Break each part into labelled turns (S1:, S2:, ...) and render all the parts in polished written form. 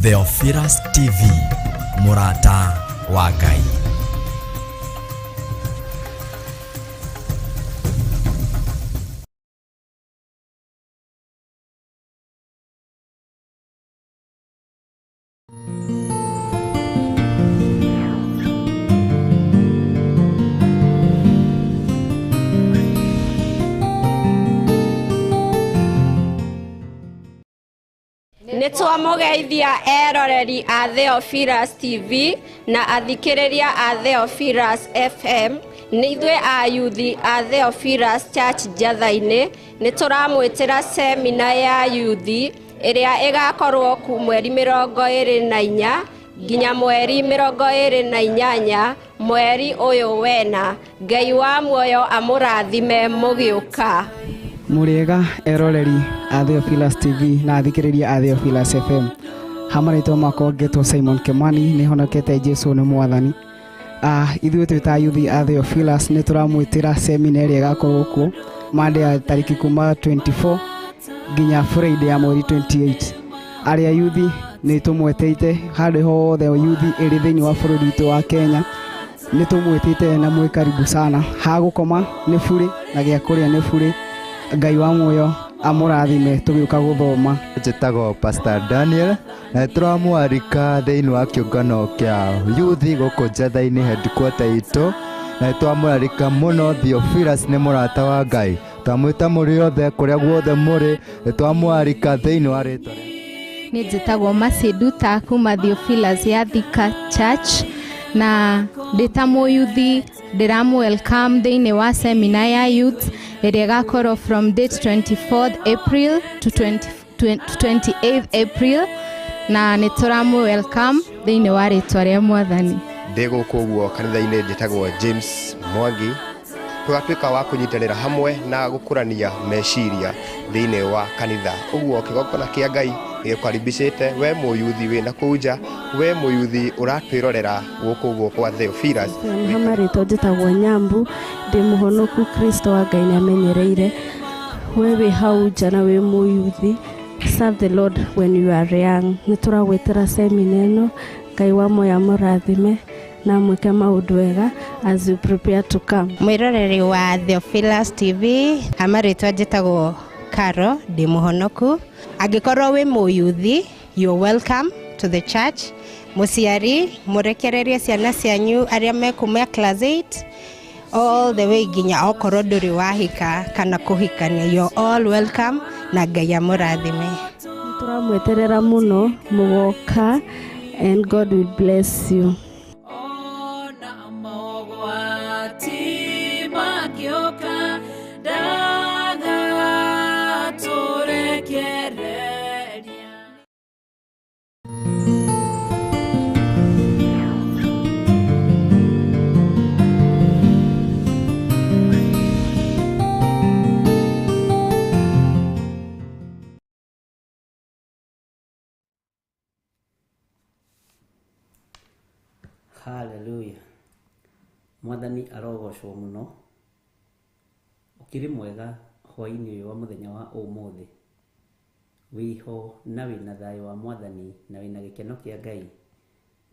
S1: Theophilus TV, mũrata wa Ngai.
S2: Nĩ twamũgeithia eroreri a Theophilus TV na athikĩrĩria a Theophilus FM. Nĩ ithuĩ a yuthi a Theophilus Church Njatha-inĩ nĩ tũramwĩtĩra semina ya yuthi ĩrĩa ĩgakorwo ku mweri 24 nginya mweri 28 mweri ũyũ wena. Ngai wa muoyo amũrathime mũgĩũka.
S3: Mũrĩega eroreri a Theophilus TV na athikĩrĩria a Theophilus FM. Ha marĩtwa makwa ngetwo Simon Kimani, nĩ honokete Jesu nĩ mwathani. Ithuĩ twĩ ta yuthi a Theophilus nĩ tũramwĩtĩra semina ĩrĩa ĩgakorwo kuo Monday ya tarĩki kuma 24 nginya Friday ya mweri 28. Arĩa yuthi nĩ tũmwetĩte handũ hothe yuthi ĩrĩ thĩinĩ wa bũrũri witũ wa Kenya, nĩ tũmwĩtĩte na mwĩ karibu sana. Ha gũkoma nĩ bure na gĩa kũrĩa nĩ bure. Ngai wa muoyo amũrathime tũgĩũka gũthoma.
S4: Njĩtagwo Pastor Daniel na tũramwarika thĩinĩ wa kĩũngano kĩa yuthi gũkũ Njatha-inĩ headquarter itũ, na twamũrarika mũno. Theophilus nĩ mũrata wa Ngai, twamwĩta mũrĩ othe kũrĩa guothe mũrĩ, twamwarika thĩinĩ wa rĩtwa rĩa
S5: Nĩ njĩtagwo Masiduta kuma Theophilus ya Thika Church, na ndĩ ta mũyuthi ndĩramũ welcome thĩinĩ wa seminar ya youth ĩrĩa ĩgakorwo from date 24th April to 28th April, na nĩ tũramũ welcome thĩinĩ wa rĩtwa rĩa mwathani.
S6: Ndĩ gũkũ ũguo kanitha-inĩ njĩtagwo James Mwangi, tũgatuĩka wa kũnyitanĩra hamwe na gũkũrania meciria thĩinĩ wa kanitha. Ũguo kĩgongona kĩa Ngai gĩgũkaribicĩte we mũyuthi wĩna kũu nja, we mũyuthi ũratwĩrorera gũkũ ũguo kwa Theophilus.
S7: Ha marĩtwa njĩtagwo Nyambu, ndĩ mũhonoku, Kristo wa Ngai nĩamenyereire. We wĩ hau nja na wĩ mũyuthi, serve the Lord when you are young. Nĩ tũragwĩtĩra semina ĩno. Ngai wa muoyo amũrathime na mwĩke maũndũ wega as you prepare to come.
S8: Mwĩroreri wa Theophilus TV, amarĩtwa njĩtagwo Caro, ndĩ mũhonoku. Angĩkorwo wĩ mũyuthi, you're welcome to the church. Mũciari, mũrekererie ciana cianyu arĩa mekuma class 8 all the way nginya okorwo ndũrĩ wahika kana kũhikania, you're all welcome na Ngai amũrathime.
S7: Tũramweterera mũno mũgoka, and God will bless you.
S9: Ona mogwati makĩũka ndagatũrekereria.
S10: Haleluya. Mwathani arogocwo mũno. Ũkĩrĩ mwega hwaĩ-inĩ ũyũ wa mũthenya wa ũmũthĩ. Wĩho na wĩna thayũ wa mwathani na wĩna gĩkeno kĩa Ngai.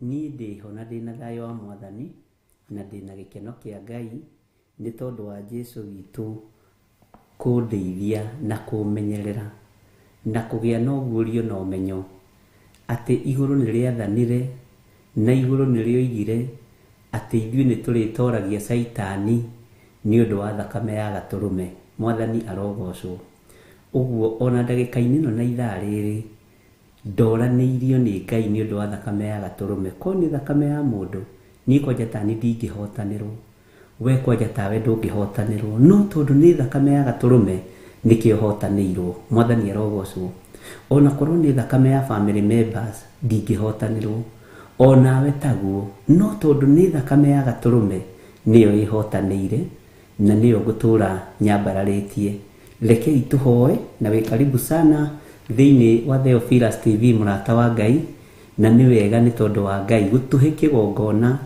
S10: Niĩ ndĩho na ndĩna thayũ wa mwathani na ndĩna gĩkeno kĩa Ngai nĩ tondũ wa Jesu witũ kũndeithia na kũmenyerera na kũgĩa na ũguũrio na ũmenyo atĩ igũrũ nĩ rĩathanire na igũrũ nĩ rĩoigire atĩ ithuĩ nĩ tũrĩtoragia Caitani nĩ ũndũ wa thakame ya gatũrũme. Mwathani arogocwo. Ũguo ona ndagĩka-inĩ ĩno na ithaa rĩrĩ ndoranĩirio nĩ Ngai nĩ ũndũ wa thakame ya gatũrũme. Korwo nĩ thakame ya mũndũ, niĩ kwanja ta niĩ ndingĩhotanĩrwo, we kwanja tawe ndũngĩhotanĩrwo, no tondũ nĩ thakame ya gatũrũme nĩkĩo hotanĩirwo. Mwathani arogocwo. Ona korwo nĩ thakame ya family members ndingĩhotanĩrwo, onawe taguo, no tondũ nĩ thakame ya gatũrũme nĩyo ĩhotanĩire na nĩyo ngũtũra nyambararĩtie. Rekei tũhoe, na wĩ karibu sana thĩinĩ wa Theophilus TV, mũrata wa Ngai, na nĩ wega nĩ tondũ wa Ngai gũtũhe kĩgongona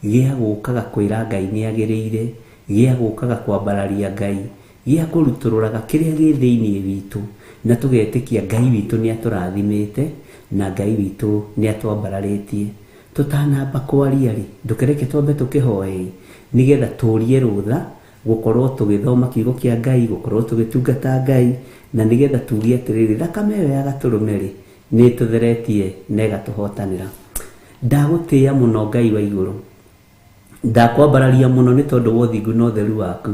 S10: gĩa gũkaga kwĩra Ngai nĩ agĩrĩire, gĩa gũkaga kwambararia Ngai, gĩa kũrutũrũraga kĩrĩa gĩ thĩinĩ witũ, na tũgetĩkia Ngai witũ nĩ atũrathimĩte. Na Ngai witũ nĩ atwambararĩtie. Tũtanamba kwaria rĩ, ndũkereke twambe tũkĩhoe nĩgetha tũrie rũtha gũkorwo tũgĩthoma kiugo kĩa Ngai, gũkorwo tũgĩtungata Ngai, na nĩgetha tuge atĩrĩrĩ, thakame ĩyo ya gatũrũme rĩ, nĩ ĩtũtheretie na ĩgatũhotanĩra. Ndagũtĩĩa mũno Ngai wa igũrũ, ndakwambararia mũno nĩ tondũ wa ũthingu na ũtheru waku.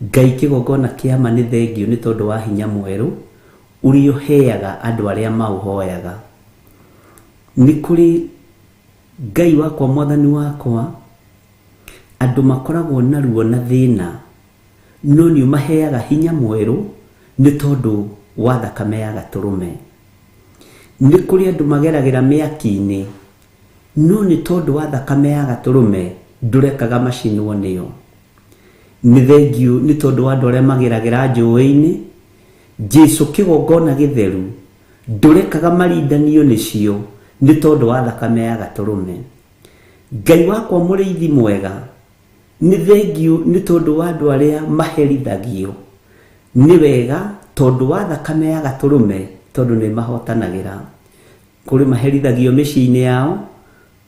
S10: Ngai kĩgongona kĩa ma nĩ thengiũ nĩ tondũ wa hinya mwerũ ũrĩa ũheaga andũ arĩa maũhoyaga. Nĩ kũrĩ Ngai wakwa, mwathani wakwa, andũ makoragwo na ruo na thĩna, no nĩ ũmaheaga hinya mwerũ nĩ tondũ wa thakame ya gatũrũme. Nĩ kũrĩ andũ mageragĩra mĩaki-inĩ, no nĩ tondũ wa thakame ya gatũrũme ndũrekaga macinwo nĩyo. Nĩ thengiũ nĩ tondũ wa andũ arĩa mageragĩra njũĩ-inĩ, Jesu kĩgongona gĩtheru ndũrekaga marindanio nĩcio nĩ tondũ wa thakame ya gatũrũme. Ngai wakwa mũrĩithi mwega, nĩ thengiũ nĩ tondũ wa andũ arĩa maherithagio. Nĩ wega tondũ wa thakame ya gatũrũme, tondũ nĩ mahotanagĩra. Kũrĩ maherithagio mĩciĩ-inĩ yao,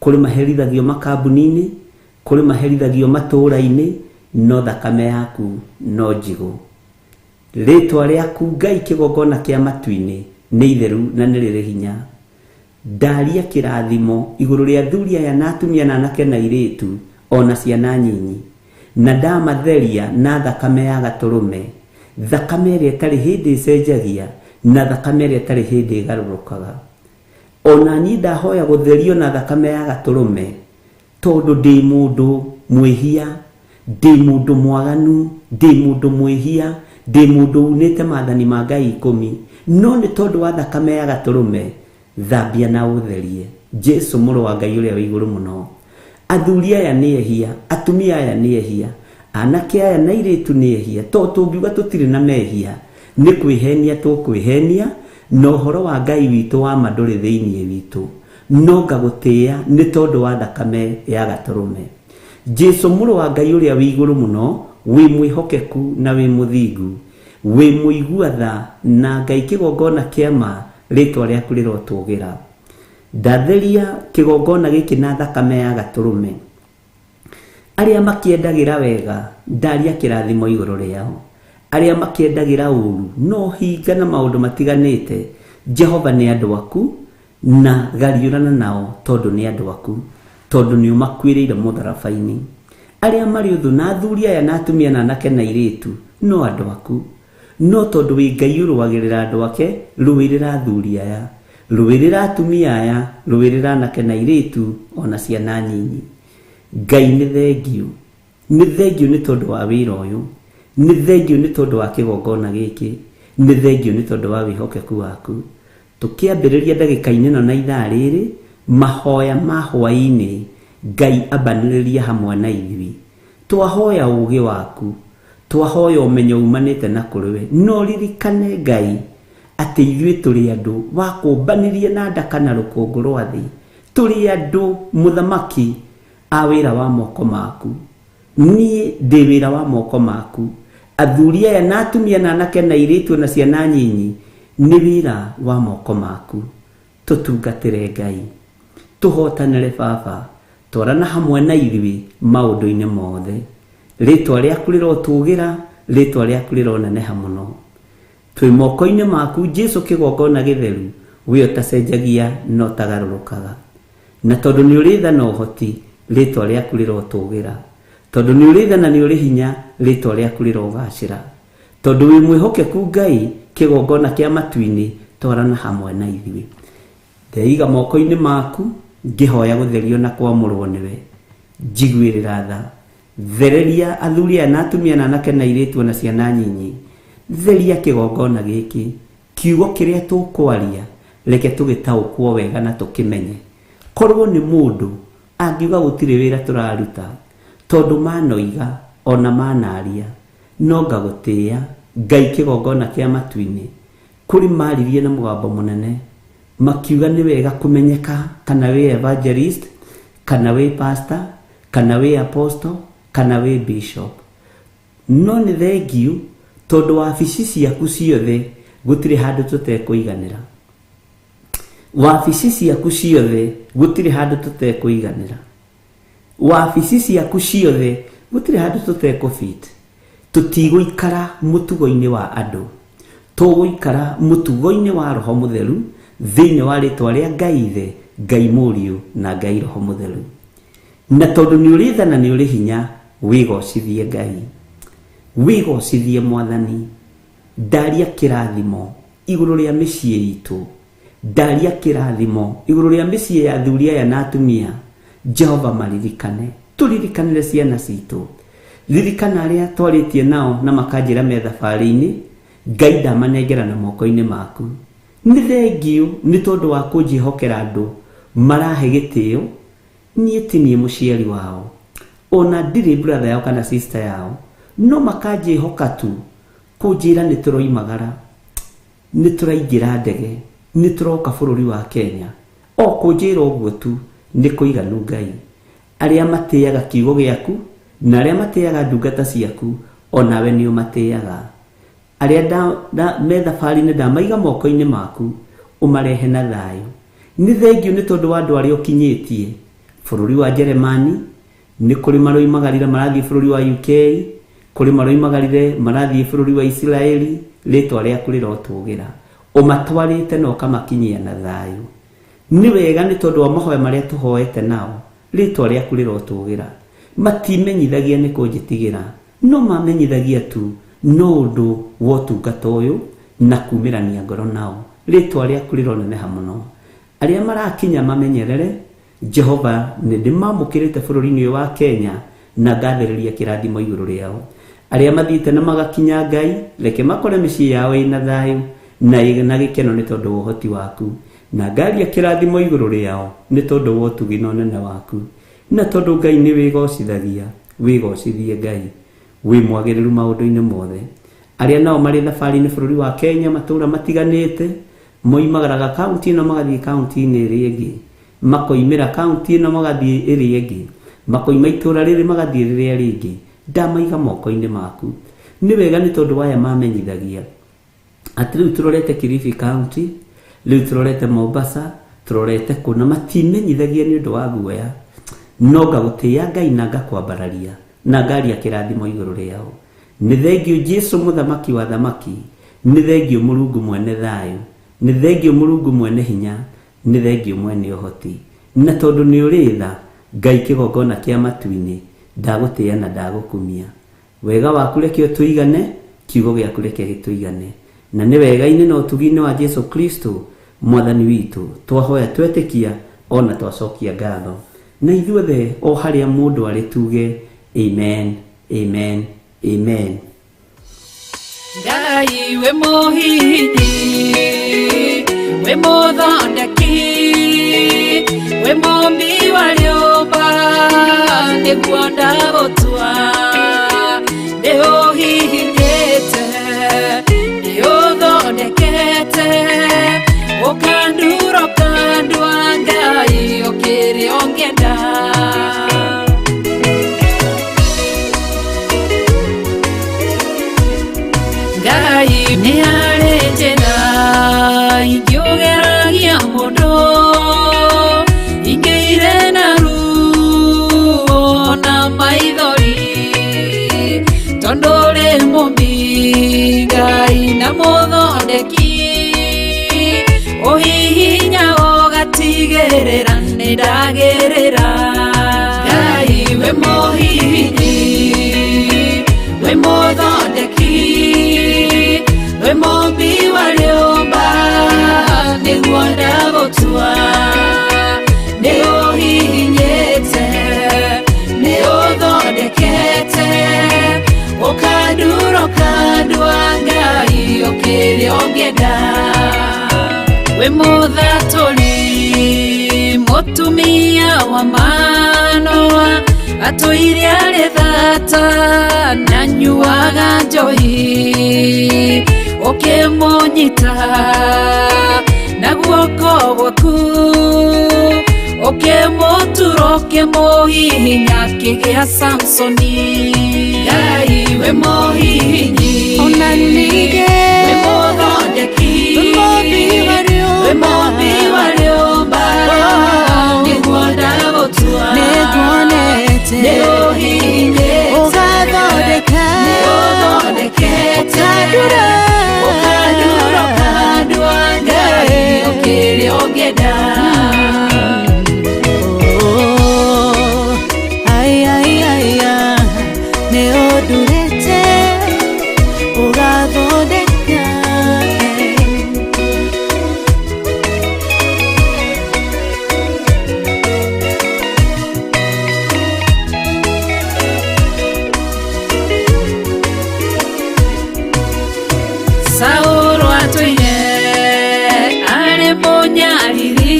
S10: kũrĩ maherithagio makambuni-inĩ, kũrĩ maherithagio matũũra-inĩ, no thakame yaku no njigũ. Rĩtwa rĩaku Ngai kĩgongona kĩa matu-inĩ nĩ itheru na nĩ rĩrĩ hinya. Ndaria kĩrathimo igũrũ rĩa athuri aya na atumia na anake na airĩtu ona ciana nyinyi, na ndamatheria na thakame ya gatũrũme, thakame ĩrĩa ĩtarĩ hĩndĩ ĩcenjagia na thakame ĩrĩa ĩtarĩ hĩndĩ ĩgarũrũkaga. Ona niĩ ndahoya gũtherio na thakame ya gatũrũme, tondũ ndĩ mũndũ mwĩhia, ndĩ mũndũ mwaganu, ndĩ mũndũ mwĩhia, ndĩ mũndũ unĩte maathani ma Ngai 10, no nĩ tondũ wa thakame ya gatũrũme thambia na ũtherie. Jesu mũrũ wa Ngai ũrĩa wĩ igũrũ mũno, athuri aya nĩ ehia, atumia aya nĩ ehia, anake aya na airĩtu nĩ ehia, to tũngiuga tũtirĩ na mehia nĩ kwĩhenia tũkwĩhenia, na ũhoro wa Ngai witũ wa ma ndũrĩ thĩinĩ witũ, no ngagũtĩĩa nĩ tondũ wa thakame ya gatũrũme. Jesu mũrũ wa Ngai ũrĩa wĩ igũrũ mũno, wĩ mwĩhokeku na wĩ mũthingu, wĩ mũigua tha, na Ngai kĩgongona kĩa ma, rĩtwa rĩaku rĩrotũgĩra. Ndatheria kĩgongona gĩkĩ na thakame ya gatũrũme. Arĩa makĩendagĩra wega, ndaria kĩrathimo igũrũ rĩao. Arĩa makĩendagĩra ũru, no hinga na maũndũ matiganĩte, Jehova nĩ andũ aku, na gariũrana nao tondũ nĩ andũ aku, tondũ nĩ ũmakuĩrĩire mũtharaba-inĩ. Arĩa marĩ ũthũ na athuri aya na atumia na anake na airĩtu, no andũ aku. No tondũ wĩ Ngai ũrũagĩrĩra andũ ake, rũĩrĩra athuri aya, rũĩrĩra atumia aya, rũĩrĩra anake na airĩtu ona ciana nyinyi. Ngai nĩ thengiũ, nĩ thengiũ nĩ tondũ wa wĩra ũyũ, nĩ thengiũ nĩ tondũ wa kĩgongona gĩkĩ, nĩ thengiũ nĩ tondũ wa wĩhokeku waku. Tũkĩambĩrĩria ndagĩka-inĩ ĩno na ithaa rĩrĩ, mahoya ma hwaĩ-inĩ, Ngai ambanĩrĩria hamwe na ithuĩ. Twahoya ũũgĩ waku, twahoya ũmenyo umanĩte na kũrĩ we, no ririkane Ngai atĩ ithuĩ tũrĩ andũ wakũmbanirie na ndaka na rũkũngũ rwa thĩ, tũrĩ andũ mũthamaki a wĩra wa moko maku. Niĩ ndĩ wĩra wa moko maku. Athuri aya na atumia na anake na airĩtu na ciana nyinyi nĩ wĩra wa moko maku. Tũtungatĩre Ngai, tũhotanĩre Baba, twarana hamwe na ithuĩ maũndũ-inĩ mothe. Rĩtwa rĩaku rĩrotũgĩra, rĩtwa rĩaku rĩroneneha mũno. Twĩ moko-inĩ maku Jesu kĩgongona gĩtheru, we ũtacenjagia na ũtagarũrũkaga. Na tondũ nĩ ũrĩ tha na ũhoti, rĩtwa rĩaku rĩrotũgĩra. Tondũ nĩ ũrĩ tha na nĩ ũrĩ hinya, rĩtwa rĩaku rĩrogacĩra. Tondũ wĩ mwĩhokeku Ngai, kĩgongona kĩa matu-inĩ, twarana hamwe na ithuĩ. Ndeiga moko-inĩ maku, ngĩhoya gũtherio na kwamũrwo nĩwe. Njiguĩrĩra tha. Thereria athuri aya na atumia na anake na airĩtu na ciana nyinyi. Theria kĩgongona gĩkĩ. Kiugo kĩrĩa tũkwaria, reke tũgĩtaũkwo wega na tũkĩmenye. Korwo nĩ mũndũ angiuga gũtirĩ wĩra tũraruta, tondũ manoiga ona manaria, no ngagũtĩĩa Ngai kĩgongona kĩa matu-inĩ. Kũrĩ maririe na mũgambo mũnene, makiuga nĩ wega kũmenyeka kana wĩ evangelist, kana wĩ pastor, kana wĩ apostle, kana wĩ bishop. No nĩ thengiũ tondũ wabici ciaku ciothe gũtirĩ handũ tũtekũiganĩra. Wabici ciaku ciothe gũtirĩ handũ tũtekũiganĩra. Wabici ciaku ciothe gũtirĩ handũ tũtekũbit. Tũtigũikara mũtugo-inĩ wa andũ, tũgũikara mũtugo-inĩ wa Roho Mũtheru thĩinĩ wa rĩtwa rĩa Ngai Ithe, Ngai Mũriũ na Ngai Roho Mũtheru. Na tondũ nĩ ũrĩ tha na nĩ ũrĩ hinya, wĩgocithie Ngai, wĩgocithie Mwathani. Ndaria kĩrathimo igũrũ rĩa mĩciĩ itũ, ndaria kĩrathimo igũrũ rĩa mĩciĩ ya athuri aya na atumia. Jehova maririkane, tũririkanĩre ciana citũ. Ririkana arĩa twarĩtie nao na makanjĩra me thabarĩ-inĩ, Ngai ndamanengera na moko-inĩ maku. Nĩ thengiũ nĩ tondũ wa kũnjĩhokera andũ marahe gĩtĩo, niĩ ti niĩ mũciari wao, ona ndirĩ brother yao kana sister yao, no makanjĩhoka tu kũnjĩra nĩ tũroimagara, nĩ tũraingĩra ndege, nĩ tũroka bũrũri wa Kenya. O kũnjĩra ũguo tu nĩ kũiganu Ngai. Arĩa matĩaga kiugo gĩaku na arĩa matĩaga ndungata ciaku, onawe nĩ ũmatĩaga. Arĩa me thabarĩ-inĩ ndamaiga moko-inĩ maku, ũmarehe na thayũ. Nĩ thengiũ nĩ tondũ wa andũ arĩa ũkinyĩtie bũrũri wa Jeremani, nĩ kũrĩ maroimagarire marathiĩ bũrũri wa UK, kũrĩ maroimagarire marathiĩ bũrũri wa Isiraeli, rĩtwa rĩaku rĩrotũgĩra. Ũmatwarĩte na ũkamakinyia na thayũ. Nĩ wega nĩ tondũ wa mahoya marĩa tũhoete nao, rĩtwa rĩaku rĩrotũgĩra. Matimenyithagia nĩ kũnjĩtigĩra, no mamenyithagia tu no ũndũ wa ũtungata ũyũ na kumĩrania ngoro nao. Rĩtwa rĩaku rĩroneneha mũno. Arĩa marakinya mamenyerere, Jehova nĩ ndĩmamũkĩrĩte bũrũri-inĩ ũyũ wa Kenya na ngathĩrĩria kĩrathimo igũrũ rĩao. Arĩa mathiĩte na magakinya Ngai, reke makore mĩciĩ yao ĩna thayũ na ĩna gĩkeno nĩ tondũ wa ũhoti waku, na ngaria kĩrathimo igũrũ rĩao nĩ tondũ wa ũtugi na ũnene waku. Na tondũ Ngai nĩ wĩgocithagia, wĩgocithie Ngai, wĩ mwagĩrĩru maũndũ-inĩ mothe. Arĩa nao marĩ thabarĩ-inĩ bũrũri wa Kenya, matũũra matiganĩte, moimagaraga kaunti ĩno magathiĩ kaunti-inĩ ĩrĩa ĩngĩ, makoimĩra kaunti ĩno magathiĩ ĩrĩa ĩngĩ, makoima itũũra rĩrĩ magathiĩ rĩrĩa rĩngĩ, ndamaiga moko-inĩ maku. Nĩ wega nĩ tondũ waya mamenyithagia atĩ rĩu tũrorete Kilifi County, rĩu tũrorete Mombasa, tũrorete kũna, matimenyithagia nĩ ũndũ wa guoya, no ngagũtĩĩa Ngai na ngakwambararia na ngaria kĩrathimo igũrũ rĩao. Nĩ thengiũ Jesu mũthamaki wa thamaki, nĩ thengiũ Mũrungu mwene thayũ, nĩ thengiũ Mũrungu mwene hinya, nĩ thengiũ mwene ũhoti. Na tondũ nĩ ũrĩ tha, Ngai kĩgongona kĩa matu-inĩ, ndagũtĩĩa na ndagũkumia. Wega waku reke ũtũigane, kiugo gĩaku reke gĩtũigane. Na nĩ wega-inĩ na ũtugi-inĩ wa Jesu Kristo mwathani witũ, twahoya twetĩkia ona twacokia ngatho. Na ithuothe o harĩa mũndũ arĩ tuge amen, amen, amen.
S9: Ngai wĩ mũhihinyi, wĩ mũthondeki, wĩ mũmbi wa rĩũmba, nĩguo ndagũtua. Nĩũhihinyĩte, nĩũthondekete, ũkandura ũkandua, Ngai ũkĩrĩ ũngĩenda. Ngai nĩ harĩ njĩra ingĩũgeragia mũndũ, ingĩire na ruo na maithori, tondũ ũrĩ mũmbi Ngai na mũthondeki, ũhihinya ũgatigĩrĩra nĩ ndagĩrĩra. Ngai wĩ mũhihinyi, wĩ mũthondeki, wĩ mũmbi wa rĩũmba, nĩguo ndagũtua. Nĩũhihinyĩte, nĩũthondekete, ũkandura ũkandua, Ngai ũkĩrĩ ũngĩenda. Wĩ mũthatũri, mũtumia wa Manoa, atũire arĩ thata na nyuaga njohi, ũkĩmũnyita na guoko gwaku, ũkĩmũtura ũkĩmũhihinya akĩgĩa Samsoni. Ngai wĩ mũhihinyi,
S11: Ona ningĩ
S9: wĩ mũthondeki,
S11: wĩ mũmbi wa
S9: wĩ mũmbi wa Nĩ ũhihinyĩte,
S11: ũgathondeka,
S9: nĩ ũthondekete,
S11: ũkandura,
S9: ũkandura, ũkandua Ngai o kĩrĩa ũngĩenda.
S11: Oh, ai, ai, ai, ah, nĩ ũndurĩte, ũgathondeka.
S9: Saũlũ atũire arĩ mũnyariri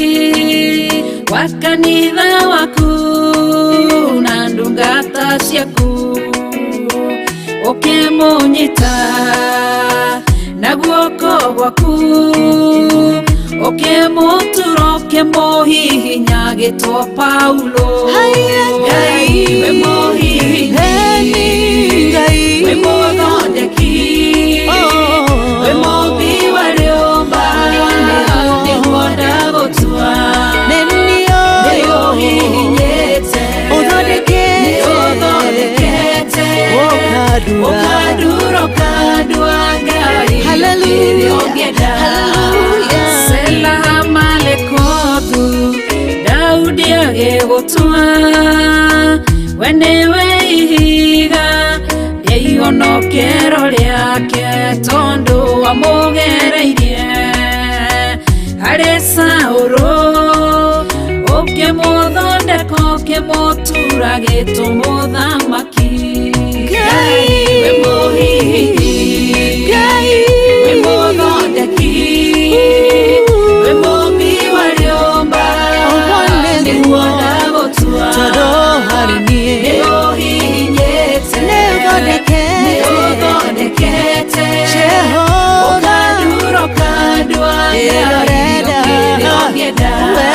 S9: wa kanitha waku na ndungata ciaku, ũkĩmũnyita na guoko gwaku, ũkĩmũtura, ũkĩmũhihinya agĩtwo Paulo. Ngai wĩ mũhihinyi,
S11: Ngai
S9: wĩ mũthondeki, wĩ mũmbi wa rĩũmba, nĩguo ndagũtua.
S11: Nĩ
S9: Nĩ ũhihinyĩte,
S11: ũthondekete,
S9: nĩ ũthondekete,
S11: ũkandura,
S9: ũkandura, ũkandua Ngai
S11: Hallelujah.
S9: kĩrĩa ũngĩenda.
S11: Hallelujah.
S9: Selaha malekothu Daudi agĩgũtua, we nĩwe ihiga rĩa ihonokero rĩake, tondũ wamũgereirie harĩ Saũlũ, ũkĩmũthondeka, ũkĩmũtura gĩtũmũthamaki. Ngai wĩ mũhihinyi,
S11: Ngai
S9: wĩ mũthondeki, wĩ mũmbi wa rĩũmba,
S11: Ũguo nĩguo,
S9: nĩguo ndagũtua.
S11: Tondũ harĩ niĩ
S9: Nĩ ũhihinyĩte,
S11: nĩ ũthondekete,
S9: nĩ ũthondekete,
S11: Jehova,
S9: ũkandura, ũkandua Ngai
S11: Ĩrorenda.
S9: kĩrĩa ũngĩenda.
S11: We.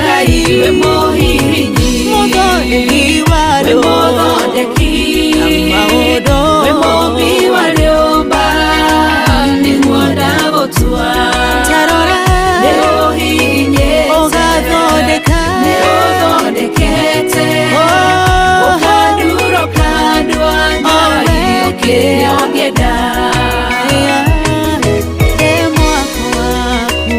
S9: Ngai wĩ mũhihinyi,
S11: mũthondeki wa
S9: wĩ
S11: andũ
S9: mũthondeki,
S11: maũndũ.
S9: wĩ mũmbi wa rĩũmba, nĩguo ndagũtua.
S11: Tarora,
S9: Nĩ ũhihinyĩte,
S11: ũgathondeka,
S9: nĩ ũthondekete,
S11: Oh,
S9: ũkandura, ũkandua Ngai o kĩrĩa ũngĩenda.
S11: Ndĩ mwako waku.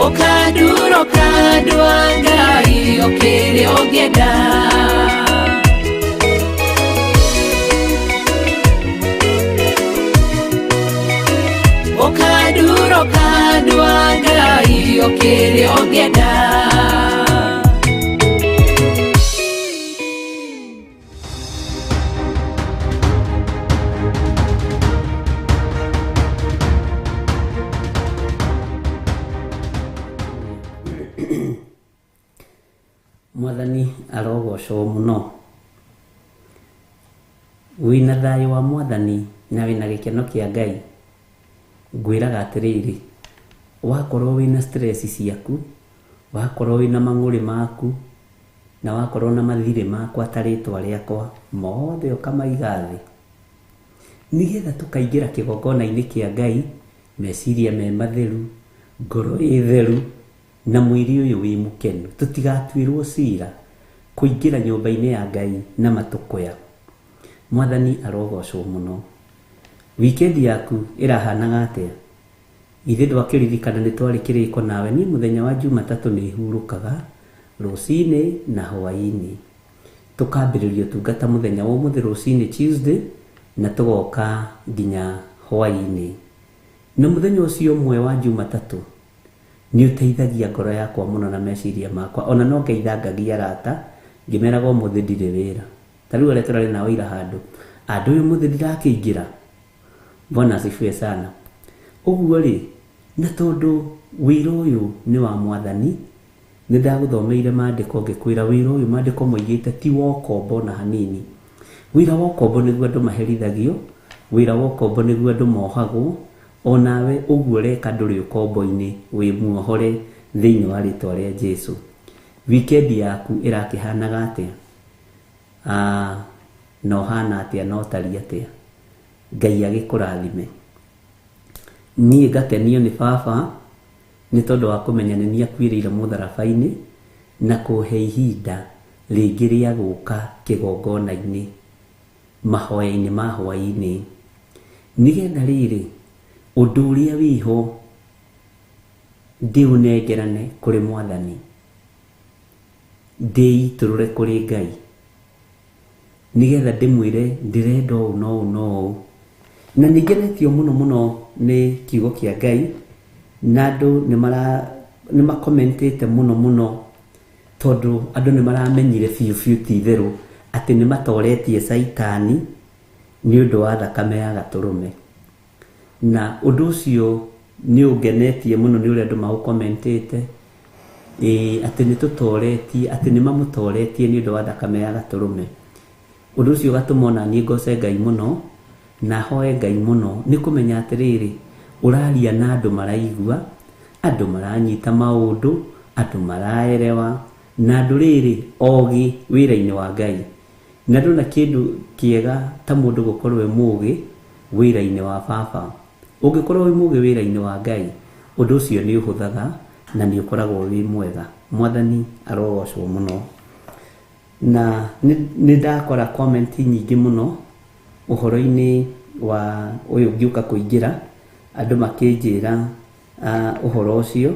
S9: Ũkandura, ũkandua Ngai o kĩrĩa ũngĩenda. Ũkandura, ũkandua Ngai o kĩrĩa ũngĩenda.
S10: Mwathani arogocwo mũno. Wĩna thayũ wa mwathani na wĩna gĩkeno kĩa Ngai. Ngwĩraga atĩrĩrĩ, wakorwo wĩna stress ciaku, wakorwo wĩna mang'ũrĩ maku, na wakorwo na mathirĩ makwa ta rĩtwa rĩakwa, mothe ũkamaiga thĩ, nĩgetha tũkaingĩra kĩgongona-inĩ kĩa Ngai, meciria me matheru, ngoro ĩ theru, na mwĩrĩ ũyũ wĩ mũkenu. Tũtigatuĩrwo cira kũingĩra nyũmba-inĩ ya Ngai na matũkũya. Mwathani arogocwo mũno. Wikendi yaku ĩrahanaga atĩa? Ithe ndwakĩririkana nĩ twarĩ kĩrĩko nawe. Niĩ mũthenya wa Jumatatũ nĩ hurũkaga rũcinĩ na hwaĩ-inĩ, tũkambĩrĩria ũtungata mũthenya wa ũmũthĩ rũcinĩ Tuesday, na tũgoka nginya hwaĩ-inĩ. Na mũthenya ũcio ũmwe wa Jumatatũ nĩ ũteithagia ngoro yakwa mũno na meciria makwa. Ona no ngeithangagia arata ngĩmeraga ũmũthĩ ndirĩ wĩra. Ta rĩu arĩa tũrarĩ nao ira handũ, andũ ũyũ ũmũthĩ ndirakĩingĩra. Bwana asifiwe sana. Ũguo rĩ, na tondũ wĩra ũyũ nĩ wa mwathani, nĩ ndagũthomeire maandĩko ngĩkwĩra wĩra ũyũ maandĩko moigĩte ti wa ũkombo na hanini. Wĩra wa ũkombo nĩguo andũ maherithagio, wĩra wa ũkombo nĩguo andũ mohagwo. Onawe ũguo ũreka ndũrĩ ũkombo-inĩ, wĩ muohore thĩinĩ wa rĩtwa rĩa Jesu. Wikendi yaku ĩrakĩhanaga atĩa? Na ũhana atĩa na ũtariĩ atĩa? Ngai agĩkũrathime. Niĩ ngakenio nĩ baba nĩ tondũ wa kũmenya nĩ niĩ akuĩrĩire mũtharaba-inĩ, na kũhe ihinda rĩngĩ rĩa gũka kĩgongona-inĩ mahoya-inĩ ma hwaĩ-inĩ nĩgetha rĩrĩ ũndũ ũrĩa wĩho ndĩũnengerane kũrĩ mwathani ndĩitũrũre kũrĩ Ngai nĩgetha ndĩmwĩre ndĩrenda ũũ na ũũ na ũũ na nĩngenetio mũno mũno nĩ kiugo kĩa Ngai na andũ nĩmakomentĩte mũno mũno tondũ andũ nĩmaramenyire biũ biũ ti itherũ atĩ nĩmatoretie Caitani nĩ ũndũ wa thakame ya gatũrũme na ũndũ ũcio nĩ ũngenetie mũno nĩ ũrĩa andũ maũkomentĩte atĩ nĩtũtoretie atĩ nĩmamũtoretie nĩ ũndũ wa thakame ya gatũrũme ũndũ ũcio ũgatũma ona niĩ ngoce Ngai mũno na hoe Ngai mũno nĩ kũmenya atĩrĩrĩ ũraria na andũ maraigua andũ maranyita maũndũ andũ maraerewa na andũ rĩrĩ ogĩ wĩra-inĩ wa Ngai na ndona kĩndũ kĩega ta mũndũ gũkorwo e mũgĩ wĩra-inĩ wa baba ũngĩkorwo wĩ mũgĩ wĩra-inĩ wa Ngai ũndũ ũcio nĩ ũhũthaga na nĩ ũkoragwo wĩ mwega mwathani arogocwo mũno na nĩ ndakora comment nyingĩ mũno ũhoro-inĩ wa ũyũ ngĩũka kũingĩra andũ makĩnjĩra ũhoro ũcio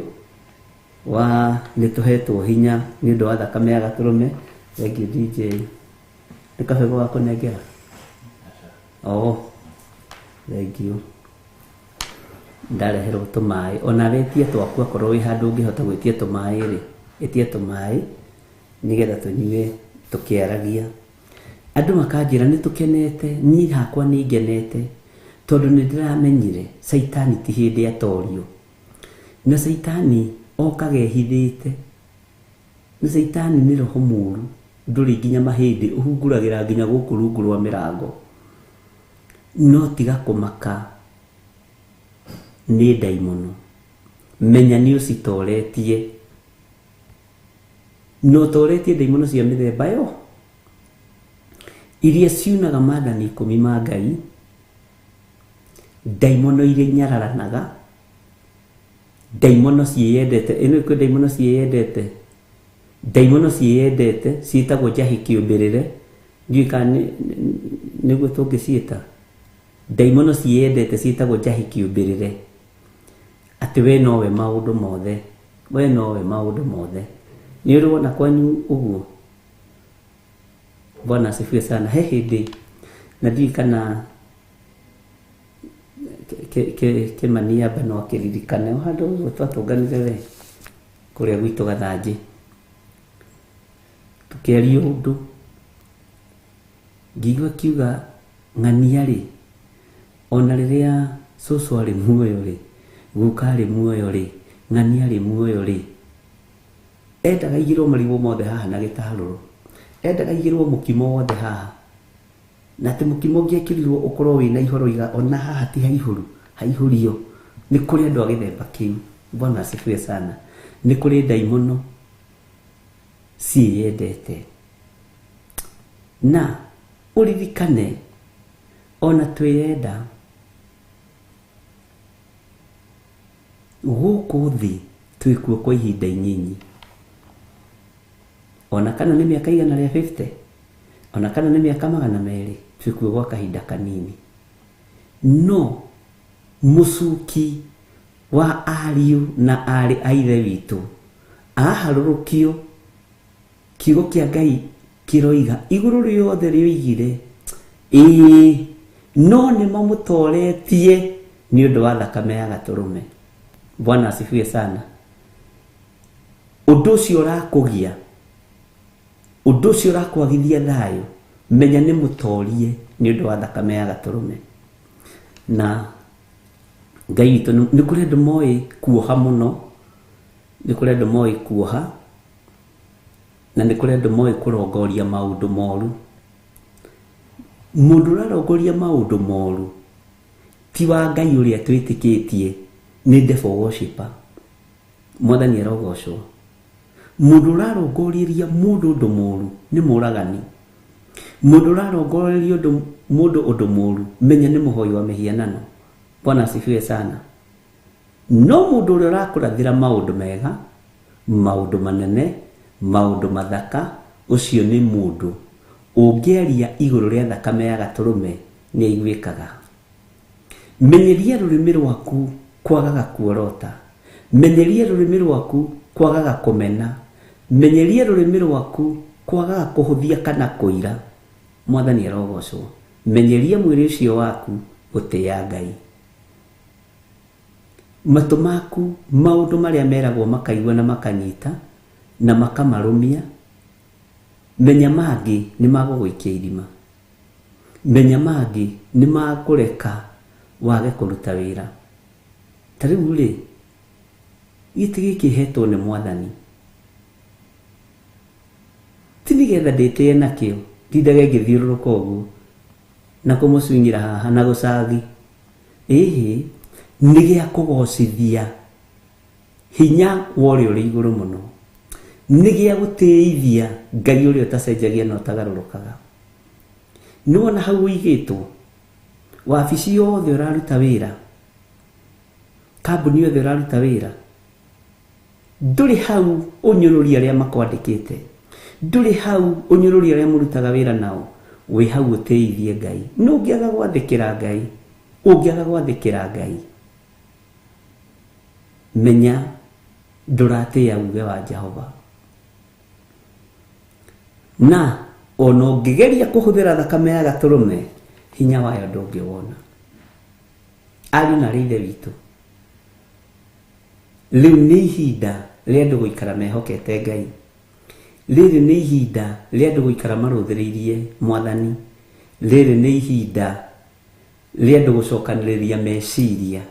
S10: wa nĩtũhetwo hinya nĩ ũndũ wa thakame ya gatũrũme. Thank you DJ. Nĩ kabegũ ga kũnengera? Oh, thank you. Ndareherwo tũmaĩ ona wetie twaku akorwo wĩ handũ ũngĩhota gwĩtia tũmaĩ rĩ ĩtia tũmaĩ nĩgetha tũnyue tũkĩaragia. Andũ makanjĩra nĩ tũkenete, niĩ hakwa nĩ ngenete tondũ nĩ ndĩramenyire Caitani ti hĩndĩ atorio na Caitani okaga ehithĩte na Caitani nĩ roho mũru ndũrĩ nginya mahĩndĩ ũhunguragĩra nginya gũkũ rungu rwa mĩrango no tiga kũmaka nĩ ndaimono menya nĩ ũcitoretie na ũtoretie ndaimono cia mĩthemba yo iria ciunaga maathani 10 ma Ngai ndaimono iria inyararanaga ndaimono ciĩyendete ĩno kwĩ ndaimono ciĩyendete ndaimono ciĩyendete ciĩtagwo njahĩ kĩũmbĩrĩre ndiũĩ kana nĩguo tũngĩciĩta ndaimono ciĩyendete ciĩtagwo njahĩ kĩũmbĩrĩre atĩ we nowe maũndũ mothe we nowe maũndũ mothe nĩ ũrĩ wona kwanyu ũguo. Bwana asifiwe sana. He hĩndĩ na ndiũĩ kana Kĩmani amba no akĩririkane o handũ ũguo twatũnganire we kũrĩa gwitũ Gathanjĩ tũkĩaria ũndũ ngĩigua akiuga ng'ania rĩ ona rĩrĩa cũcũ arĩ muoyo rĩ guka arĩ muoyo rĩ ng'ania arĩ muoyo rĩ endaga aigĩrwo marigũ mothe haha na gĩtarũrũ endaga aigĩrwo mũkimo wothe haha na atĩ mũkimo ũngĩekĩrirwo ũkorwo wĩna ihoro iga ona haha ti haihũru haihũrio nĩ kũrĩ andũ a gĩthemba kĩu. Bwana asifiwe sana. Nĩ kũrĩ ndaimono ciĩyendete na ũririkane ona twĩyenda gũkũ thĩ twĩkuo kwa ihinda inyinyi ona kana nĩ mĩaka 150 ona kana nĩ mĩaka 200 twĩkuo gwa kahinda kanini no mũcuki wa ariũ na aarĩ a ithe witũ aharũrũkio kiugo kĩa Ngai kĩroiga igũrũ rĩothe rĩoigire ĩĩ no nĩmamũtoretie nĩ ũndũ wa thakame ya gatũrũme. Bwana asifiwe sana. Ũndũ ũcio ũrakũgia ũndũ ũcio ũrakwagithia thayũ menya nĩ mũtorie nĩ ũndũ wa thakame ya gatũrũme. Na Ngai witũ nĩ kũrĩ andũ moĩ kuoha mũno nĩ kũrĩ andũ moĩ kuoha na nĩ kũrĩ andũ moĩ kũrongoria maũndũ moru. Mũndũ ũrarongoria maũndũ moru ti wa Ngai ũrĩa twĩtĩkĩtie nĩ devil worshipper. Mwathani arogocwo. Mũndũ ũrarongorĩria mũndũ ũndũ mũru nĩ mũragani. Mũndũ ũrarongoreria mũndũ ũndũ mũru menya nĩ mũhoi wa mĩhianano. Bwana asifiwe sana. No mũndũ ũrĩa ũrakũrathĩra maũndũ mega maũndũ manene Maũndũ mathaka, ũcio nĩ mũndũ ũngĩaria igũrũ rĩa thakame ya gatũrũme nĩ aiguĩkaga. Menyeria rũrĩmĩ rwaku kwagaga kuorota, menyeria rũrĩmĩ rwaku kwagaga kũmena, menyeria rũrĩmĩ rwaku kwagaga kũhũthia kana kũira. Mwathani arogocwo. Menyeria mwĩrĩ ũcio waku gũtĩĩa Ngai. Matũ maku maũndũ marĩa meragwo makaigua na makanyita na makamarũmia. Menya mangĩ nĩ magũgũikia irima, menya mangĩ nĩ makũreka wage kũruta wĩra. Ta rĩu rĩ, gĩtĩ gĩkĩ hetwo nĩ Mwathani ti nĩgetha ndĩtĩe nakĩo, ndindage ngĩthiũrũrũka ũguo na kũmũcwing'ĩra haha na gũcagi. Ĩhĩ, nĩ gĩa kũgocithia hinya wa ũrĩa ũrĩ igũrũ mũno, nĩ gĩa gũtĩithia Ngai ũrĩa ũtacenjagia na ũtagarũrũkaga. Nĩ wona hau ũigĩtwo wabici yothe ũraruta wĩra, kambuni yothe ũraruta wĩra, ndũrĩ hau ũnyũrũrie arĩa makwandĩkĩte, ndũrĩ hau ũnyũrũrie arĩa mũrutaga wĩra nao, wĩ hau ũtĩithie Ngai. No ũngĩaga gwathĩkĩra Ngai, ũngĩaga gwathĩkĩra Ngai, menya ndũratĩĩa uge wa Jehova. Na ona ũngĩgeria kũhũthĩra thakame ya gatũrũme, hinya wayo ndũngĩwona. Ariũ na aarĩ ithe witũ, rĩu nĩ ihinda rĩa andũ gũikara mehokete Ngai. Rĩrĩ nĩ ihinda rĩa andũ gũikara marũthĩrĩirie Mwathani. Rĩrĩ nĩ ihinda rĩa andũ gũcokanĩrĩria meciria.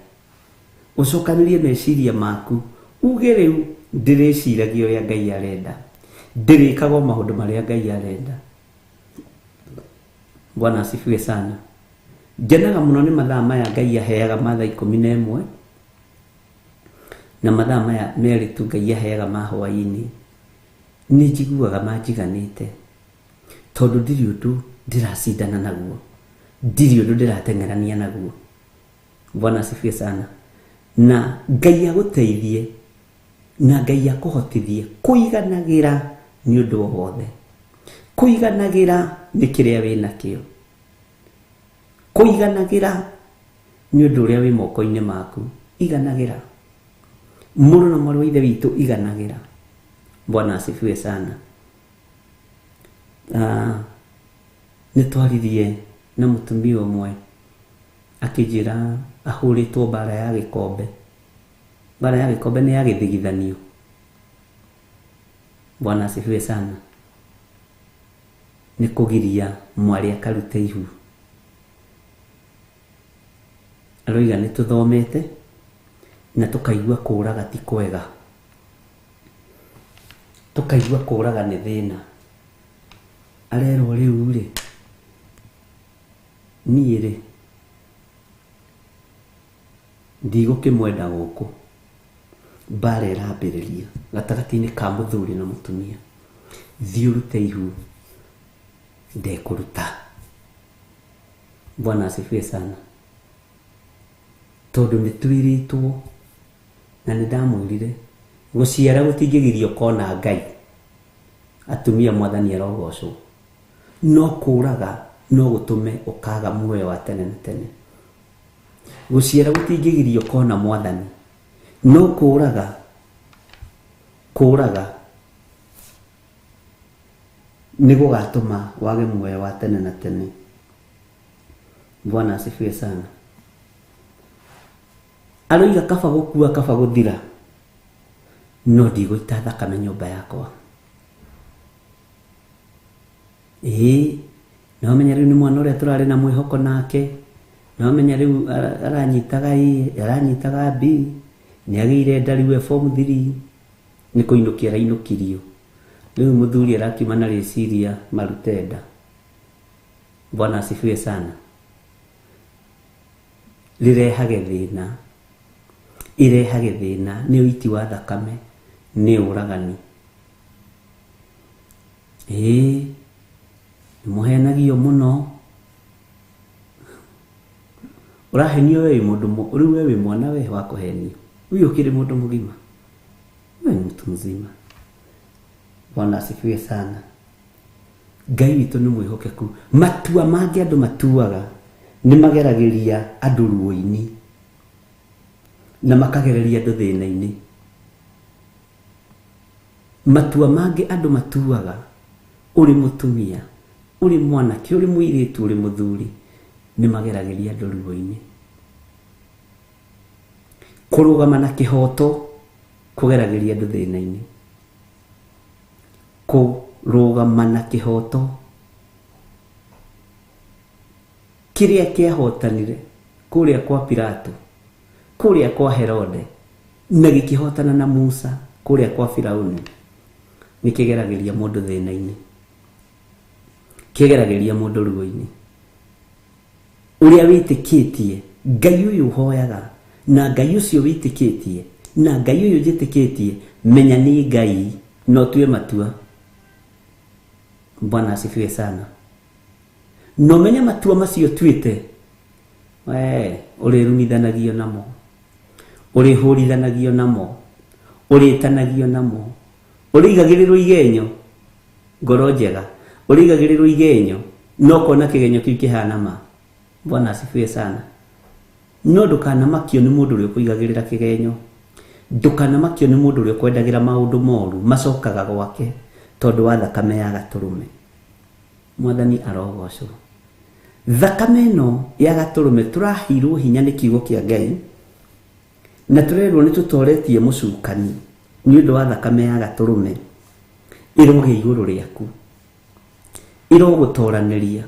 S10: Ũcokanĩrie meciria maku, uge rĩu ndĩrĩciragia ũrĩa Ngai arenda, ndĩrĩkaga o maũndũ marĩa Ngai arenda. Bwana asifiwe sana. Ngenaga mũno nĩ mathaa maya Ngai aheaga ma thaa 11 na mathaa maya merĩ tu Ngai aheaga ma hwaĩ-inĩ. Nĩ njiguaga manjiganĩte, tondũ ndirĩ ũndũ ndĩracindana naguo, ndirĩ ũndũ ndĩrateng'erania naguo. Bwana asifiwe sana. Na Ngai agũteithie na Ngai akũhotithie kũiganagĩra nĩ ũndũ o wothe. Kũiganagĩra nĩ kĩrĩa wĩnakĩo, kũiganagĩra nĩ ũndũ ũrĩa wĩ moko-inĩ maku. Iganagĩra, mũrũ na mwarĩ wa ithe witũ, iganagĩra. Bwana asifiwe sana. Nĩ twaririe na mũtumia ũmwe akĩnjĩra ahũrĩtwo mbara ya gĩkombe. Mbara ya gĩkombe nĩ ya gĩthigithanio. Bwana asifiwe sana. Nĩ kũgiria mwarĩ akarute ihu. Aroiga nĩ tũthomete na tũkaigua kũraga ti kwega, tũkaigua kũraga nĩ thĩna. Arerwo rĩu rĩ, niĩ rĩ ndigũkĩmwenda gũkũ. Mbara ĩrambĩrĩria gatagatĩ-inĩ ka mũthuri na mũtumia. Thiĩ ũrute ihu, ndekũruta. Bwana asifiwe sana. Tondũ nĩ twĩrĩtwo na nĩ ndamwĩrire gũciara gũtingĩgiria ũkona Ngai. Atumia Mwathani arogocwo. No kũraga no gũtũme ũkaga muoyo wa tene na tene. Gũciara gũtingĩgiria ũkona Mwathani, no kũraga, kũraga nĩ gũgatũma wage muoyo wa tene na tene. Bwana asifiwe sana. Aroiga kaba gũkua kaba gũthira, no ndigũita thakame nyũmba yakwa. Ĩĩ, no menya rĩu nĩ mwana ũrĩa tũrarĩ na mwĩhoko nake, no menya rĩu aranyitaga A, aranyitaga B, nĩ agĩire nda rĩu e form 3, nĩ kũinũkia arainũkirio. Rĩu mũthuri arakiuma na rĩciria marute nda. Bwana asifiwe sana. Rĩrehage thĩna, irehage thĩna nĩ ũiti wa thakame, nĩ ũragani. Ĩĩ, nĩ mũhenagio mũno. Ũrahenio we wĩ mũndũ, rĩu we wĩ mwana we wa kũhenio. Ũyũ ũkĩrĩ mũndũ mũgima, we ni mtu mzima. Bwana asifiwe sana. Ngai witũ nĩ mwĩhokeku. Matua mangĩ andũ matuaga nĩ mageragĩria andũ ruo-inĩ na makagereria andũ thĩna-inĩ. Matua mangĩ andũ matuaga, ũrĩ mũtumia, ũrĩ mwanake, ũrĩ mũirĩtu, ũrĩ mũthuri, nĩ mageragĩria andũ ruo-inĩ. Kũrũgama na kĩhoto kũgeragĩria andũ thĩna-inĩ. Kũrũgama na kĩhoto kĩrĩa kĩahotanire kũrĩa kwa Pilato, kũrĩa kwa Herode, na gĩkĩhotana na Musa kũrĩa kwa Firauni, nĩ kĩgeragĩria mũndũ thĩna-inĩ, kĩgeragĩria mũndũ ruo-inĩ. Ũrĩa wĩtĩkĩtie Ngai ũyũ ũhoyaga na Ngai ũcio wĩtĩkĩtie na Ngai ũyũ njĩtĩkĩtie, menya nĩ Ngai na ũtue matua. Bwana asifiwe sana. Na ũmenye matua macio ũtuĩte, we ũrĩrumithanagio namo, ũrĩhũrithanagio namo, ũrĩtanagio namo, ũrĩigagĩrĩrwo igenyo, ngoro njega, ũrĩigagĩrĩrwo igenyo, no ũkona kĩgenyo kĩu kĩhana ma. Bwana asifiwe sana. No ndũkanamakio nĩ mũndũ ũrĩa ũkũigagĩrĩra kĩgenyo, ndũkanamakio nĩ mũndũ ũrĩa ũkwendagĩra maũndũ moru macokaga gwake tondũ wa thakame ya gatũrũme. Mwathani arogocwo. Thakame ĩno ya gatũrũme tũraheirwo hinya nĩ kiugo kĩa Ngai, na tũrerwo nĩ tũtoretie mũcukani nĩ ũndũ wa thakame ya gatũrũme. Ĩrogĩa igũrũ rĩaku, ĩrogũtoranĩria.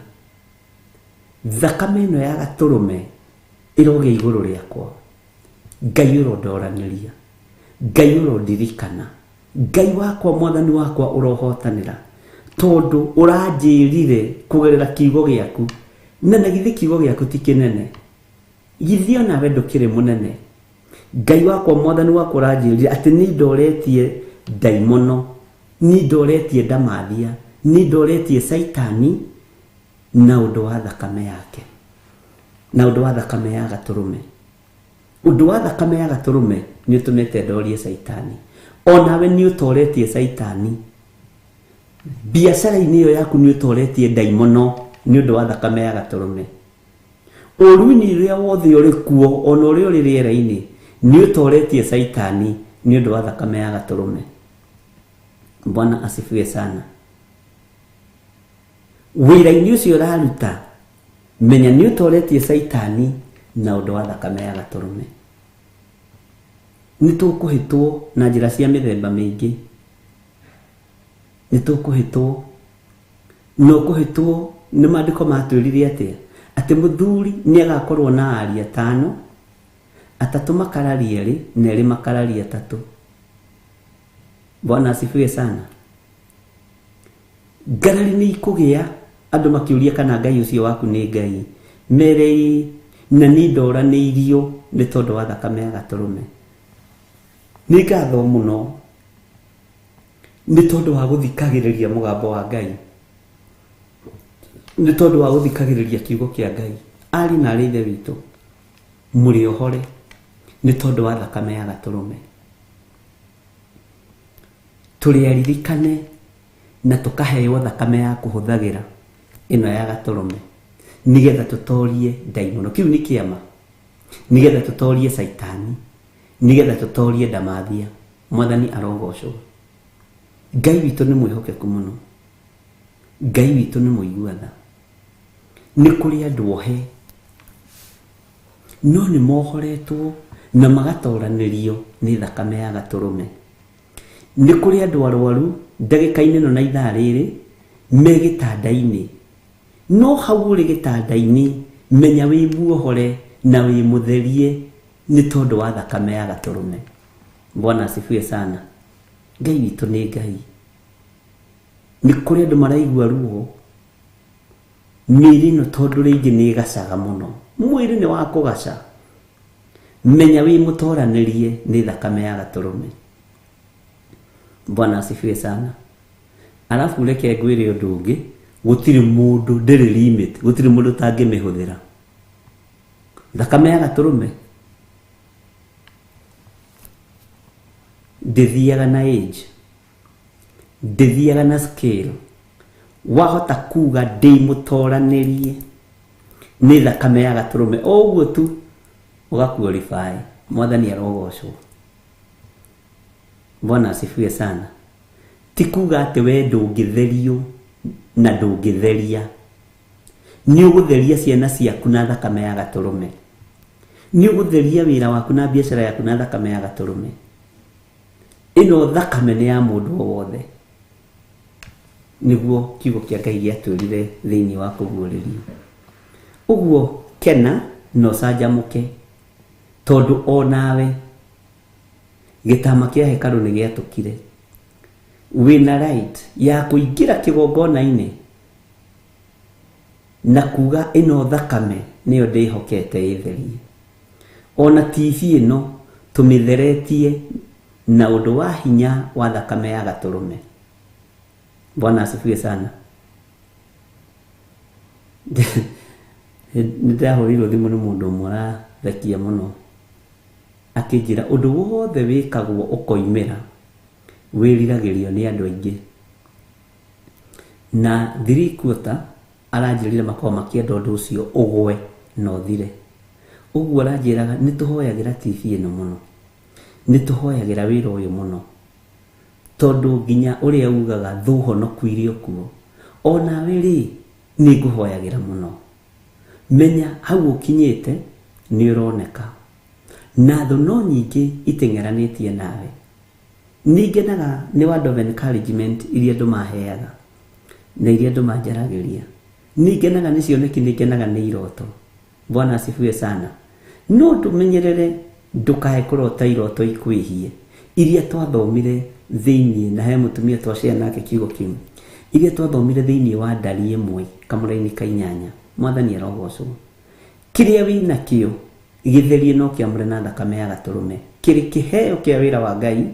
S10: Thakame ĩno ya gatũrũme ĩrogĩa igũrũ rĩakwa. Ngai ũrondoranĩria, Ngai ũrondirikana, Ngai wakwa, mwathani wakwa ũrohotanĩra, tondũ ũranjĩrire kũgerera kiugo gĩaku. Na na githĩ kiugo gĩaku ti kĩnene? Githĩ onawe ndũkĩrĩ mũnene? Ngai wakwa, mwathani wakwa ũranjĩrire atĩ nĩ ndoretie ndaimono, nĩ ndoretie ndamathia, nĩ ndoretie caitani na ũndũ wa thakame yake, na ũndũ wa thakame ya gatũrũme. Ũndũ wa thakame ya gatũrũme nĩ ũtũmĩte ndorie caitani. Onawe nĩ ũtoretie caitani. Biacara-inĩ ĩyo yaku nĩ ũtoretie ndaimono nĩ ũndũ wa thakame ya gatũrũme. Ũru-inĩ ũrĩa wothe ũrĩ kuo, ona ũrĩa ũrĩ rĩera-inĩ, nĩ ũtoretie caitani nĩ ũndũ wa thakame ya gatũrũme. Bwana asifiwe sana. Wĩra-inĩ ũcio ũraruta, menya nĩ ũtoretie caitani na ũndũ wa thakame ya gatũrũme. Nĩ tũkũhĩtwo na njĩra cia mĩthemba mĩingĩ. Nĩ tũkũhĩtwo. Na ũkũhĩtwo nĩ maandĩko matwĩrire atĩa? Atĩ mũthuri nĩ agakorwo na aria 5, 3 makararia 2, na 2 makararia 3. Bwana asifiwe sana. Ngarari nĩ ikũgĩa andũ makĩũria kana Ngai ũcio waku nĩ Ngai. Mere na nĩ ndoranĩirio nĩ tondũ wa thakame ya gatũrũme. Nĩ ngatho mũno nĩ tondũ wa gũthikagĩrĩria mũgambo wa Ngai, nĩ tondũ wa gũthikagĩrĩria kiugo kĩa Ngai. Ari na arĩ ithe witũ, mũrĩ ohore nĩ tondũ wa thakame ya gatũrũme. Tũrĩ aririkane na tũkaheo thakame ya kũhũthagĩra ĩno ya gatũrũme, nĩgetha tũtorie ndaimono. Kĩu nĩ kĩama. Nĩgetha tũtorie caitani, nĩgetha tũtorie ndamathia. Mwathani arogocwo. Ngai witũ nĩ mwĩhokeku mũno. Ngai witũ nĩ mũigua tha. Nĩ kũrĩ andũ ohe, no nĩ mohoretwo na magatoranĩrio nĩ thakame ya gatũrũme. Nĩ kũrĩ andũ arwaru ndagĩka-inĩ ĩno na ithaa rĩrĩ me gĩtanda-inĩ, no hau ũrĩ gĩtanda-inĩ menya wĩ muohore na wĩ mũtherie nĩ tondũ wa thakame ya gatũrũme. Bwana asifiwe sana. Ngai witũ nĩ Ngai. Nĩ kũrĩ andũ maraigua ruo mĩĩrĩ ĩno tondũ rĩngĩ nĩ ĩgacaga mũno. Mwĩrĩ nĩ wa kũgaca. Menya wĩ mũtoranĩrie nĩ thakame ya gatũrũme. Bwana asifiwe sana. Alafu reke ngwĩre ũndũ ũngĩ, gũtirĩ mũndũ, ndĩrĩ limit, gũtirĩ mũndũ ũtangĩmĩhũthĩra. Thakame ya gatũrũme ndĩthiaga na age, Ndĩthiaga na scale. Wahota kuga ndĩ mũtoranĩrie nĩ thakame ya gatũrũme o ũguo tu ũga qualify. Mwathani arogocwo. Bwana asifiwe sana. Ti kuga atĩ we ndũngĩtherio na ndũngĩtheria. Nĩ ũgũtheria ciana ciaku na thakame ya gatũrũme. Nĩ ũgũtheria wĩra waku na biacara yaku na thakame ya gatũrũme. Ĩno thakame nĩ ya mũndũ o wothe. Nĩguo kiugo kĩa Ngai gĩatwĩrire thĩinĩ wa kũguũrĩrio. Ũguo kena na ũcanjamũke tondũ onawe gĩtama kĩa hekarũ nĩ gĩatũkire. Wĩna right ya kũingĩra kĩgongona-inĩ na kuga ĩno thakame nĩyo ndĩhokete ĩtherie. Ona TV ĩno tũmĩtheretie na ũndũ wa hinya wa thakame ya gatũrũme. Bwana asifiwe sana. Nĩndahũrĩirwo thimũ nĩ mũndũ ũmwe ũrathekia mũno akĩnjĩra ũndũ wothe wĩkagwo ũkoimĩra wĩriragĩrio nĩ andũ aingĩ. Na 3/4 aranjĩrire makoragwo makĩenda ũndũ ũcio ũgwe na ũthire. Ũguo aranjĩraga nĩ tũhoyagĩra TV ĩno mũno, nĩ tũhoyagĩra wĩra ũyũ mũno, tondũ nginya ũrĩa ugaga thũ honoku irĩ o kuo, onawe rĩ nĩ ngũhoyagĩra mũno. Menya hau ũkinyĩte nĩ ũroneka na thũ no nyingĩ iteng'eranĩtie nawe. Nĩ ngenaga nĩ word of encouragement iria andũ maheaga na iria andũ manjaragĩria. Nĩ ngenaga nĩ cioneki, nĩ ngenaga nĩ iroto. Bwana asifiwe sana. No ndũmenyerere ndũkae kũrota iroto ikwĩhie iria twathomire thĩinĩ, na he mũtumia twacea nake kiugo kĩu, iria twathomire thĩinĩ wa ndari ĩmwe kamũraini ka 8. Mwathani arogocwo. Kĩrĩa wĩnakĩo gĩtherie no kĩamũre na thakame ya gatũrũme, kĩrĩ kĩheo kĩa wĩra wa Ngai,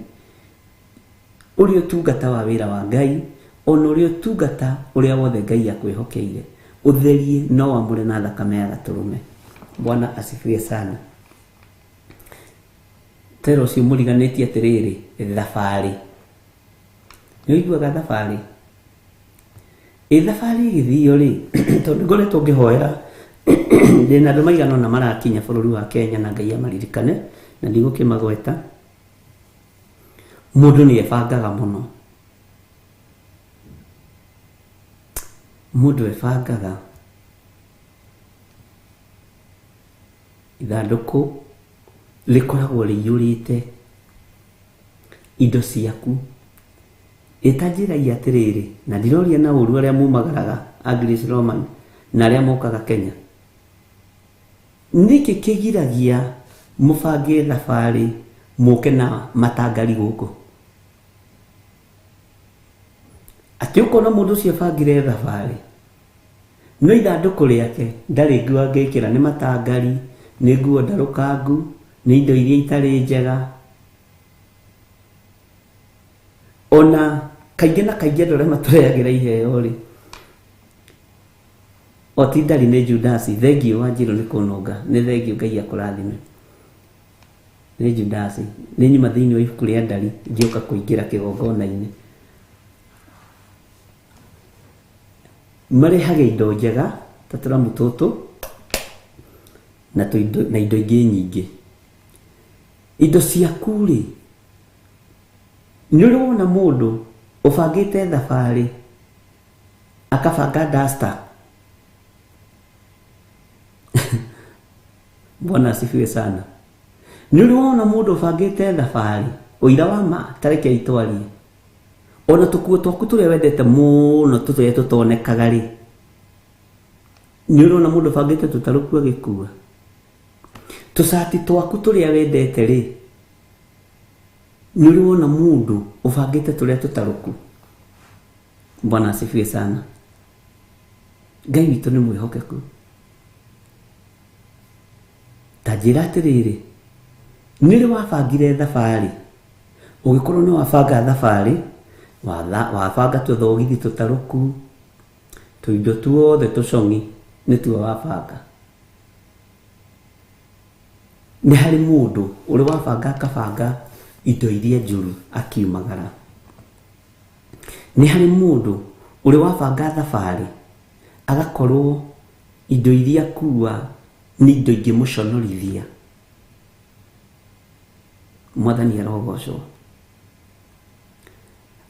S10: ũrĩa ũtungata wa wĩra wa Ngai, ona ũrĩa ũtungata ũrĩa wothe Ngai akwĩhokeire, ũtherie no wamũre na thakame ya gatũrũme. Bwana asifiwe sana. Tero ũcio mũriganĩtie atĩrĩrĩ, thabarĩ. Nĩ ũiguaga thabarĩ? Ĩ thabarĩ ĩgĩthio rĩ, tondũ ngoretwo ngĩhoera ndĩna andũ maigana ũna marakinya bũrũri wa Kenya na Ngai amaririkane na ndigũkĩmagweta. Mũndũ nĩ ebangaga mũno. Mũndũ ebangaga ithandũkũ rĩkoragwo rĩiyũrĩte indo ciaku. Ĩtanjĩragia atĩrĩrĩ, na ndiroria na ũru arĩa mumagaraga a Greece Roman na arĩa mokaga Kenya. Nĩkĩ kĩgiragia mũbange thabarĩ mũke na matangari gũkũ? Atĩ ũkona mũndũ ũcio abangire thabarĩ no ithandũkũ rĩake ndarĩ nguo angĩkĩra, nĩ matangari, nĩ nguo ndarũkangu, nĩ indo iria itarĩ njega. Ona kaingĩ na kaingĩ andũ arĩa matũrehagĩra iheo rĩ, o ti ndari nĩ Judasi. Thengiũ Wanjirũ nĩ kũnũnga, nĩ thengiũ, Ngai akũrathime. Nĩ Judasi. Nĩ nyuma thĩinĩ wa ibuku rĩa ndari ngĩũka kũingĩra kĩgongona-inĩ. Marehaga indo njega ta tũramu tũtũ na indo ingĩ nyingĩ. Indo ciaku rĩ, nĩ ũrĩ wona mũndũ ũbangĩte thabarĩ akabanga duster? Bwana asifiwe sana. Nĩ ũrĩ wona mũndũ ũbangĩte thabarĩ ũira wa ma tareke itwarie, ona tũkuo twaku tũrĩa wendete mũno tũrĩa tũtonekaga rĩ, nĩ ũrĩ wona mũndũ ũbangĩte tũtarũku agĩkua? Tũcati twaku tũrĩa wendete rĩ, nĩ ũrĩ wona mũndũ ũbangĩte tũrĩa tũtarũku? Bwana asifiwe sana. Ngai witũ nĩ mwĩhokeku. Ta njĩra atĩrĩrĩ, nĩ rĩ wabangire thabarĩ? Ũgĩkorwo nĩ wabanga thabarĩ, wabanga tũthogithi tũtarũku, tũindo tuothe tũcong'i nĩtuo wabanga. Nĩ harĩ mũndũ ũrĩ wabanga akabanga indo iria njũru akiumagara. Nĩ harĩ mũndũ ũrĩ wabanga thabarĩ agakorwo indo iria akua nĩ indo ingĩmũconorithia. Mwathani arogocwo.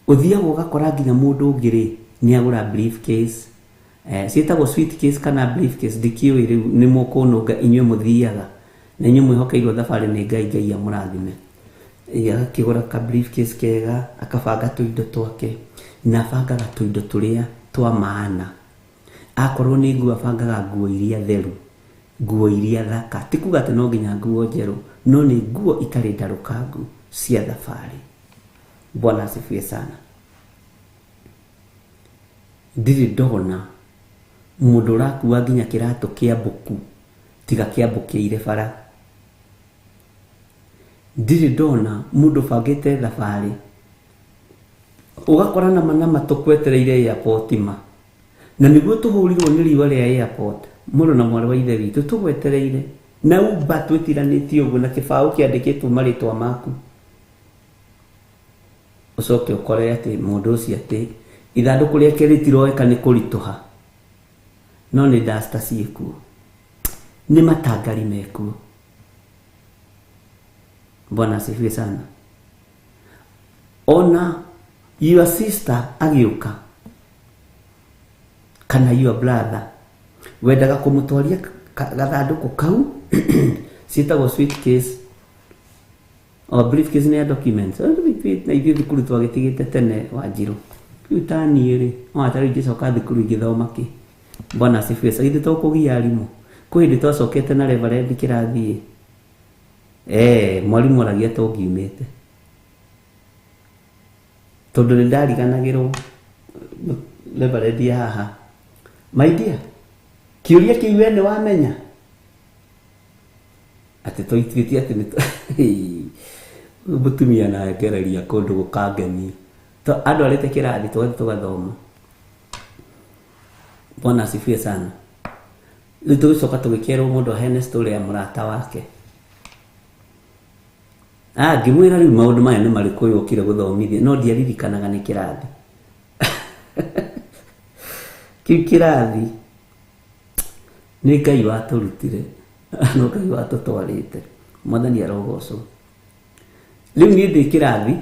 S10: Ũthiaga ũgakora nginya mũndũ ũngĩ rĩ nĩ agũra briefcase, ciĩtagwo suitcase kana briefcase, ndikĩũĩ rĩu nĩ mũkũnũnga inyuĩ mũthiaga na inyuĩ mwĩhokeirwo thabarĩ nĩ Ngai, Ngai amũrathime. Agakĩgũra ka briefcase kega, akabanga tũindo twake, na abangaga tũindo tũrĩa twa maana. Akorwo nĩ nguo abangaga nguo iria theru, nguo iria thaka, ti kuga atĩ no nginya nguo njerũ, no nĩ nguo itarĩ ndarũkangu cia thabarĩ. Bwana asifiwe sana. Ndirĩ ndona mũndũ ũrakua nginya kĩratũ kĩa mbũku tiga kĩambũkĩire bara. Ndirĩ ndona mũndũ ũbangĩte thabarĩ ũgakora nama nama tũkwetereire airport ma, na nĩguo tũhũrirwo nĩ riũa rĩa airport, mũrũ na mwarĩ wa ithe witũ tũgwetereire na Uber twĩtiranĩtie ũguo na kĩbaũ kĩandĩkĩtwo marĩtwa maku, ũcoke ũkore atĩ mũndũ ũcio atĩ ithandũkũ rĩake rĩtiroeka nĩ kũritũha, no nĩ duster ciĩkuo, nĩ matangari mekuo. Bwana asifiwe sana. Ona your sister agĩũka kana your brother wendaga kũmũtwaria gathandũkũ kau ciĩtagwo suitcase o briefcase nĩ ya documents. Na ithuĩ thukuru twagĩtigĩte tene Wanjirũ, rĩu ta niĩ rĩ no ta rĩu ingĩcoka thukuru ingĩthoma kĩ? Bwana asifiwe sana. Ithuĩ to kũgia arimũ, kwĩ hĩndĩ twacokete na reverend kĩrathi mwarimũ aragia to ngiumĩte tondũ nĩ ndariganagĩrwo reverend haha. My dear, kĩũria kĩu we nĩ wamenya atĩ tũituĩtie atĩ nĩ mũtumia na ngereria kũndũ gũkangenia andũ arĩte kĩrathi tũgathiĩ tũgathoma. Bwana asifiwe sana. Rĩu tũgĩcoka tũgĩkerwo mũndũ aheane story ya mũrata wake. Ngĩmwĩra rĩu maũndũ maya nĩ marĩkũ ũyũ ũkire gũthomithia, no ndiaririkanaga nĩ kĩrathi. Kĩu kĩrathi nĩ Ngai watũrutire, no Ngai watũtwarĩte. Mwathani arogocwo. Rĩu niĩ ndĩ kĩrathi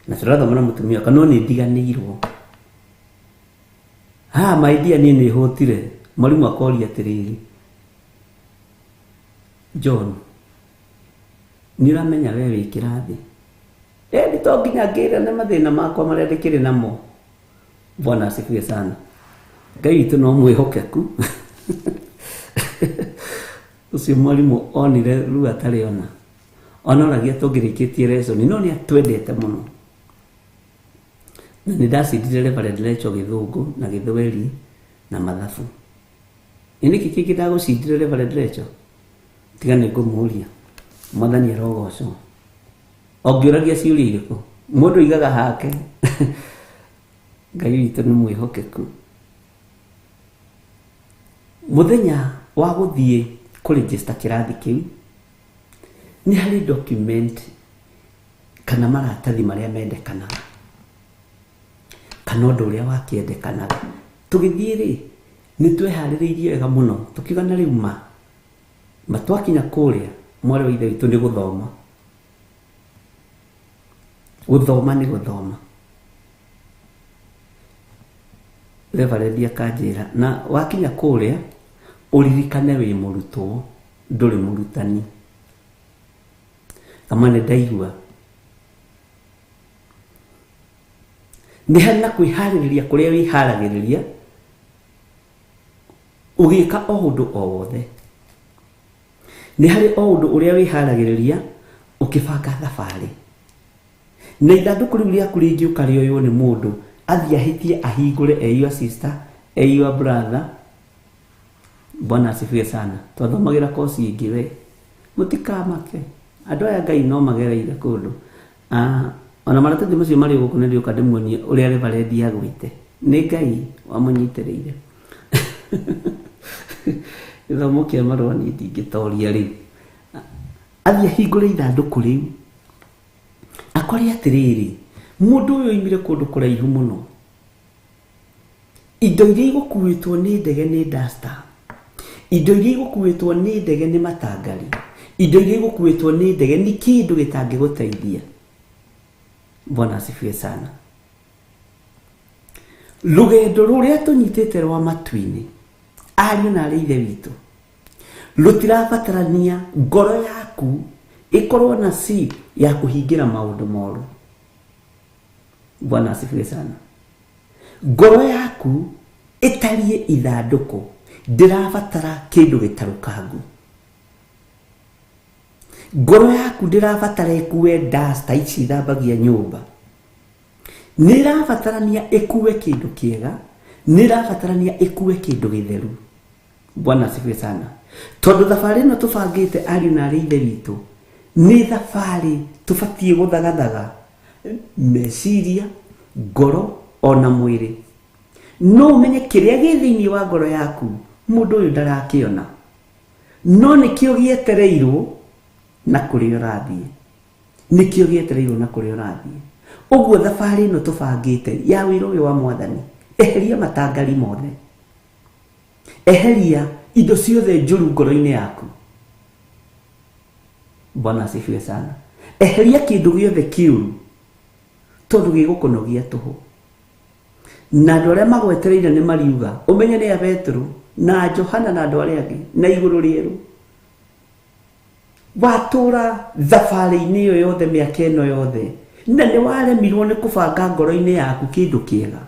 S10: na tũrathoma na mũtumia wakwa, no nĩ ndiganĩirwo. My dear, niĩ nĩ hũtire. Mwarimũ akoria atĩrĩrĩ, John, nĩ ũramenya we wĩ kĩrathi? Nĩ to nginya ngĩrane mathĩna makwa marĩa ndĩkĩrĩ namo. Bwana asifiwe sana. Ngai witũ no mwĩhokeku. Ũcio mwarimũ onire ruo atarĩ ona. Onoragia tũngĩrĩkĩtie lesson, no nĩ atwendete mũno. Na nĩ ndacindire Reverend Rachel Gĩthũngũ na Gĩthweri na mathabu. Nĩ nĩkĩ kĩngĩ ndagũcindire Reverend Rachel? Tiga nĩ ngũmũria. Mwathani arogocwo. Ũngĩũragia ciũria irĩkũ? Mũndũ aigaga hake. Ngai witũ nĩ mwĩhokeku. Mũthenya wa gũthiĩ kũregister kĩrathi kĩu, nĩ harĩ document kana maratathi marĩa mendekanaga kana ũndũ ũrĩa wakĩendekanaga. Tũgĩthiĩ rĩ, nĩ tweharĩrĩirie wega mũno, tũkiuga na rĩu ma twakinya kũrĩa mwarĩ wa ithe witũ nĩ gũthoma. Gũthoma nĩ gũthoma. Reverend akanjĩra, na wakinya kũrĩa ũririkane wĩ mũrutwo, ndũrĩ mũrutani. Kama nĩ ndaigua. Nĩ harĩ na kwĩharĩrĩria kũrĩa wĩharagĩrĩria ũgĩka o ũndũ o wothe. Nĩ harĩ o ũndũ ũrĩa wĩharagĩrĩria ũkĩbanga thabarĩ. Na ithandũkũ rĩu rĩaku rĩngĩũka rĩoywo nĩ mũndũ, athiĩ ahĩtie ahingũre e your sister, e your brother. Bwana asifiwe sana. Twathomagĩra kosi ĩngĩ we. Mũtikamake. Andũ aya Ngai no magereire kũndũ. Ona maratathi macio marĩ gũkũ nĩ ndĩũka ndĩmuonie ũrĩa Reverend agwĩte. Nĩ Ngai wamũnyitĩrĩire. Gĩthomo kĩa marũa niĩ ndingĩtoria rĩu. Athiĩ ahingũre ithandũkũ rĩu. Akore atĩrĩrĩ, mũndũ ũyũ oimire kũndũ kũraihu mũno. Indo iria igũkuĩtwo nĩ ndege nĩ duster, indo iria igũkuĩtwo nĩ ndege nĩ matangari, indo iria igũkuĩtwo nĩ ndege nĩ kĩndũ gĩtangĩgũteithia. Bwana asifiwe sana. Rũgendo rũrĩa tũnyitĩte rwa matu-inĩ, ariũ na arĩ ithe witũ, rũtirabatarania ngoro yaku ĩkorwo na seed ya kũhingĩra maũndũ moru. Bwana asifiwe sana. Ngoro yaku ĩtariĩ ithandũkũ, ndĩrabatara kĩndũ gĩtarũkangu. Ngoro yaku ndĩrabatara ĩkue duster ici ithambagia nyũmba. Nĩ ĩrabatarania ĩkue kĩndũ kĩega, nĩ ĩrabatarania ĩkue kĩndũ gĩtheru. Bwana asifiwe sana. Tondũ thabarĩ ĩno tũbangĩte ariũ na arĩ ithe witũ, nĩ thabarĩ tũbatiĩ gũthagathaga meciria, ngoro ona mwĩrĩ. No ũmenye kĩrĩa gĩ thĩinĩ wa ngoro yaku mũndũ ũyũ ndarakĩona, no nĩkĩo gĩetereirwo na kũrĩa ũrathiĩ, nĩkĩo gĩetereirwo na kũrĩa ũrathiĩ. Ũguo thabarĩ ĩno tũbangĩte ya wĩra ũyũ wa Mwathani, eheria matangari mothe, eheria indo ciothe njũru ngoro-inĩ yaku. Bwana asifiwe sana. Eheria kĩndũ gĩothe kĩũru tondũ gĩgũkũnogia tũhũ. Na andũ arĩa magwetereire nĩ mariuga, ũmenye nĩ a Petero na Johana na andũ arĩa angĩ na igũrũ rĩerũ. Watũra thabarĩ-inĩ ĩyo yothe mĩaka ĩno yothe, na nĩ waremirwo nĩ kũbanga ngoro-inĩ yaku kĩndũ kĩega,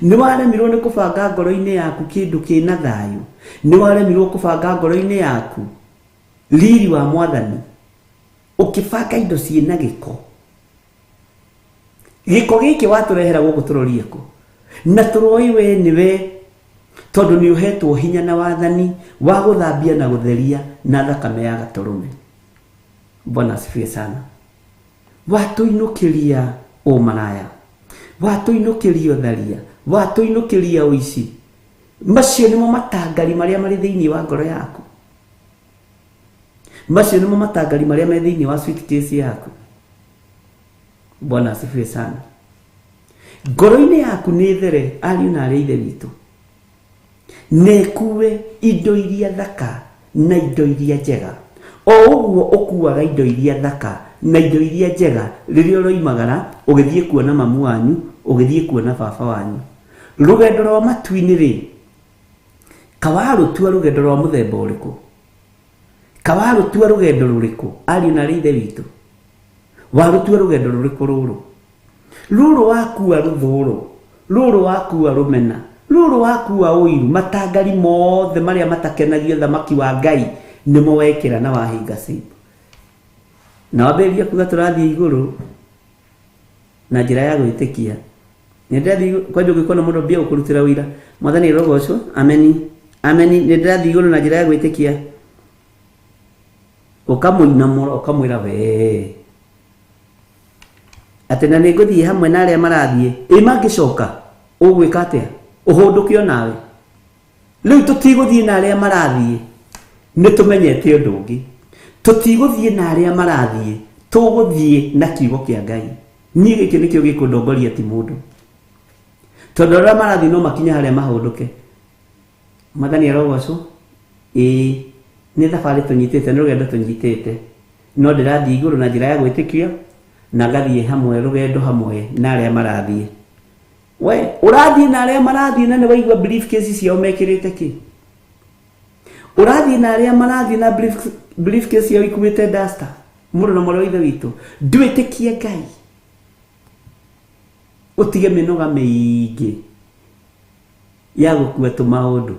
S10: nĩ waremirwo nĩ kũbanga ngoro-inĩ yaku kĩndũ kĩna thayũ, nĩ waremirwo kũbanga ngoro-inĩ yaku riri wa Mwathani, ũkĩbanga indo ciĩna gĩko. Gĩko gĩkĩ watũrehera gũkũ tũrorie kũ? Na tũroi we nĩwe, tondũ nĩ ũhetwo hinya na wathani wa gũthambia na gũtheria na thakame ya gatũrũme. Bwana asifiwe sana. Watũinũkĩria ũmaraya, watũinũkĩria ũtharia, watũinũkĩria ũici, macio nĩmo matangari marĩa marĩ thĩinĩ wa ngoro yaku, macio nĩmo matangari marĩa me thĩinĩ wa suitcase yaku. Bwana asifiwe sana. Ngoro-inĩ yaku nĩ there, ariũ na arĩ ithe witũ, na ĩkue indo iria thaka na indo iria njega. O ũguo ũkuaga indo iria thaka na indo iria njega rĩrĩa ũroimagara ũgĩthiĩ kuona mamu wanyu, ũgĩthiĩ kuona baba wanyu. Rũgendo rwa matu-inĩ rĩ, kawarũtua rũgendo rwa mũthemba ũrĩkũ? Kawarũtua rũgendo rũrĩkũ, ariũ na arĩ ithe witũ? Warũtua rũgendo rũrĩkũ rũrũ? Rũrũ wakua rũthũũro, rũrũ wakua rũmena, rũrũ wakua ũiru, matangari mothe marĩa matakenagia thamaki wa Ngai nĩmo wekĩra na wahinga zip. Na wambĩrĩria kuga tũrathiĩ igũrũ na njĩra ya gwĩtĩkia. Nĩ ndĩrathiĩ kwanja ũngĩkona mũndũ mbia gũkũrutĩra ũira, Mwathani arogocwo, ameni, ameni, nĩ ndĩrathiĩ igũrũ na njĩra ya gwĩtĩkia. Ũkamũinamũra ũkamwĩra wee atĩ na nĩ ngũthiĩ hamwe na arĩa marathiĩ, ĩ mangĩcoka ũgwĩka atĩa? Ũhũndũke onawe. Rĩu tũtigũthiĩ na arĩa marathiĩ, nĩ tũmenyete ũndũ ũngĩ. Tũtigũthiĩ na arĩa marathiĩ, tũgũthiĩ na kiugo kĩa Ngai. Niĩ gĩkĩ nĩkĩo gĩkũndongoria ti mũndũ, tondũ arĩa marathiĩ no makinye harĩa mahũndũke. Mwathani arogocwo. Ĩĩ nĩ thabarĩ tũnyitĩte, nĩ rũgendo tũnyitĩte, no ndĩrathiĩ igũrũ na njĩra ya gwĩtĩkia na ngathiĩ hamwe rũgendo hamwe na arĩa marathiĩ. We ũrathiĩ na arĩa marathiĩ na nĩ waigua briefcase ciao mekĩrĩte kĩ? Ũrathiĩ na arĩa marathiĩ na briefcase ciao ikuĩte duster? Mũrũ na mwarĩ wa ithe witũ, ndwĩtĩkie Ngai, ũtige mĩnoga mĩingĩ ya gũkua tũmaũndũ,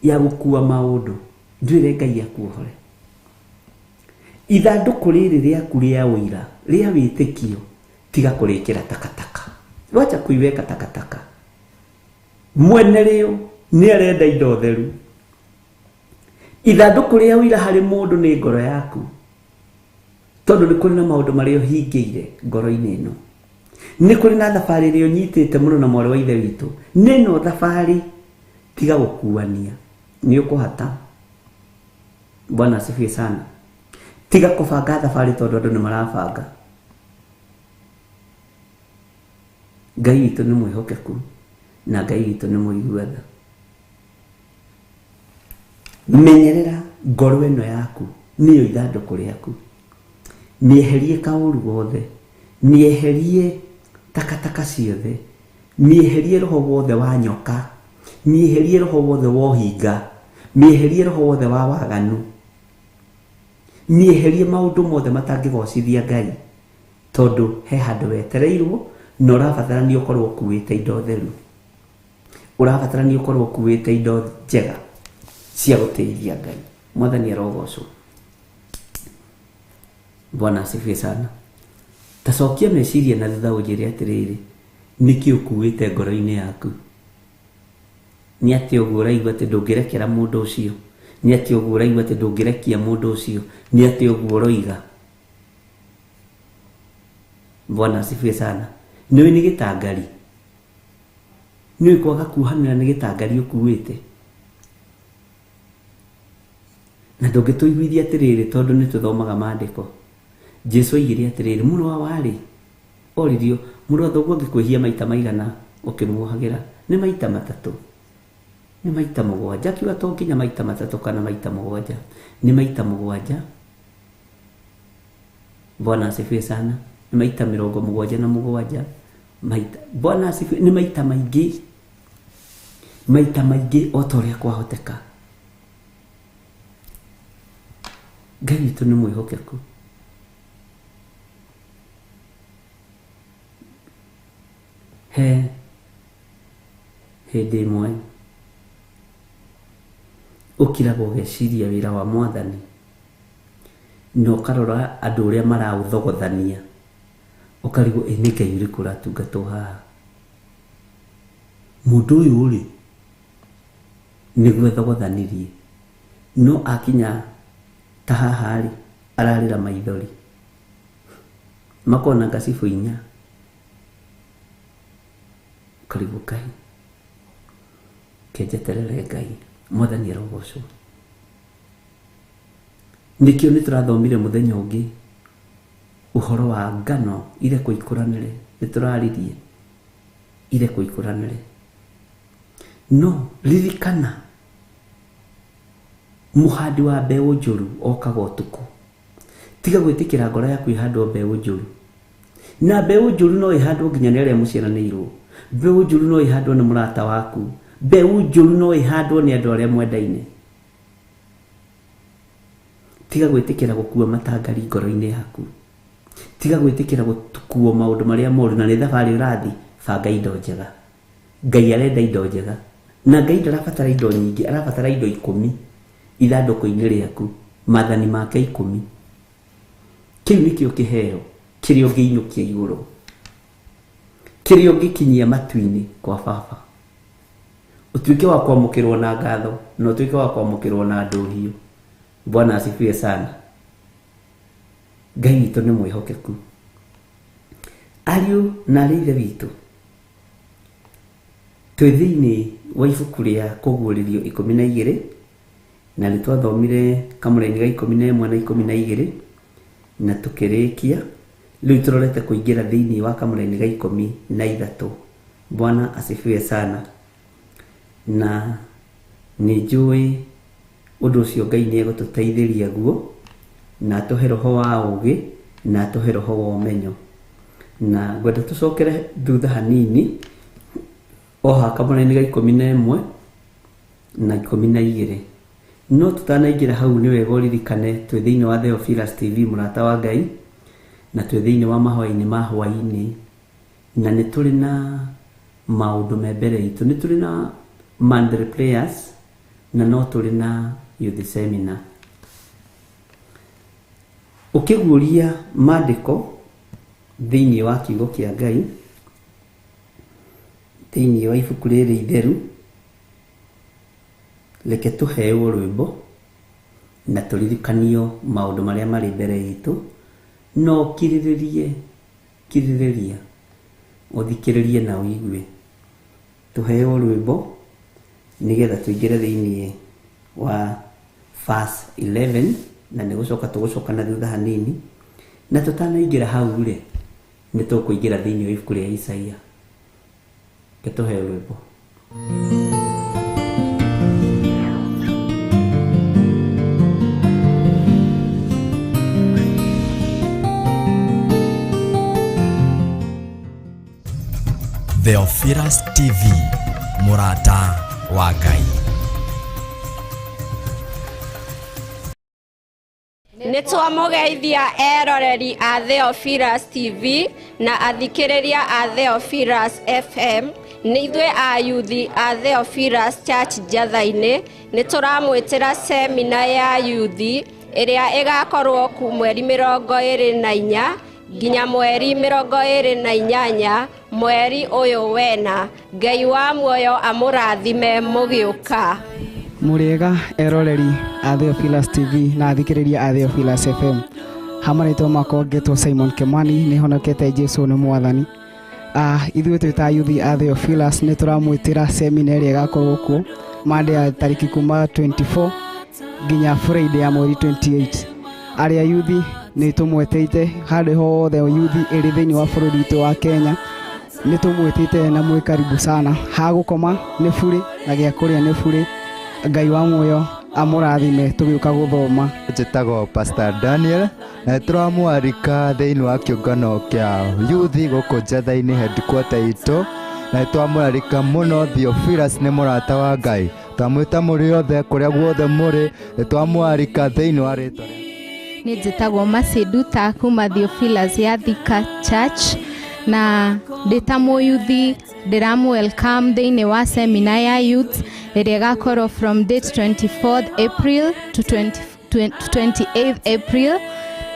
S10: ya gũkua maũndũ. Ndwĩre Ngai akuohore. Ithandũkũ rĩrĩ rĩaku rĩa ũira, rĩa wĩtĩkio, tiga kũrĩkĩra takataka. Wacha kuiweka takataka. Mwene rĩo nĩ arenda indo theru. Ithandũkũ rĩa ũira harĩ mũndũ nĩ ngoro yaku, tondũ nĩ kũrĩ na maũndũ marĩa ũhingĩire ngoro-inĩ ĩno. Nĩ kũrĩ na thabarĩ ĩrĩa ũnyitĩte mũno na mwarĩ wa ithe witũ. Nĩ ĩno thabarĩ, tiga gũkuania, nĩ ũkũhata. Bwana asifiwe sana. Tiga kũbanga thabarĩ tondũ andũ nĩ marabanga. Ngai witũ nĩ mwĩhokeku. Na Ngai witũ nĩ mũigua tha. Menyerera ngoro ĩno yaku, nĩyo ithandũkũ rĩaku. Mĩeherie kaũru gothe, mĩeherie takataka ciothe, mĩeherie roho wothe wa nyoka, mĩeherie roho wothe wa ũhinga, mĩeherie roho wothe wa waganu, mĩeherie maũndũ mothe matangĩgocithia Ngai, tondũ he handũ wetereirwo na ũrabatarania ũkorwo ũkuĩte indo theru, ũrabatarania ũkorwo ũkuĩte indo njega cia gũtĩithia Ngai. Mwathani arogocwo. Bwana asifiwe sana. Tacokia meciria na thutha ũnjĩre atĩrĩrĩ, nĩkĩ ũkuĩte ngoro-inĩ yaku? Nĩ atĩa ũguo ũraigua atĩ ndũngĩrekera mũndũ ũcio? Nĩ atĩa ũguo ũraigua atĩ ndũngĩrekia mũndũ ũcio? Nĩ atĩa ũguo ũroiga? Bwana asifiwe sana. Nĩũĩ nĩ gĩtangari? Nĩũĩ kwaga kuohanĩra nĩ gĩtangari ũkuĩte? Na ndũngĩtũiguithia atĩrĩrĩ, tondũ nĩ tũthomaga maandĩko. Jesu oigire atĩrĩrĩ, mũrũ wa warĩ oririo, mũrũ wa thoguo angĩkwĩhia maita maigana ũkĩmuohagĩra? Nĩ maita matatũ, nĩ maita mũgwanja. Akiuga to nginya maita matatũ kana maita mũgwanja, nĩ maita mũgwanja. Bwana asifiwe sana. Nĩ maita 77 maita. Bwana asifiwe. Nĩ maita maingĩ, maita maingĩ o ta ũrĩa kwahoteka. Ngai witũ nĩ mwĩhokeku. He hĩndĩ ĩmwe ũkiraga ũgeciria wĩra wa Mwathani, na ũkarora andũ ũrĩa maraũthogothania, ũkarigwo ĩ nĩ Ngai ũrĩkũ ũratungatwo haha? Mũndũ ũyũ rĩ, nĩguo ethogothanirie, no akinya ta haha rĩ, ararĩra maithori makona ngacibũ inya. Ũkarigwo Ngai, kenjeterere Ngai. Mwathani arogocwo. Nĩkĩo nĩ tũrathomire mũthenya ũngĩ ũhoro wa ngano irekwo ikũranĩre, nĩ tũraririe irekwo ikũranĩre. No ririkana, mũhandi wa mbeũ njũru okaga ũtukũ. Tiga gwĩtĩkĩra ngoro yaku ĩhandwo mbeũ njũru. Na mbeũ njũru no ĩhandwo nginya nĩ arĩa mũciaranĩirwo. Mbeũ njũru no ĩhandwo nĩ mũrata waku. Mbeũ njũru no ĩhandwo nĩ andũ arĩa mwendaine. Tiga gwĩtĩkĩra gũkua matangari ngoro-inĩ yaku. Tiga gwĩtĩkĩra gũkuo maũndũ marĩa moru. Na nĩ thabarĩ ũrathiĩ, banga indo njega. Ngai arenda indo njega. Na Ngai ndarabatara indo nyingĩ, arabatara indo 10 ithandũkũ-inĩ rĩaku, maathani make 10. Kĩu nĩkĩo kĩheo kĩrĩa ũngĩinũkia igũrũ, kĩrĩa ũngĩkinyia matu-inĩ kwa Baba, ũtuĩke wa kwamũkĩrwo na ngatho na ũtuĩke wa kwamũkĩrwo na ndũhiũ. Bwana asifiwe sana. Ngai witũ nĩ mwĩhokeku. Ariũ na aarĩ a Ithe witũ, twĩ thĩinĩ wa ibuku rĩa Kũguũrĩrio 12, na nĩ twathomire kamũraini ga 11 na 12 na tũkĩrĩkia. Rĩu tũrorete kũingĩra thĩinĩ wa kamũraini ga 13. Bwana asifiwe sana. Na nĩ njũĩ ũndũ ũcio Ngai nĩ egũtũteithĩria guo, na atũhe roho wa ũũgĩ, na atũhe roho wa ũmenyo. Na ngwenda tũcokere thutha hanini o haha kamũraini ga 11 na 12. No tũtanaingĩra hau nĩ wega ũririkane twĩ thĩinĩ wa Theophilus TV, mũrata wa Ngai, na twĩ thĩinĩ wa mahoya-inĩ ma hwaĩ-inĩ, na nĩ tũrĩ na maũndũ me mbere itũ. Nĩ tũrĩ na monthly prayers na no tũrĩ na youth seminar. Ũkĩguũria maandĩko thĩinĩ wa kiugo kĩa Ngai, thĩinĩ wa ibuku rĩrĩ itheru, reke tũheo rwĩmbo na tũririkanio maũndũ marĩa marĩ mbere itũ. No kirĩrĩrie, kirĩrĩria, ũthikĩrĩrie na ũigue. Tũheo rwĩmbo nĩgetha tũingĩre thĩinĩ wa verse 11, na nĩ gũcoka tũgũcoka na thutha hanini. Na tũtanaingĩra hau rĩ, nĩ tũkũingĩra thĩinĩ wa ibuku rĩa Isaia. Reke tũheo rwĩmbo.
S1: Theophilus TV mũrata wa Ngai.
S2: Nĩ twamũgeithia eroreri a Theophilus TV na athikĩrĩria a Theophilus FM. Nĩ ithuĩ a yuthi a Theophilus Church Njatha-inĩ. Nĩ tũramwĩtĩra semina ya yuthi ĩrĩa ĩgakorwo ku mweri 24 nginya mweri 28 mweri ũyũ wena. Ngai wa muoyo amũrathime mũgĩũka.
S3: Mũrĩega eroreri a Theophilus TV na athikĩrĩria a Theophilus FM. Ha marĩtwa makwa ngetwo Simon Kimani, nĩ honokete Jesu nĩ mwathani. Ithuĩ twĩ ta yuthi a Theophilus nĩ tũramwĩtĩra semina ĩrĩa ĩgakorwo kuo Monday ya tarĩki kuma 24 nginya Friday ya mweri 28. Arĩa yuthi nĩ tũmwetĩte handũ hothe yuthi ĩrĩ thĩinĩ wa bũrũri witũ wa Kenya, nĩ tũmwĩtĩte na mwĩ karibu sana. Ha gũkoma nĩ bure na gĩa kũrĩa nĩ bure. Ngai wa muoyo amũrathime tũgĩũka gũthoma.
S4: Njĩtagwo Pastor Daniel na nĩtũramũarika thĩinĩ wa kĩũngano kĩa yuthi gũkũ Njatha-inĩ headquarter itũ, na nĩtwamũrarika mũno. Theophilus nĩ mũrata wa Ngai, twamwĩta mũrĩ othe kũrĩa guothe mũrĩ, nĩtwamũarika thĩinĩ wa rĩtwa rĩa
S5: Nĩ njĩtagwo Masinduta kuma Theophilus ya Thika Church, na ndĩ ta mũyuthi ndĩramũ welcome thĩinĩ wa semina ya youth ĩrĩa ĩgakorwo from date 24th April to 28th April,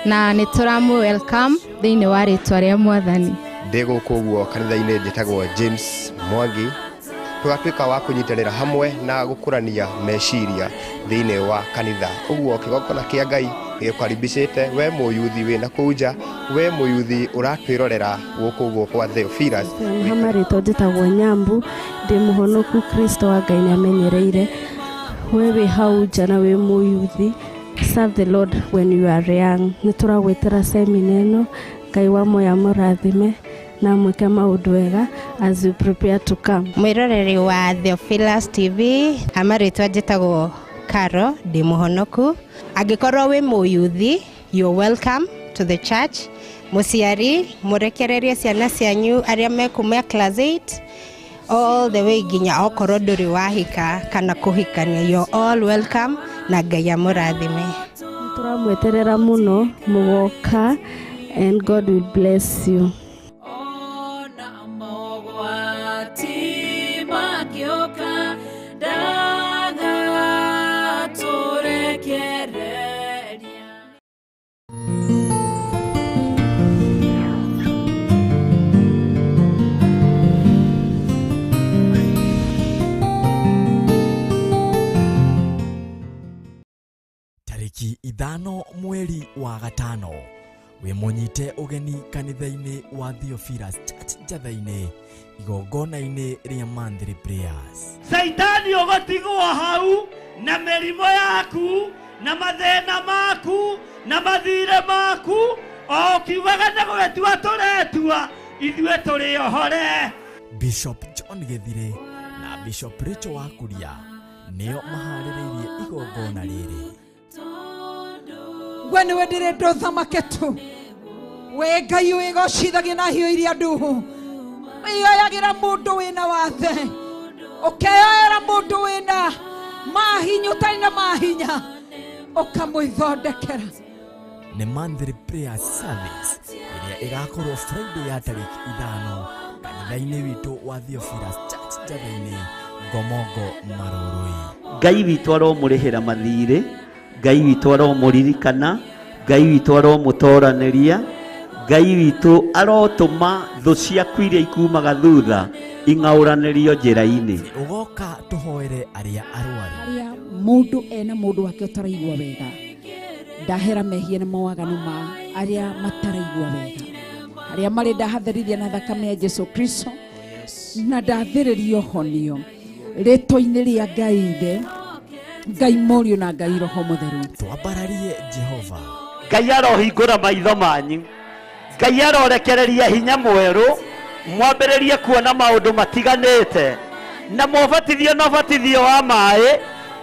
S5: na nĩ tũramũ welcome thĩinĩ wa rĩtwa rĩa mwathani.
S6: Ndĩ gũkũ ũguo kanitha-inĩ njĩtagwo James Mwangi. Tũgatuĩka wa kũnyitanĩra hamwe na gũkũrania meciria thĩinĩ wa kanitha. Ũguo kĩgongona kĩa Ngai gĩgũkaribicĩte we mũyuthi wĩna kũu nja, we mũyuthi ũratwĩrorera gũkũ ũguo kwa Theophilus.
S7: Ha marĩtwa njĩtagwo Nyambu, ndĩ mũhonoku Kristo wa Ngai nĩamenyereire. We wĩ hau nja na wĩ mũyuthi, serve the Lord when you are young. Nĩ tũragwĩtĩra semina ĩno, Ngai wa muoyo amũrathime na mwĩke maũndũ wega as you prepare to come.
S8: Mwĩroreri wa Theophilus TV, ha marĩtwa njĩtagwo Caro, ndĩ mũhonoku. Angĩkorwo wĩ mũyuthi, you're welcome to the church. Mũciari, mũrekererie ciana cianyu arĩa mekuma class 8 all the way nginya okorwo ndũrĩ wahika kana kũhikania, you're all welcome na Ngai amũrathime.
S7: Tũramweterera mũno mũgoka, and God will bless you.
S9: Mogwati makĩũka ndagatũrekereria.
S1: Tarĩki 5 mweri wa 5 wĩ mũnyite ũgeni kanitha-inĩ wa Theophilus Church Njatha-inĩ igongona-inĩ rĩa monthly prayers.
S12: Caitani ũgũtigwo hau na mĩrimũ yaku na mathĩna maku na mathirĩ maku, o ũkiugaga nĩ gũgĩtua tũretua, ithuĩ tũrĩ ohore.
S1: Bishop John Gĩthirĩ na Bishop Rachel Wakuria nĩo maharĩrĩirie igongona rĩrĩ.
S13: We nĩwe ndĩrenda ũthamake tu, we Ngai wĩgocithagia na hiũ iria nduhu, wĩyoyagĩra mũndũ wĩna wathe, ũkeyoera mũndũ wĩna mahinya ũtarĩ na mahinya, ũkamwĩthondekera.
S1: Nĩ monthly prayer service ĩrĩa ĩgakorwo Friday ya tarĩki 5 kanitha-inĩ witũ wa Theophilus Church Njatha-inĩ, Ngomongo Marũrũi.
S10: Ngai witũ aromũrĩhĩra mathirĩ, Ngai witũ aromũririkana, Ngai witũ aromũtoranĩria, Ngai witũ arotũma thũ ciaku iria ikumaga thutha ing'aũranĩrio njĩra-inĩ.
S1: Ũgoka tũhoere arĩa arwaru.
S13: Arĩa mũndũ ena mũndũ wake ũtaraigua wega, ndahera mehia na mawaganu ma arĩa mataraigua wega, arĩa marĩ ndahatherithia na thakame ya Jesu Kristo, na ndathĩrĩrio honio rĩtwa-inĩ rĩa Ngai Ithe, Ngai Mũriũ na Ngai Roho Mũtheru.
S1: Twambararie Jehova.
S12: Ngai arohingũra maitho manyu, Ngai arorekereria hinya mwerũ, mwambĩrĩrie kuona maũndũ matiganĩte. Na mũbatithio na ũbatithio wa maĩ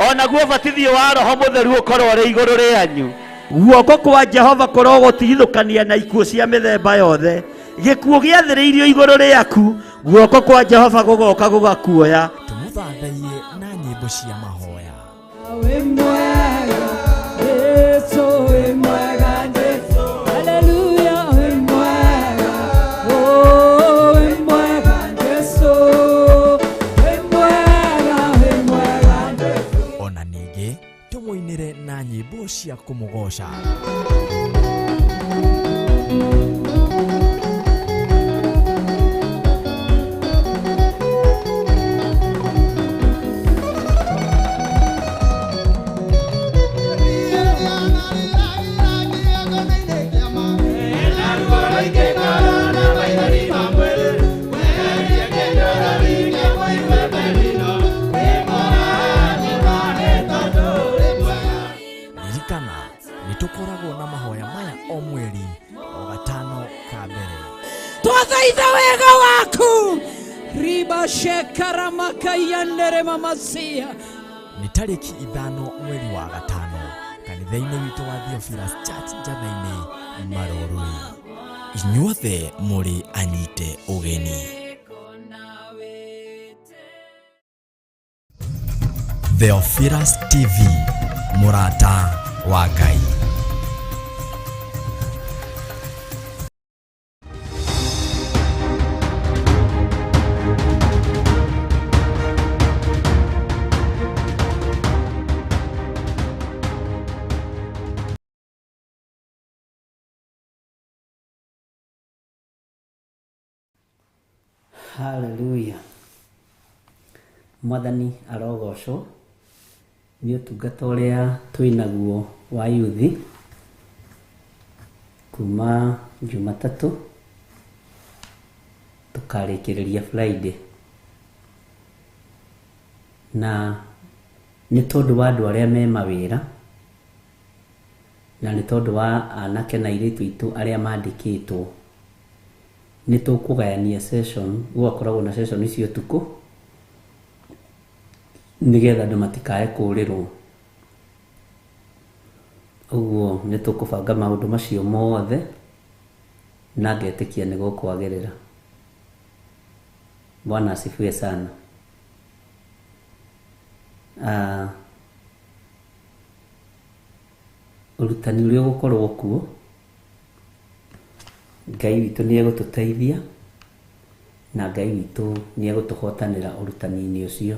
S12: onaguo ũbatithio wa roho mũtheru ũkorwo ũrĩ igũrũ rĩanyu. Guoko kwa Jehova kũrogũtigithũkania na ikuũ cia mĩthemba yothe. Gĩkuũ gĩathĩrĩirio igũrũ rĩaku, guoko kwa Jehova gũgoka gũgakuoya.
S1: Tũmũthathaiye na nyĩmbo cia mahoya.
S9: Wĩ mwega, Jesu wĩ mwega, Jesu. Haleluya, wĩ mwega, oh, wĩ mwega, Jesu. Wĩ mwega, wĩ mwega, Jesu.
S1: Ona ningĩ tũmũinĩre na nyĩmbo cia kũmũgoca. Ririkana nĩ tũkoragwo na mahoya maya o mweri o gatano ka mbere.
S9: Twathaitha wega waku riba shekaramakaiyanere mamasia.
S1: Nĩ tarĩki 5 mweri wa 5 kanitha-inĩ witũ wa Theophilus Church Njatha-inĩ Maroroi. Inyuothe mũrĩ anyite ũgeni. Theophilus TV, mũrata wa Ngai.
S10: Hallelujah. Mwathani arogocwo nĩ ũtungata ũrĩa twĩnaguo wa yuthi kuma Jumatatũ tũkarĩkĩrĩria Friday, na nĩ tondũ wa andũ arĩa me mawĩra na nĩ tondũ wa anake na airĩtu aitũ arĩa mandĩkĩtwo, nĩ tũkũgayania session, gũgakoragwo na session icio ũtukũ nĩgetha andũ matikae kũrĩrwo. Ũguo nĩ tũkũbanga maũndũ macio mothe na ngetĩkia nĩ gũkwagĩrĩra. Bwana asifiwe sana. Ũrutani ũrĩa ũgũkorwo kuo, Ngai witũ nĩ egũtũteithia na Ngai witũ nĩ egũtũhotanĩra ũrutani-inĩ ũcio.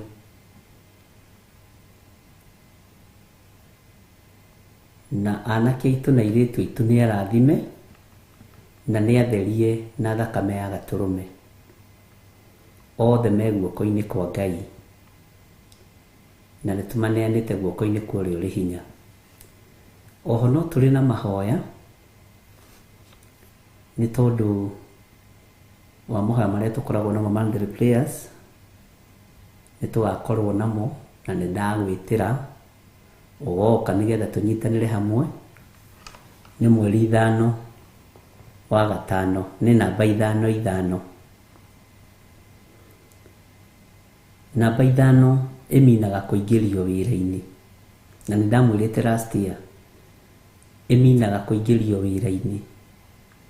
S10: Na anake aitũ na airĩtu aitũ nĩ arathime na nĩ atherie na thakame ya gatũrũme. Othe me guoko-inĩ kwa Ngai na nĩ tũmaneanĩte guoko-inĩ kwa ũrĩa ũrĩ hinya. Oho no tũrĩ na mahoya nĩ tondũ wa mahoya marĩa tũkoragwo namo monthly prayers, nĩ tũgakorwo namo na nĩ ndagwĩtĩra ũgoka nĩgetha tũnyitanĩre hamwe. Nĩ mweri 5 wa 5, nĩ namba 5 5. Namba 5 ĩminaga kũingĩrio wĩra-inĩ, na nĩ ndamwĩrĩte last year, ĩminaga kũingĩrio wĩra-inĩ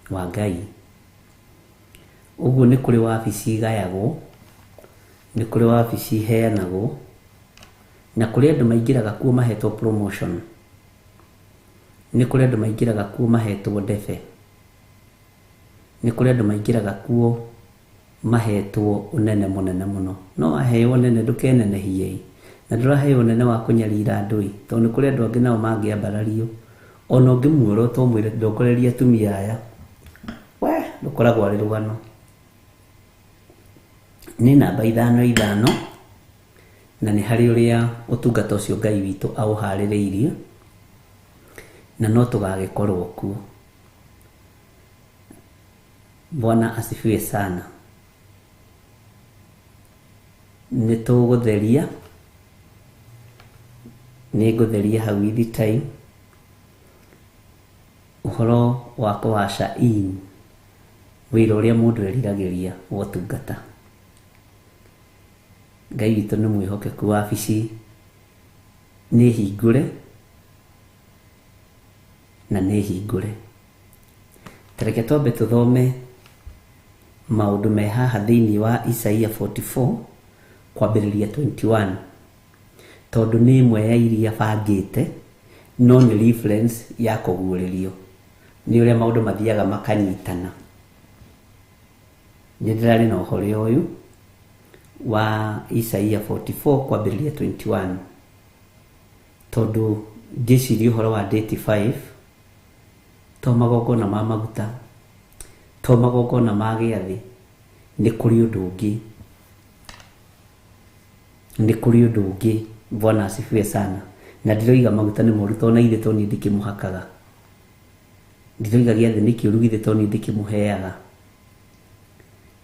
S10: wa Ngai. Ũguo nĩ kũrĩ wabici igayagwo, nĩ kũrĩ wabici iheanagwo, na kũrĩ andũ maingĩraga kuo mahetwo promotion, nĩ kũrĩ andũ maingĩraga kuo mahetwo ndebe, nĩ kũrĩ andũ maingĩraga kuo mahetwo ũnene mũnene mũno. No waheo ũnene ndũkenenehie, na ndũraheo ũnene wa kũnyarira andũ ĩ, tondũ nĩ kũrĩ andũ angĩ nao mangĩambarario. Ona ũngĩmuorota ũmwĩre ndongoreria atumia aya, we ndũkoragwo arĩ rũgano. Nĩ namba 5 5, na nĩ harĩ ũrĩa ũtungata ũcio Ngai witũ aũharĩrĩirie, na no tũgagĩkorwo kuo. Bwana asifiwe sana. Nĩ tũgũtheria, nĩ ngũtheria hau with time ũhoro wa kũwaca in wĩra ũrĩa mũndũ eriragĩria wa ũtungata. Ngai witũ nĩ mwĩhokeku, wabici nĩ hingũre na nĩ hingũre. Ta reke twambe tũthome maũndũ me haha thĩinĩ wa Isaia 44 kwambĩrĩria 21, tondũ nĩ ĩmwe ya iria bangĩte, no nĩ reference ya kũguũrĩrio nĩ ũrĩa maũndũ mathiaga makanyitana. Nĩ ndĩrarĩ na ũhoro ũyũ wa Isaia 44 kwambĩrĩria 21, tondũ ngĩciria ũhoro wa date 5, to magongona ma maguta, to magongona ma gĩathĩ, nĩ kũrĩ ũndũ ũngĩ, nĩ kũrĩ ũndũ ũngĩ. Bwana asifiwe sana. Na ndiroiga maguta nĩ moru, tondũ na ithe to niĩ ndĩkĩmũhakaga. Ndiroiga gĩathĩ nĩ kĩũru, githĩ to niĩ ndĩkĩmũheaga.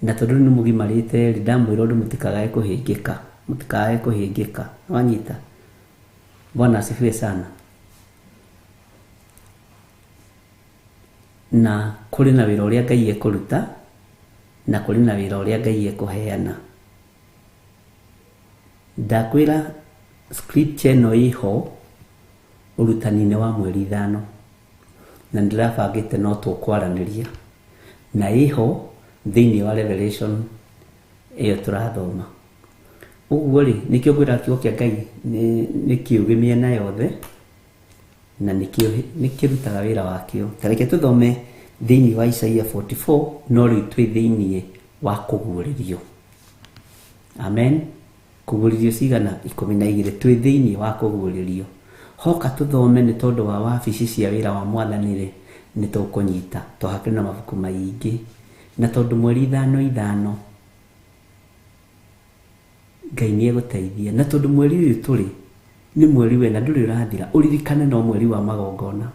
S10: Na tondũ nĩ mũgimarĩte rĩ, ndamwĩra ũndũ mũtikagae kũhĩngĩka, mũtikagae kũhĩngĩka. Wanyita? Bwana asifiwe sana. Na kũrĩ na wĩra ũrĩa Ngai ekũruta, na kũrĩ na wĩra ũrĩa Ngai ekũheana. Ndakwĩra scripture ĩno ĩho ũrutani-inĩ wa mweri 5, na ndĩrabangĩte no tũkwaranĩria, na ĩho thĩinĩ wa Revelation ĩyo tũrathoma. Ũguo rĩ, nĩkĩo ngwĩra kiugo kĩa Ngai nĩ kĩũgĩ mĩena yothe, na nĩkĩrutaga wĩra wakĩo. Ta reke tũthome thĩinĩ wa Isaia 44, no rĩu twĩ thĩinĩ wa kũguũrĩrio. Amen. Kũguũrĩrio cigana? 12. Twĩ thĩinĩ wa kũguũrĩrio. Hoka tũthome nĩ tondũ wa wabici cia wĩra wa mwathani rĩ, nĩ tũkũnyita. Tũhakĩre na mabuku maingĩ, na tondũ mweri 5 5 Ngai nĩ egũteithia, na tondũ mweri ũyũ tũrĩ nĩ mweri wena ndũrĩ ũrathira, ũririkane no mweri wa magongona.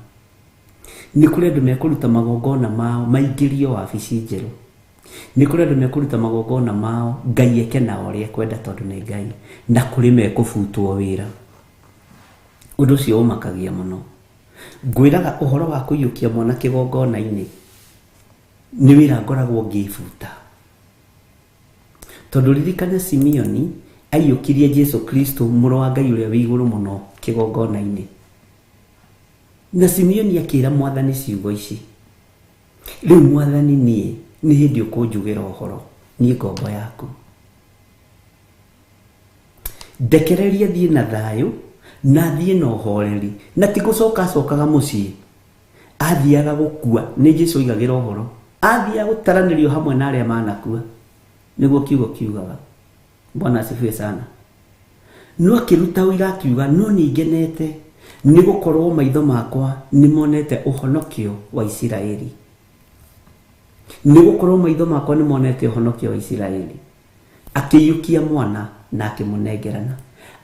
S10: Nĩ kũrĩ andũ mekũruta magongona mao maingĩrio wabici njerũ. Nĩ kũrĩ andũ mekũruta magongona mao Ngai eke nao ũrĩa ekwenda, tondũ nĩ Ngai. Na kũrĩ mekũbutwo wĩra. Ũndũ ũcio ũmakagia mũno. Ngwĩraga ũhoro wa kũiyũkia mwana kĩgongona-inĩ nĩ wĩra ngoragwo ngĩbuta, tondũ ririkana Simeoni aiyũkirie Jesu Kristo mũrũ wa Ngai ũrĩa wĩ igũrũ mũno kĩgongona-inĩ. Na Simeoni akĩra mwathani ciugo ici, rĩu mwathani niĩ nĩ hĩndĩ ũkũnjugĩra ũhoro, niĩ ngombo yaku, ndekereria thiĩ na thayũ na thiĩ na ũhoreri, na ti gũcoka acokaga mũciĩ, athiaga gũkua. Nĩ Jesu oigagĩra ũhoro, athiaga gũtaranĩrio hamwe na arĩa manakua, nĩguo kiugo kiugaga. Bwana asifiwe sana. No akĩruta ũira akiuga, no niĩ ngenete nĩ gũkorwo maitho makwa nĩ monete ũhonokio wa Isiraeli. Nĩ gũkorwo maitho makwa nĩ monete ũhonokio wa Isiraeli. Akĩiyũkia mwana na akĩmũnengerana,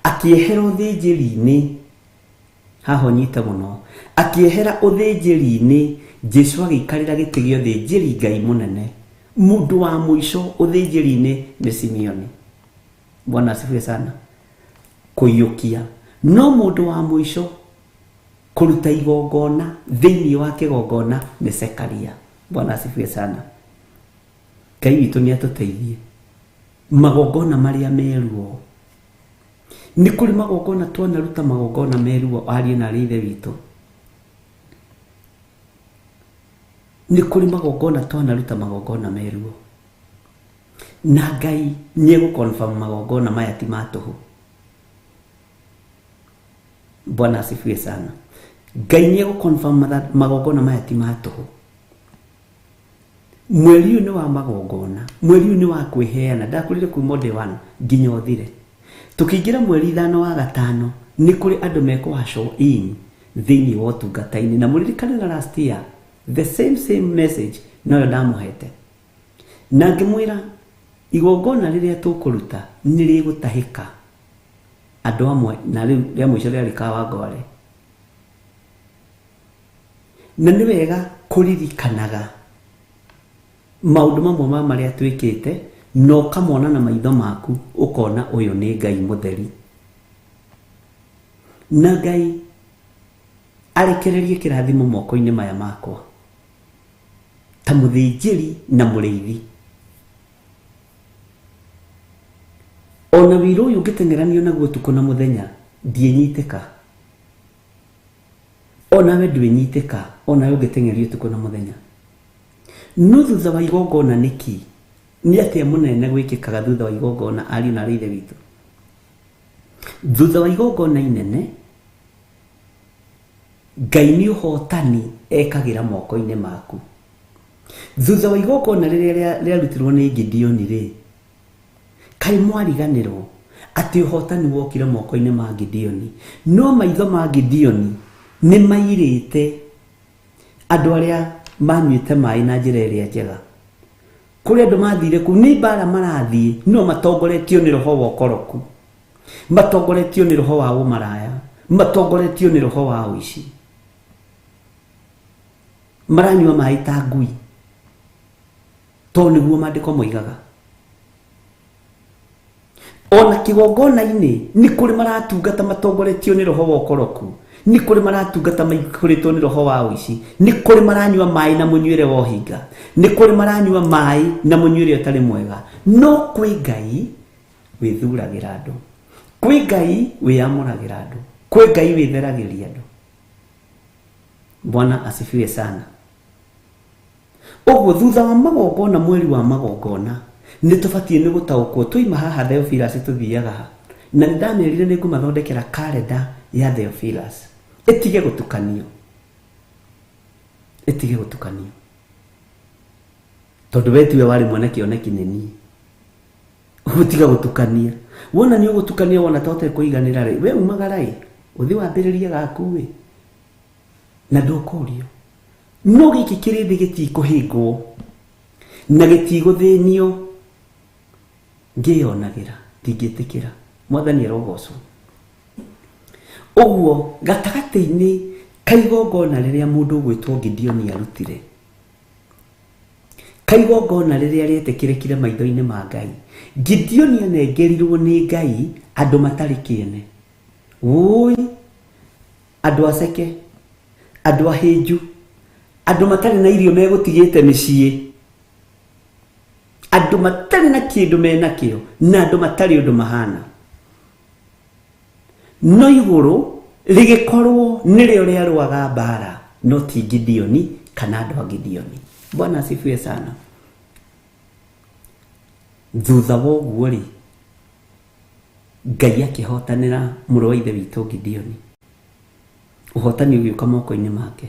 S10: akĩehera ũthĩnjĩri-inĩ. Haha ũnyite mũno, akĩehera ũthĩnjĩri-inĩ. Jesu agĩikarĩra gĩtĩ gĩa ũthĩnjĩri Ngai mũnene. Mũndũ wa mũico ũthĩnjĩri-inĩ nĩ Simeoni. Bwana asifiwe sana. Kũiyũkia no mũndũ wa mũico kũruta igongona thĩinĩ wa kĩgongona nĩ Zekaria. Bwana asifiwe sana. Ngai witũ nĩ atũteithie. Magongona marĩa meruo, nĩ kũrĩ magongona twanaruta magongona meruo, ariũ na arĩ ithe witũ. Nĩ kũrĩ magongona twanaruta magongona meruo, na Ngai nĩ egũconfirm magongona maya ti ma tũhũ. Bwana asifiwe sana. Ngai nĩ egũconfirm magongona maya ti ma tũhũ. Mweri ũyũ nĩ wa magongona, mweri ũyũ nĩ wa kwĩheana. Ndakwĩrire kuma day 1 nginya ũthire. Tũkĩingĩra mweri 5 wa 5, nĩ kũrĩ andũ mekũhacwo in thĩinĩ wa ũtungata-inĩ. Na mũririkane na last year the same message noyo ndamũhete, na ngĩmwĩra igongona rĩrĩa tũkũruta nĩ rĩgũtahĩka andũ amwe, na rĩu rĩa mũico rĩarĩ Kawangware. Na nĩ wega kũririkanaga maũndũ mamwe ma marĩa twĩkĩte, na ũkamona na maitho maku, ũkona ũyũ nĩ Ngai mũtheri. Na Ngai arekererie kĩrathimo moko-inĩ maya makwa ta mũthĩnjĩri na mũrĩithi. Ona wĩra ũyũ ũngĩteng'eranio naguo ũtukũ na mũthenya, ndiĩnyitĩka. Onawe ndwĩnyitĩka, onawe ũngĩteng'erio ũtukũ na mũthenya. No thutha wa igongona nĩkĩ? Nĩ atĩa mũnene gwĩkĩkaga thutha wa igongona, ariũ na aarĩ a Ithe witũ? Thutha wa igongona inene, Ngai nĩ ũhotani ekagĩra moko-inĩ maku. Thutha wa igongona rĩrĩa rĩarutirwo nĩ Gideoni rĩ, kaĩ mwariganĩrwo atĩ ũhotani wokire moko-inĩ ma Gideoni? No maitho ma Gideoni nĩ mairĩte andũ arĩa manyuĩte maĩ na njĩra ĩrĩa njega. Kũrĩ andũ mathire kũu, nĩ mbara marathiĩ, no matongoretio nĩ roho wa ũkoroku, matongoretio nĩ roho wa ũmaraya, matongoretio nĩ roho wa ũici. Maranyua maĩ ta ngui, tondũ nĩguo maandĩko moigaga. Ona kĩgongona-inĩ nĩ kũrĩ maratungata matongoretio nĩ roho wa ũkoroku, nĩ kũrĩ maratungata maihũrĩtwo nĩ roho wa ũici, nĩ kũrĩ maranyua maĩ na mũnyuĩre wa ũhinga, nĩ kũrĩ maranyua maĩ na mũnyuĩre ũtarĩ mwega. No kwĩ Ngai wĩthuragĩra andũ, kwĩ Ngai wĩamũragĩra andũ, kwĩ Ngai wĩtheragĩria andũ. Bwana asifiwe sana. Ũguo thutha wa magongona, mweri wa magongona, nĩ tũbatiĩ nĩ gũtaũkwo twaima haha Theophilus tũthiaga ha. Na nĩ ndamerire nĩ ngũmathondekera kalenda ya Theophilus ĩtige gũtukanio, ĩtige gũtukanio, tondũ we tiwe warĩ mwene kĩoneki nĩ niĩ. Ũguo tiga gũtukania. Wona nĩ ũgũtukania, wona ta ũtekũiganĩra rĩ, we umagara ĩ, ũthiĩ wambĩrĩrie gaku ĩ, na ndũkũrio. No gĩkĩ kĩrĩndĩ gĩtikũhĩngwo na gĩtigũthĩnio, ngĩyonagĩra ndingĩtĩkĩra. Mwathani arogocwo. Ũguo gatagatĩ-inĩ ka igongona rĩrĩa mũndũ ũgwĩtwo Gideoni arutire, ka igongona rĩrĩa rĩetĩkĩrĩkire maitho-inĩ ma Ngai, Gideoni anengerirwo nĩ Ngai andũ matarĩ kĩene. Wũi, andũ aceke, andũ ahĩnju, andũ matarĩ na irio megũtigĩte mĩciĩ, andũ matarĩ na kĩndũ menakĩo, na andũ matarĩ ũndũ mahana. No igũrũ rĩgĩkorwo nĩrĩo rĩarũaga mbara, no ti Gideoni kana andũ a Gideoni. Bwana asifiwe sana. Thutha wa ũguo rĩ, Ngai akĩhotanĩra mũrũ wa ithe witũ Gideoni. Ũhotani ũgĩũka moko-inĩ make.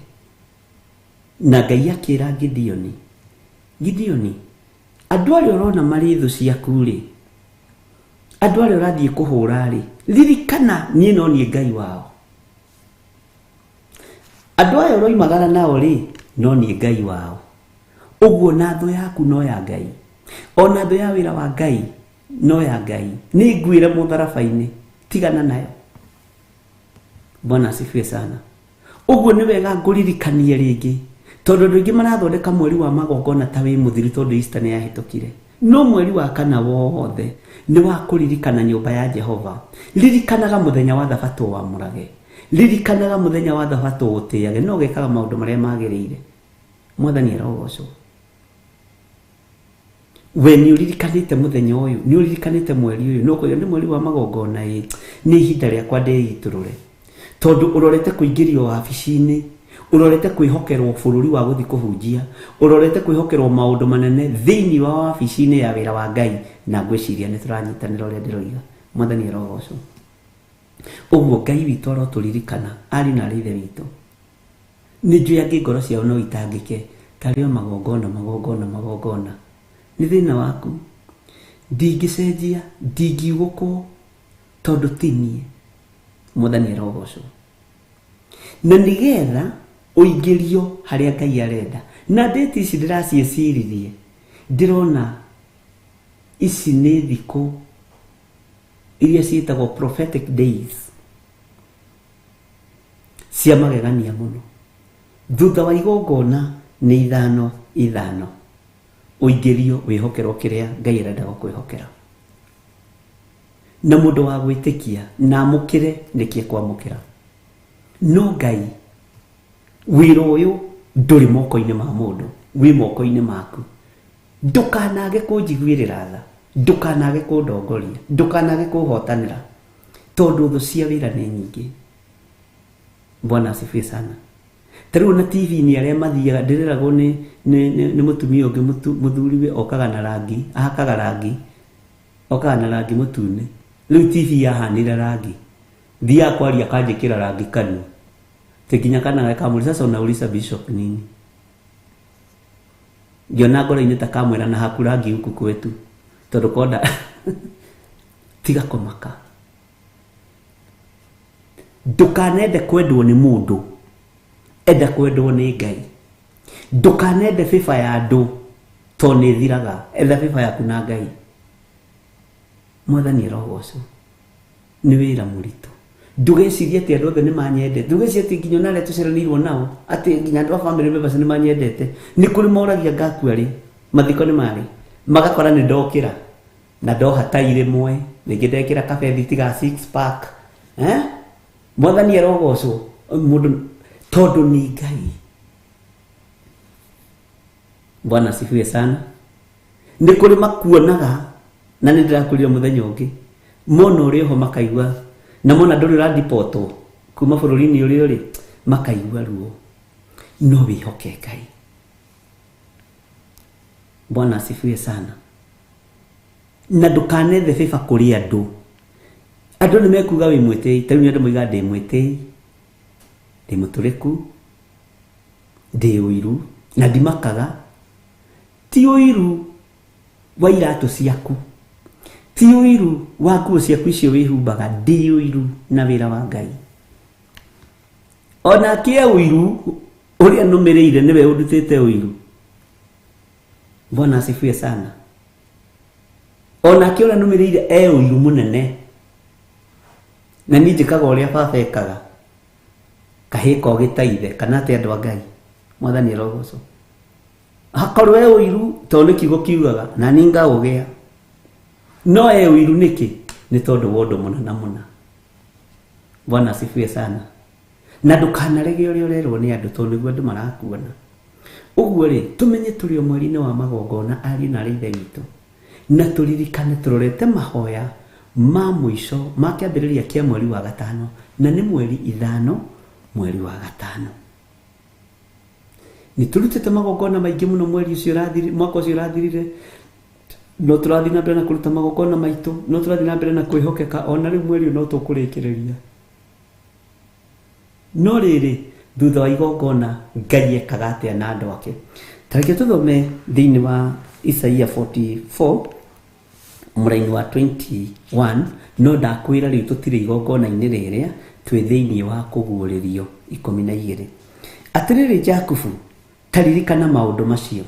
S10: Na Ngai akĩra Gideoni, Gideoni, andũ arĩa ũrona marĩ thũ ciaku rĩ, andũ arĩa ũrathiĩ kũhũra rĩ, ririkana niĩ no niĩ Ngai wao. Andũ aya ũroimagara nao rĩ, no niĩ Ngai wao. Ũguo na thũ yaku no ya Ngai, ona thũ ya wĩra wa Ngai no ya Ngai. Nĩ nguĩre mũtharaba-inĩ, tigana nayo. Bwana asifiwe sana. Ũguo nĩ wega ngũririkanie rĩngĩ, tondũ andũ aingĩ marathondeka mweri wa magongona ta wĩ mũthiru tondũ Easter nĩ yahĩtũkire. No mweri wa kana wothe nĩ wa kũririkana nyũmba ya Jehova. Ririkanaga mũthenya wa thabatũ wamũrage, ririkanaga mũthenya wa thabatũ ũtĩage, no ũgekaga maũndũ marĩa magĩrĩire. Mwathani arogocwo. We nĩ ũririkanĩte mũthenya ũyũ, nĩ ũririkanĩte mweri ũyũ, no ũkoiga nĩ mweri wa magongona ĩ, nĩ ihinda rĩakwa ndĩitũrũre. Tondũ ũrorete kũingĩrio wabici-inĩ, ũrorete kwĩhokerwo bũrũri wa gũthiĩ kũhunjia, ũrorete kwĩhokerwo maũndũ manene thĩinĩ wa wabici-inĩ ya wĩra wa Ngai, na ngwĩciria nĩ tũranyitanĩra ũrĩa ndĩroiga. Mwathani arogocwo. Ũguo Ngai witũ arotũririkana, ariũ na aarĩ a Ithe witũ. Nĩ njũĩ angĩ ngoro ciao no itangĩke, tarĩ o magongona, magongona, magongona. Nĩ thĩna waku. Ndingĩcenjia, ndingiugũkwo, tondũ ti niĩ. Mwathani arogocwo. Na nĩgetha ũingĩrio harĩa Ngai arenda. Na ndĩti ici ndĩraciĩciririe, ndĩrona ici nĩ thikũ iria ciĩtagwo prophetic days, cia magegania mũno. Thutha wa igongona nĩ ithano ithano, ũingĩrio wĩhokerwo kĩrĩa Ngai arenda gũkwĩhokera. Na mũndũ wa gwĩtĩkia na amũkĩre nĩkĩ ekwamũkĩra. No Ngai, wĩra ũyũ ndũrĩ moko-inĩ ma mũndũ, wĩ moko-inĩ maku. Ndũkanage kũnjiguĩrĩra tha. Ndũkanage kũndongoria, ndũkanage kũhotanĩra, tondũ thũ cia wĩra nĩ nyingĩ. Bwana asifiwe sana. Ta rĩu ona TV-inĩ arĩa mathiaga, ndĩreragwo nĩ mũtumia ũngĩ, mũthuriwe okaga na rangi, ahakaga rangi, okaga na rangi mũtune. Rĩu TV yahanire rangi, thiaga kwaria akanjĩkĩra rangi kanua, atĩ nginya kana gake kamũria, sasa unauliza bishop nini? Ngĩona ngoro-inĩ ta kamwĩra na haku rangi huku kwetu, tondũ konda tiga kũmaka. Ndũkanende kwendwo nĩ mũndũ, enda kwendwo nĩ Ngai. Ndũkanende favor ya andũ tondũ nĩ ĩthiraga, etha favor yaku na Ngai. Mwathani arogocwo. Nĩ wĩra mũritũ. Ndũgecirie atĩ andũ othe nĩ manyendete, ndũgecirie atĩ nginya ona arĩa tũciaranĩirwo nao, atĩ nginya andũ a family members nĩ manyendete. Nĩ kũrĩ moragia ngakua rĩ, mathiko nĩ marĩ, magakora nĩ ndokĩra na ndoha tai rĩmwe, rĩngĩ ndekĩra kabethi ga six pack. Mwathani arogocwo mũndũ tondũ nĩ Ngai. Bwana asifiwe sana. Nĩ kũrĩ makuonaga, na nĩ ndĩrakwĩrire mũthenya ũngĩ, mona ũrĩ oho makaigua, na mona ndũrĩ ũrandipotwo kuma bũrũri-inĩ ũrĩa ũrĩ, makaigua ruo. No wĩhoke Ngai. Bwana asifiwe sana. Na ndũkanethe favor kũrĩ andũ. Andũ nĩ mekuga wĩ mwĩtĩi, ta rĩu nĩ andũ moigaga ndĩ mwĩtĩi, ndĩ mũtũrĩku, ndĩ ũiru, na ndimakaga. Ti ũiru wa iratũ ciaku, ti ũiru wa nguo ciaku icio wĩhumbaga, ndĩ ũiru na wĩra wa Ngai. Onake ũiru ũrĩa nũmĩrĩire nĩwe ũndutĩte ũiru. Bwana asifiwe sana. Onake ũrĩa nũmĩrĩire e ũiru mũnene. Na niĩ njĩkaga ũrĩa baba ekaga, kahĩĩ kogĩ ta ithe, kana atĩ andũ a Ngai. Mwathani arogocwo. Akorwo e ũiru, tondũ nĩ kiugo kiugaga, na niĩ ngaũgĩa. No e ũiru nĩkĩ? Nĩ tondũ wa ũndũ mũna na mũna. Bwana asifiwe sana. Na ndũkanarege ũrĩa ũrerwo nĩ andũ, tondũ nĩguo andũ marakuona. Ũguo rĩ, tũmenye tũrĩ o mweri-inĩ wa magongona, ariũ na aarĩ a Ithe witũ. Na tũririkane tũrorete mahoya ma mũico ma kĩambĩrĩria kĩa mweri wa gatano, na nĩ mweri 5 mweri wa gatano. Nĩ tũrutĩte magongona maingĩ mũno mweri ũcio ũrathirire, mwaka ũcio ũrathirire. No tũrathiĩ na mbere na kũruta magongona maitũ, no tũrathiĩ na mbere na kwĩhokeka, ona rĩu mweri ũyũ no tũkũrĩkĩrĩria. No rĩrĩ, thutha wa igongona Ngai ekaga atĩa na andũ ake? Ta reke tũthome thĩinĩ wa Isaia 44 mũraini wa 21, no ndakwĩra rĩu tũtirĩ igongona-inĩ rĩrĩa, twĩ thĩinĩ wa kũguũrĩrio 12. Atĩrĩrĩ Jakubu, ta ririkana maũndũ macio.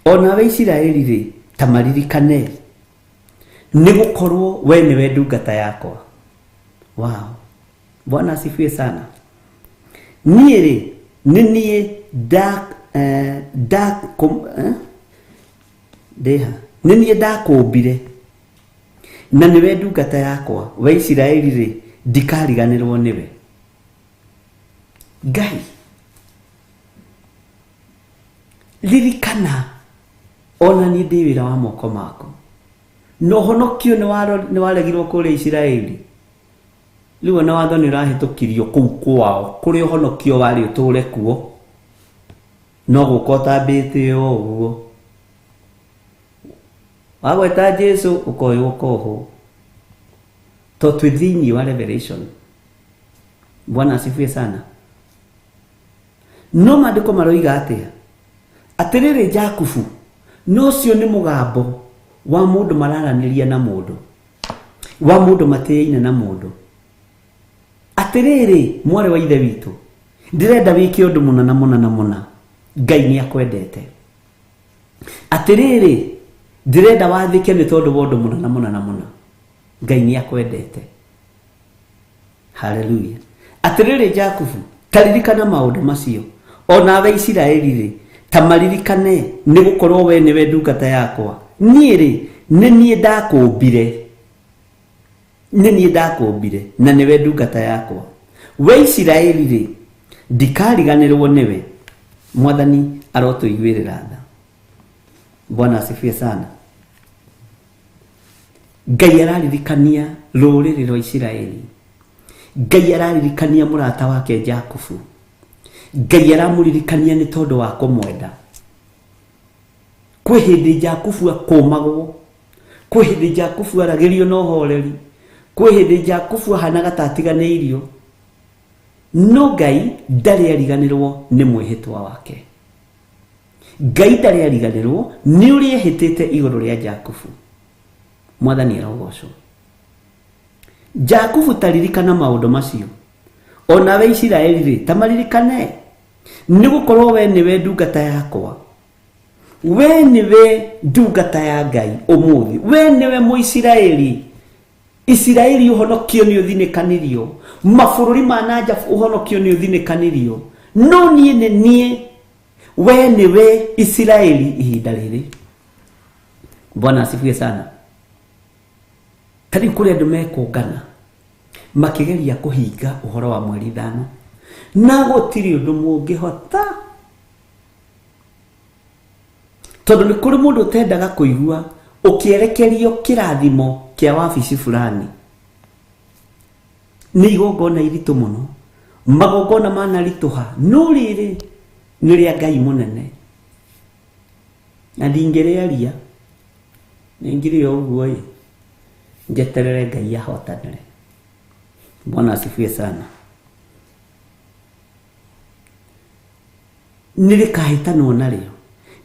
S10: Onawe Isiraeli rĩ, ta maririkane, nĩ gũkorwo we nĩwe ndungata yakwa. Wow. Bwana asifiwe sana. Niĩ rĩ, nĩ niĩ ndĩha. Nĩ niĩ ndakũmbire, na nĩwe ndungata yakwa. We Isiraeli rĩ, ndikariganĩrwo nĩwe. Ngai, ririkana ona niĩ ndĩ wĩra wa moko maku. Na ũhonokio nĩ waregirwo kũrĩa Isiraeli. Rĩu ona watho nĩ ũrahĩtũkirio kũu kwao, kũrĩa ũhonokio warĩ ũtũre kuo. No gũka ũtambĩte o ũguo. Wagweta Jesu ũkoywo ũkohwo. To twĩ thĩinĩ wa Revelation. Bwana asifiwe sana. No maandĩko maroiga atĩa? Atĩrĩrĩ Jakubu, no ũcio nĩ mũgambo wa mũndũ mararanĩria na mũndũ, wa mũndũ matĩaine na mũndũ. Atĩrĩrĩ mwarĩ wa Ithe witũ, ndĩrenda wĩke ũndũ mũna na mũna na mũna, Ngai nĩ akwendete. Atĩrĩrĩ ndĩrenda wathĩke nĩ tondũ wa ũndũ mũna na mũna na mũna, Ngai nĩ akwendete. Haleluya. Atĩrĩrĩ Jakubu, ta ririkana maũndũ macio, onawe Isiraeli rĩ, ta maririkane, nĩ gũkorwo we nĩwe ndungata yakwa. Niĩ rĩ, nĩ niĩ ndakũmbire, nĩ niĩ ndakũmbire, na nĩwe ndungata yakwa. We Isiraeli rĩ, ndikariganĩrwo nĩwe. Mwathani arotũiguĩrĩra tha. Bwana asifiwe sana. Ngai araririkania rũrĩrĩ rwa Isiraeli. Ngai araririkania mũrata wake Jakubu. Ngai aramũririkania nĩ tondũ wa kũmwenda. Kwĩ hĩndĩ Jakubu akũmagwo, kwĩ hĩndĩ Jakubu aragĩrio na ũhoreri, kwĩ hĩndĩ Jakubu ahanaga ta atiganĩirio. No Ngai ndarĩ ariganĩrwo nĩ mwĩhĩtwa wake. Ngai ndarĩ ariganĩrwo nĩ ũrĩa ehĩtĩte igũrũ rĩa Jakubu. Mwathani arogocwo. Jakubu taririkana maũndũ macio. Onawe Isiraeli rĩ, ta maririkane. Nĩ gũkorwo we nĩwe ndungata yakwa. We nĩwe ndungata ya Ngai ũmũthĩ. We nĩwe Mũisiraeli. Isiraeli ũhonokio nĩ ũthinĩkanirio. Mabũrũri ma nanja ũhonokio nĩ ũthinĩkanirio. No niĩ nĩ niĩ. We nĩwe Isiraeli ihinda rĩrĩ. Bwana asifiwe sana. Tarĩu kũrĩ andũ mekũngana makĩgeria kũhinga ũhoro wa mweri 5 na gũtirĩ ũndũ mũngĩhota, tondũ nĩ kũrĩ mũndũ ũtendaga kũigua ũkĩerekerio kĩrathimo kĩa wabici fulani. Nĩ igongona iritũ mũno, magongona manaritũha, no rĩrĩ nĩ rĩa Ngai mũnene na ndingĩrĩaria nĩngĩrĩo ũguo ĩ njeterere Ngai ahotanĩre. Bwana asifiwe sana. Nĩ rĩkahĩtanwo narĩo,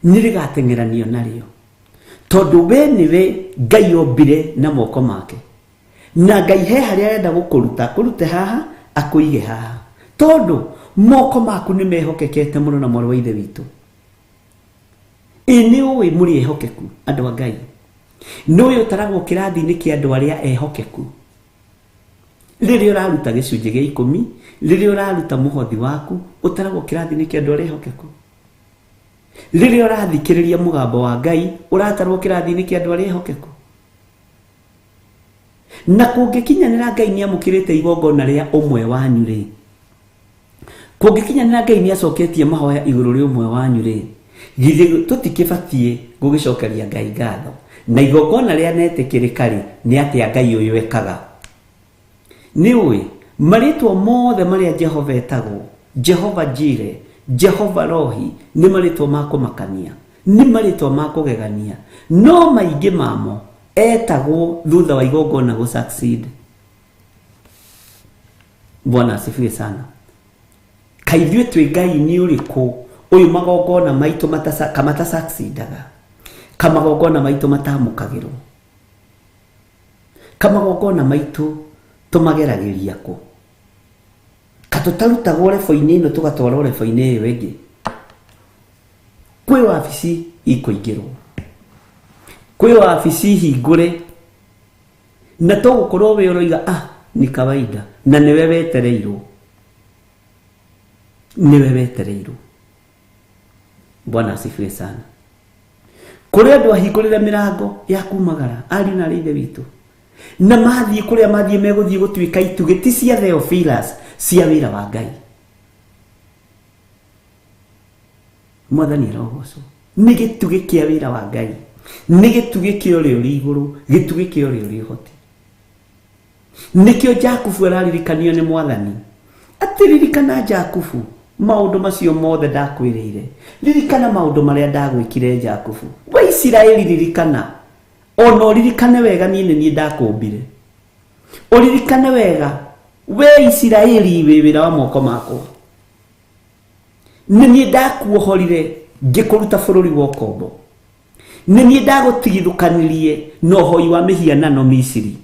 S10: nĩ rĩgateng'eranio narĩo, tondũ we nĩwe Ngai ombire na moko make. Na Ngai he harĩa arenda gũkũruta, akũrute haha, akũige haha, tondũ moko maku nĩ mehokekete mũno na mwarĩ wa Ithe witũ. Ĩ nĩ ũĩ mũrĩ ehokeku andũ a Ngai. Nĩ ũĩ ũtaragwo kĩrathi-inĩ kĩa andũ arĩa ehokeku. Rĩrĩa ũraruta gĩcunjĩ gĩa 10, rĩrĩa ũraruta mũhothi waku, ũtaragwo kĩrathi-inĩ kĩa andũ arĩa ehokeku. Rĩrĩa ũrathikĩrĩria mũgambo wa Ngai, ũratarwo kĩrathi-inĩ kĩa andũ arĩa ehokeku. Na kũngĩkinyanĩra Ngai nĩ amũkĩrĩte igongona rĩa ũmwe wanyu rĩ, kũngĩkinyanĩra Ngai nĩ acoketie mahoya igũrũ rĩa ũmwe wanyu rĩ, githĩ tũtikĩbatiĩ gũgĩcokeria Ngai ngatho? Na igongona rĩa netĩkĩrĩka rĩ, nĩ atĩa Ngai ũyũ ekaga? Nĩ ũĩ marĩtwa mothe marĩa Jehova etagwo, Jehova Jire, Jehova Rohi, nĩ marĩtwa ma kũmakania, nĩ marĩtwa ma kũgegania, no maingĩ mamo etagwo thutha wa igongona gũ succeed. Bwana asifiwe sana. Kaithuĩ twĩ Ngai nĩ ũrĩkũ ũyũ magongona maitũ kamata succeedaga, kamagongona maitũ matamũkagĩrwo, kamagongona maitũ tũmageragĩria kũ, katũtarutagwo rebo-inĩ ĩno tũgatwarwo rebo-inĩ ĩyo ĩngĩ. Kwĩ wabici ikũingĩrwo, kwĩ wabici hingũre, na tũgũkorwo wĩ ũroiga ah ni kawaida, na nĩwe wetereirwo, nĩwe wetereirwo. Bwana asifiwe sana. Kũrĩ andũ ahingũrĩre mĩrango ya kumagara, ariũ na arĩ Ithe witũ, na mathiĩ kũrĩa mathiĩ megũthiĩ gũtuĩka itugĩ ti cia Theophilus, cia wĩra wa Ngai. Mwathani arogocwo. Nĩ gĩtugĩ kĩa wĩra wa Ngai, nĩ gĩtugĩ kĩa ũrĩa ũrĩ igũrũ, gĩtugĩ kĩa ũrĩa ũrĩ ũhoti. Nĩkĩo Jakubu araririkanio nĩ Mwathani atĩ ririkana Jakubu maũndũ macio mothe ndakwĩrĩire, ririkana maũndũ marĩa ndagwĩkire Jakubu. We Isiraeli ririkana, ona ũririkane wega niĩ nĩ niĩ ndakũmbire, ũririkane wega we Isiraeli wĩ wĩra wa moko makwa, nĩ niĩ ndakuohorire ngĩkũruta bũrũri wa ũkombo, nĩ niĩ ndagũtigithũkanirie na ũhoi wa mĩhianano Misiri.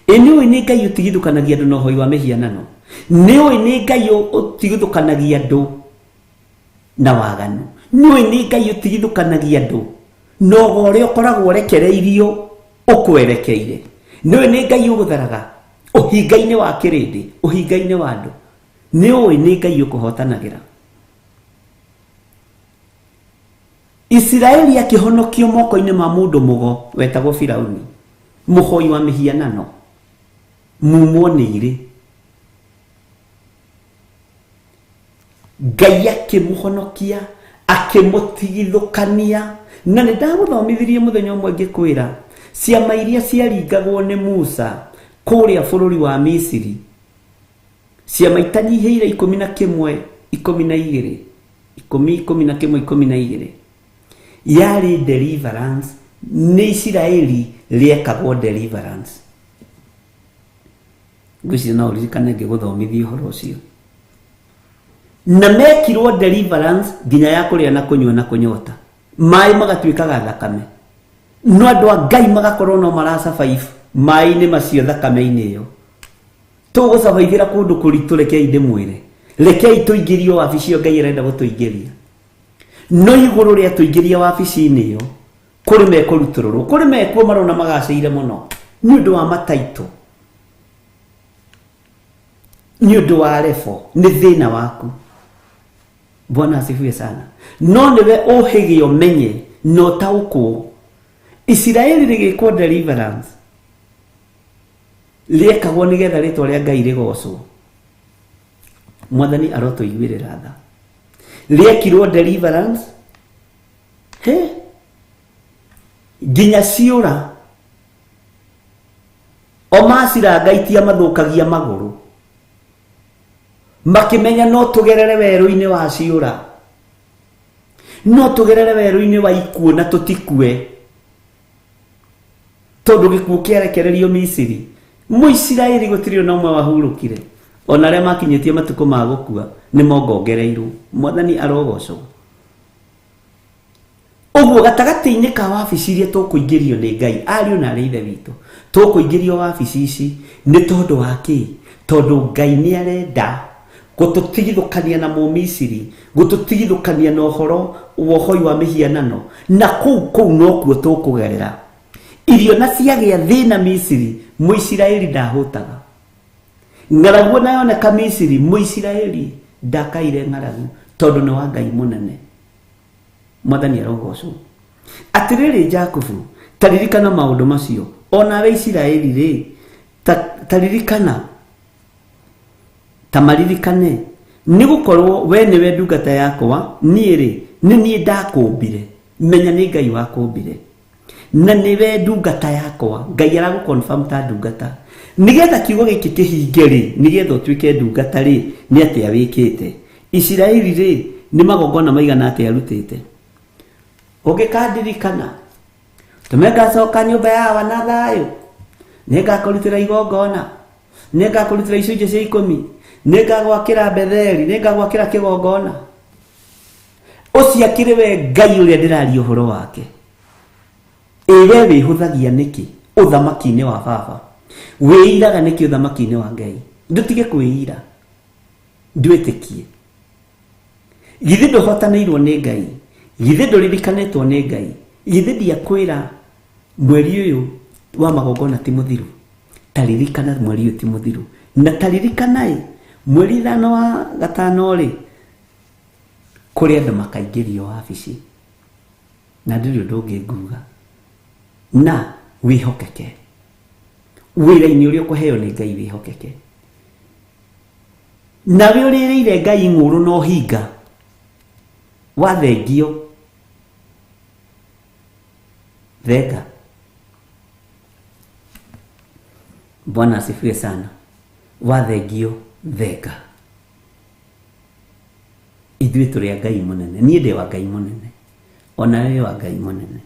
S10: Ĩ nĩ ũĩ nĩ Ngai ũtigithũkanagia andũ na ũhoi wa mĩhianano? Nĩ ũĩ nĩ Ngai ũtigithũkanagia andũ na waganu? Nĩ ũĩ nĩ Ngai ũtigithũkanagia andũ na ũgo ũrĩa ũkoragwo ũrekereirio ũkwerekeire? Nĩ ũĩ nĩ Ngai ũgũtharaga ũhinga-inĩ wa kĩrĩndĩ, ũhinga-inĩ wa andũ? Nĩ ũĩ nĩ Ngai ũkũhotanagĩra? Isiraeli akĩhonokio moko-inĩ ma mũndũ mũgo wetagwo Firauni, mũhoi wa mĩhianano, mumwo nĩ irĩ. Ngai akĩmũhonokia, akĩmũtigithũkania. Na nĩ ndagũthomithirie mũthenya ũmwe ngĩkwĩra Ciama iria ciaringagwo nĩ Musa kũrĩa bũrũri wa Misiri, ciama itanyihĩire 11 12 10 11 12 yarĩ deliverance. Nĩ Isiraeli rĩekagwo deliverance. Ngwĩciria no ũririkane ngĩgũthomithia ũhoro ũcio. Na mekirwo deliverance nginya ya kũrĩa na kũnyua na kũnyota, maĩ magatuĩkaga thakame, no andũ a Ngai magakorwo no marasurvive maĩ-inĩ macio, thakame-inĩ ĩyo. Tũgũsurvivĩra kũndũ kũritũ, rekei ndĩmwĩre, rekei tũingĩrio wabici ĩyo Ngai arenda gũtũingĩria. No igũrũ rĩa tũingĩria wabici-inĩ ĩyo, kũrĩ mekũrutũrũrwo, kũrĩ mekuo marona magacĩire mũno nĩ ũndũ wa mataitũ, nĩ ũndũ wa refo, nĩ thĩna waku. Bwana asifiwe sana. No nĩwe ũhĩge ũmenye na ũtaũkwo. Isiraeli rĩgĩkwo deliverance rĩekagwo nĩgetha rĩtwa rĩa Ngai rĩgocwo. Mwathani arotũiguĩrĩra tha. Rĩekirwo deliverance he nginya ciũra, o maciranga itia mathũkagia magũrũ, makĩmenya no tũgerere werũ-inĩ wa ciũra, no tũgerere werũ-inĩ wa ikuũ na tũtikue, tondũ gĩkuũ kĩarekererio Misiri. Mũisiraeli gũtirĩ ona ũmwe wahurũkire, ona arĩa makinyĩtie matukũ ma gũkua nĩ mongongereirwo. Mwathani arogocwo. Ũguo gatagatĩ-inĩ ka wabici iria tũkũingĩrio nĩ Ngai, ariũ na arĩ ithe witũ, tũkũingĩrio wabici ici nĩ tondũ wa kĩ? Tondũ Ngai nĩ arenda gũtũtigithũkania na Mũmisiri, gũtũtigithũkania na ũhoro wa ũhoi wa mĩhianano, na kũu nokuo tũkũgerera. Irio na ciagĩa thĩna Misiri, Mũisiraeli ndahũtaga. Ng'aragu ona yoneka Misiri, Mũisiraeli ndakaire ng'aragu, tondũ nĩ wa Ngai mũnene. Mwathani arogocwo. Atĩrĩrĩ Jakubu, taririkana maũndũ macio, onawe Isiraeli rĩ, taririkana, tamaririkane, nĩ gũkorwo we nĩwe ndungata yakwa, niĩ rĩ, nĩ niĩ ndakũmbire. Menya nĩ Ngai wakũmbire, na nĩwe ndungata yakwa. Ngai aragũ-confirm ta ndungata, nĩgetha kiugo gĩkĩ kĩhinge rĩ, nĩgetha ũtuĩke ndungata rĩ, nĩ atĩa wĩkĩte? Isiraeli rĩ, nĩ magongona maigana atĩa arutĩte? Ũngĩkandirikana, tũme ngacoka nyũmba yawa na thayũ, nĩngakũrutĩra igongona, nĩngakũrutĩra icunjĩ cia 10, nĩngagwakĩra Betheli, nĩngagwakĩra kĩgongona. Ũcio akĩrĩ we Ngai ũrĩa ndĩraria ũhoro wake. Ĩwe wĩhũthagia nĩkĩ ũthamaki-inĩ wa baba? Wĩiraga nĩkĩ ũthamaki-inĩ wa Ngai? Ndũtige kwĩira, ndwĩtĩkie. Githĩ ndũhotanĩirwo nĩ Ngai? Githĩ ndũririkanĩtwo nĩ Ngai? Githĩ ndiakwĩra mweri ũyũ wa magongona ti mũthiru? Taririkana mweri ũyũ ti mũthiru. Na taririkana ĩ, mweri 5 wa 5 rĩ, kũrĩ andũ makaingĩrio wabici, na ndũrĩ ũndũ ũngĩ nguga, na wĩhokeke wĩra-inĩ ũrĩa ũkũheo nĩ Ngai, wĩhokeke. Nawe ũrĩrĩire Ngai ng'ũrũ na ũhinga, wathengio thenga. Bwana asifiwe sana. Wathengio thenga. Ithuĩ tũrĩ a Ngai mũnene, niĩ ndĩ wa Ngai mũnene, ona we wa Ngai mũnene.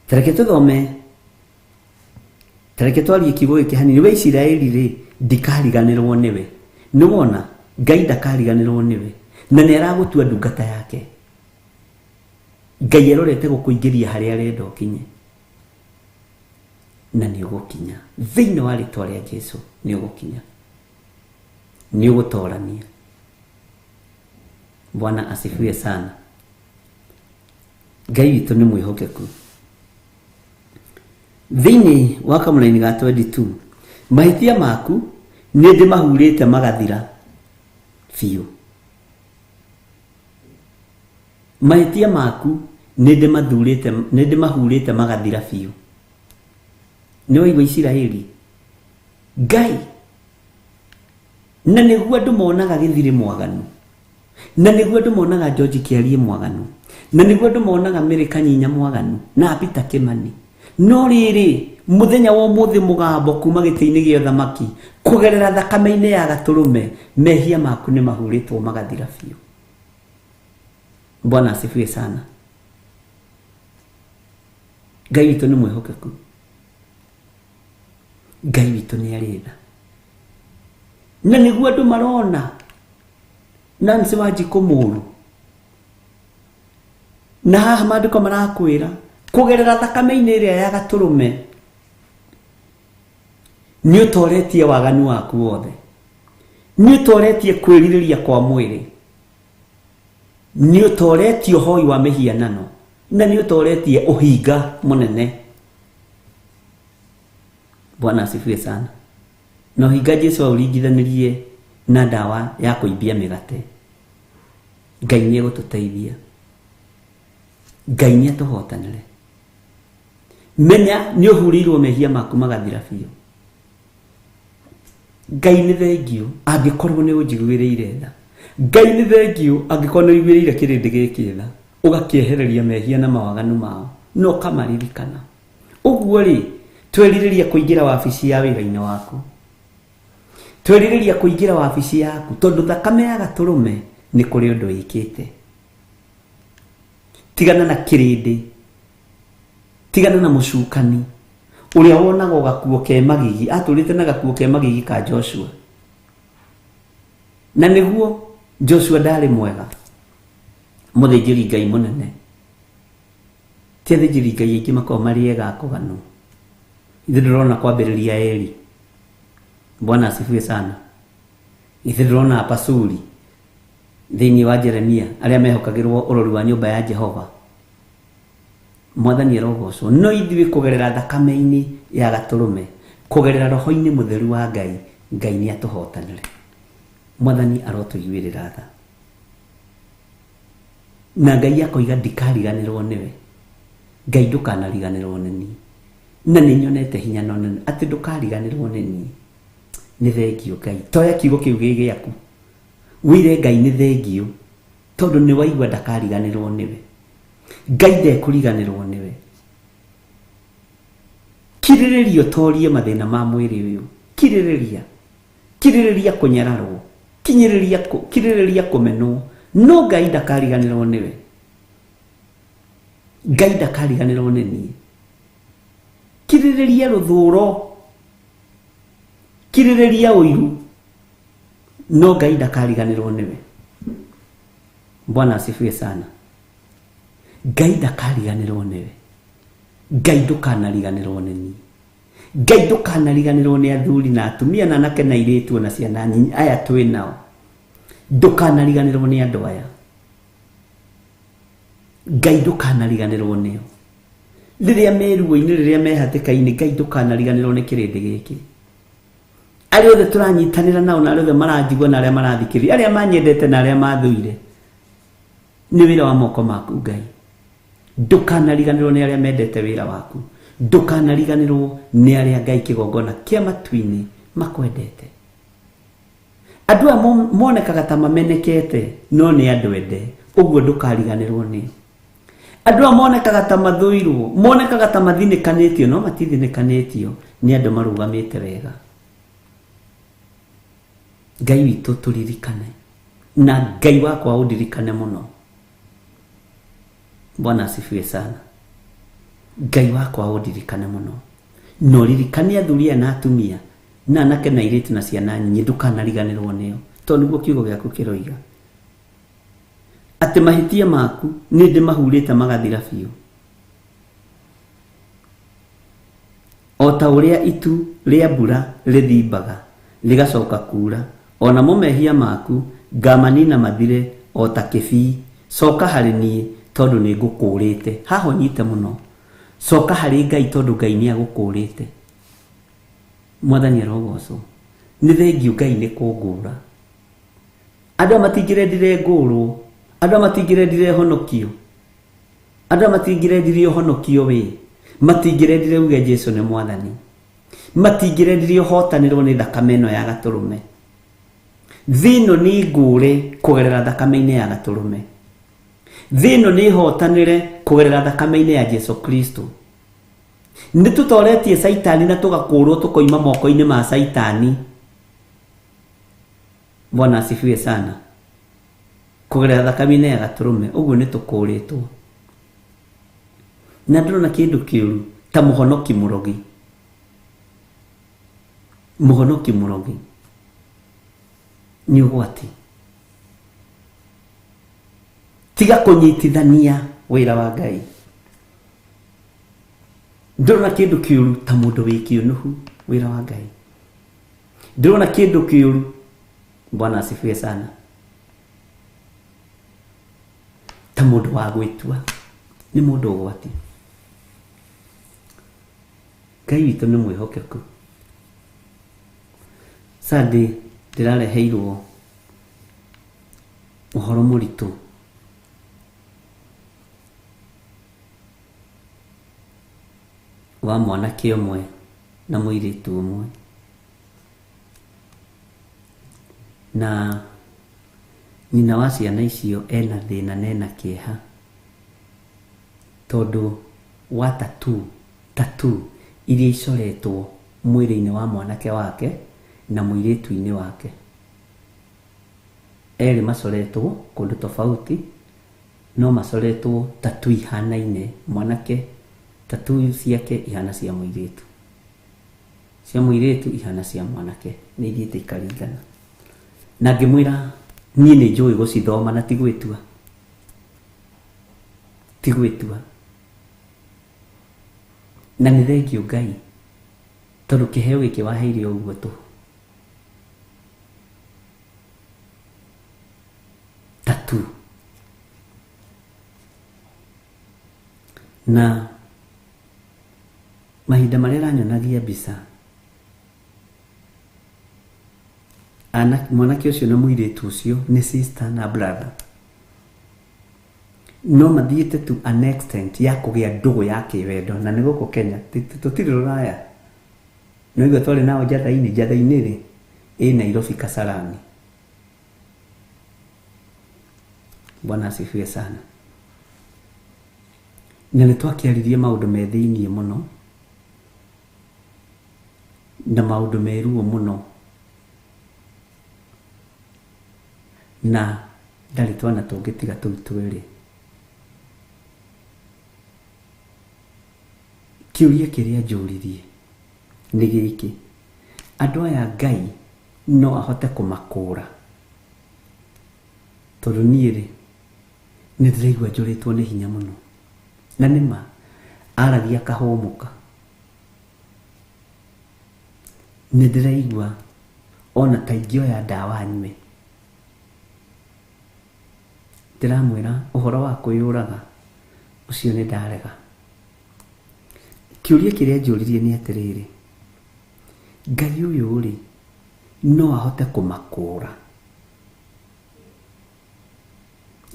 S10: Tareke tũthome, tareke twarie kiugo gĩkĩ hanini. We Isiraeli rĩ, ndikariganĩrwo nĩwe. Nĩwona Ngai ndakariganĩrwo nĩwe, na nĩ aragũtua ndungata yake. Ngai arorete gũkũingĩria harĩa arenda ũkinye, na nĩ ũgũkinya thĩinĩ wa rĩtwa rĩa Jesu. Nĩ ũgũkinya, nĩ ũgũtorania. Bwana asifiwe sana. Ngai witũ nĩ mwĩhokeku. Thĩinĩ wa kamũraini ga 22, mahĩtia maku nĩ ndĩmahurĩte magathira biũ. Mahĩtia maku nĩ ndĩmathurĩte, nĩ ndĩmahurĩte magathira biũ. Nĩ waigua Isiraeli? Ngai na nĩguo andũ monaga gĩthirĩ mwaganu, na nĩguo andũ monaga George Kĩarie mwaganu, na nĩguo andũ monaga Mary Kanyinya mwaganu, na Peter Kimani, No rĩrĩ, mũthenya wa ũmũthĩ mũgambo kuma gĩtĩ-inĩ gĩa ũthamaki kũgerera thakame-inĩ ya gatũrũme, mehia maku nĩ mahurĩtwo magathira biũ. Bwana asifiwe sana. Ngai witũ nĩ mwĩhokeku, Ngai witũ nĩ arĩ tha, na nĩguo andũ marona Nancy Wanjikũ mũũru. Na haha maandĩko marakwĩra kũgerera thakame-inĩ ĩrĩa ya gatũrũme nĩ ũtoretie waganu waku wothe, nĩ ũtoretie kwĩrirĩria kwa mwĩrĩ, nĩ ũtoretie ũhoi wa mĩhianano, na nĩ ũtoretie ũhinga mũnene. Bwana asifiwe sana. Na ũhinga Jesu aũringithanirie na ndawa ya kũimbia mĩgate. Ngai nĩ egũtũteithia, Ngai nĩ atũhotanĩre. Menya nĩ ũhurĩirwo mehia maku magathira biũ. Ngai nĩ thengio angĩkorwo nĩ ũnjiguĩrĩire tha. Ngai nĩ thengio angĩkorwo nĩ ũiguĩrĩire kĩrĩndĩ gĩkĩ tha, ũgakĩehereria mehia na mawaganu mao na ũkamaririkana. Ũguo rĩ, twerirĩria kũingĩra wabici ya wĩra-inĩ waku, twerirĩria kũingĩra wabici yaku, tondũ thakame ya gatũrũme nĩ kũrĩ ũndũ ĩkĩte. Tigana na kĩrĩndĩ, tigana na mũcukani ũrĩa wonaga gakuo ke magigi, atũrĩte na gakuo ke magigi ka Joshua. Na nĩguo Joshua ndarĩ mwega, mũthĩnjĩri Ngai mũnene. Ti athĩnjĩri Ngai aingĩ makoragwo marĩ ega akũganwo. Ithuĩ ndĩrona kwambĩrĩria Eli. Bwana asifiwe sana. Ithuĩ ndĩrona Pasuri thĩinĩ wa Jeremia, arĩa mehokagĩrwo ũrori wa nyũmba ya Jehova. Mwathani arogocwo. No ithuĩ kũgerera thakame-inĩ ya gatũrũme, kũgerera roho-inĩ mũtheru wa Ngai, Ngai nĩ atũhotanĩre. Mwathani arotũiguĩrĩra tha. Na Ngai akoiga ndikariganĩrwo nĩwe. Ngai ndũkanariganĩrwo nĩ niĩ. Na nĩ nyonete hinya na ũnene atĩ ndũkariganĩrwo nĩ niĩ. Nĩ thengio Ngai. Toya kiugo kĩu gĩ gĩaku, wĩre Ngai nĩ thengio, tondũ nĩ waigua ndakariganĩrwo nĩwe. Ngai ndekũriganĩrwo nĩwe. Kirĩrĩria ũtorie mathĩna ma mwĩrĩ ũyũ. Kirĩrĩria, kirĩrĩria kũnyararwo, kirĩrĩria kũmenwo, no Ngai ndakariganĩrwo nĩwe. Ngai ndakariganĩrwo nĩ niĩ. Kirĩrĩria rũthũro, kirĩrĩria ũiru, no Ngai ndakariganĩrwo nĩwe. Bwana asifiwe sana. Ngai ndakariganĩrwo nĩwe. Ngai ndũkanariganĩrwo nĩ niĩ. Ngai ndũkanariganĩrwo nĩ athuri na atumia na anake na airĩtu na ciana nyinyi aya twĩ nao. Ndũkanariganĩrwo nĩ andũ aya. Ngai ndũkanariganĩrwo nĩo. Rĩrĩa me ruo-inĩ, rĩrĩa me hatĩka-inĩ, Ngai ndũkanariganĩrwo nĩ kĩrĩndĩ gĩkĩ. Arĩa othe tũranyitanĩra nao na arĩa othe maranjigua na arĩa marathikĩrĩria, arĩa manyendete na arĩa mathũire, nĩ wĩra wa moko maku Ngai. Ndũkanariganĩrwo nĩ arĩa mendete wĩra waku. Ndũkanariganĩrwo nĩ arĩa Ngai kĩgongona kĩa matu-inĩ makwendete. Andũ aya monekaga ta mamenekete, no nĩ andũ ende, ũguo ndũkariganĩrwo nĩo. Andũ aya monekaga ta mathũirwo, monekaga ta mathinĩkanĩtio, no matithinĩkanĩtio, nĩ andũ marũgamĩte wega. Ngai witũ tũririkane, na Ngai wakwa ũndirikane mũno. Bwana asifiwe sana. Ngai wakwa ũndirikane mũno. Na ũririkane athuri aya na atumia, na anake na airĩtu na ciana nyinyi, ndũkanariganĩrwo nĩo, tondũ nĩguo kiugo gĩaku kĩroiga. Atĩ mahĩtia maku nĩ ndĩmahurĩte magathira biũ. O ta ũrĩa itu rĩa mbura rĩthimbaga rĩgacoka kuura, o namo mehia maku ngamanina mathire o ta kĩbii. Coka harĩ niĩ tondũ nĩ ngũkũũrĩte. Haha ũnyite mũno. Coka harĩ Ngai tondũ Ngai nĩ agũkũũrĩte. Mwathani arogocwo. Nĩ thengio Ngai nĩ kũngũra. Andũ aya matingĩrendire ngũrwo, andũ aya matingĩrendire honokio, andũ aya matingĩrendire ũhonokio wĩ, matingĩrendire uge Jesu nĩ mwathani, matingĩrendire ũhotanĩrwo nĩ thakame ĩno ya gatũrũme. Thĩ ĩno nĩ ngũre kũgerera thakame-inĩ ya gatũrũme. Thĩ ĩno nĩ ĩhotanĩre kũgerera thakame-inĩ ya Jesu Kristo. Nĩ tũtoretie Caitani na tũgakũrwo tũkoima moko-inĩ ma Caitani. Bwana asifiwe sana. Kũgerera thakame-inĩ ya gatũrũme ũguo nĩ tũkũrĩtwo. Na ndĩrona kĩndũ kĩũru ta mũhonoki mũrogi. Mũhonoki mũrogi nĩ ũgwati. Tiga kũnyitithania wĩra wa Ngai. Ndĩrona kĩndũ kĩũru ta mũndũ wĩ kĩũnũhu wĩra wa Ngai. Ndĩrona kĩndũ kĩũru. Bwana asifiwe sana. Ta mũndũ wa gwĩtua nĩ mũndũ ũgwati. Ngai witũ nĩ mwĩhokeku. Sunday ndĩrareheirwo ũhoro mũritũ. Wa mwanake ũmwe na mũirĩtu ũmwe. Na nyina wa ciana icio ena thĩna na ena kĩeha tondũ wa tattoo iria icoretwo mwĩrĩ-inĩ wa mwanake wake na mũirĩtu-inĩ wake. Erĩ macoretwo kũndũ tofauti no macoretwo tattoo ihanaine. Mwanake tattoo ciake ihana cia mũirĩtu, cia mũirĩtu ihana cia mwanake, nĩ ithiĩte ikaringana. Na ngĩmwĩra niĩ nĩ njũĩ gũcithoma na ti gwĩtua, ti gwĩtua. Na nĩ thengio Ngai tondũ kĩheo gĩkĩ waheire ũguo tũhũ. Tattoo. Na mahinda marĩa aranyonagia mbica mwanake ũcio na mũirĩtu ũcio nĩ sister na brother, no mathiĩte to an extent ya kũgĩa ndũgũ ya kĩwendo. Na nĩ gũkũ Kenya, tũtirĩ rũraya. No igua twarĩ nao Njatha-inĩ, Njatha-inĩ rĩ ĩ Nairobi Kasarani. Bwana asifiwe sana. Na nĩ twakĩaririe maũndũ me thĩiniĩ mũno na maũndũ me ruo mũno, na ndarĩ twana tũngĩtiga tũu twĩrĩ. Kĩũria kĩrĩa njũririe nĩ gĩkĩ: andũ aya Ngai no ahote kũmakũra? Tondũ niĩ rĩ nĩ ndĩraigua njũrĩtwo nĩ hinya mũno. Na nĩma aragia akahũmũka. Nĩ ndĩraigua ona ta ingĩoya ndawa nyue. Ndĩramwĩra ũhoro wa kwĩyũraga ũcio nĩ ndarega. Kĩũria kĩrĩa njũririe nĩ atĩrĩrĩ, Ngai ũyũ rĩ no ahote kũmakũra?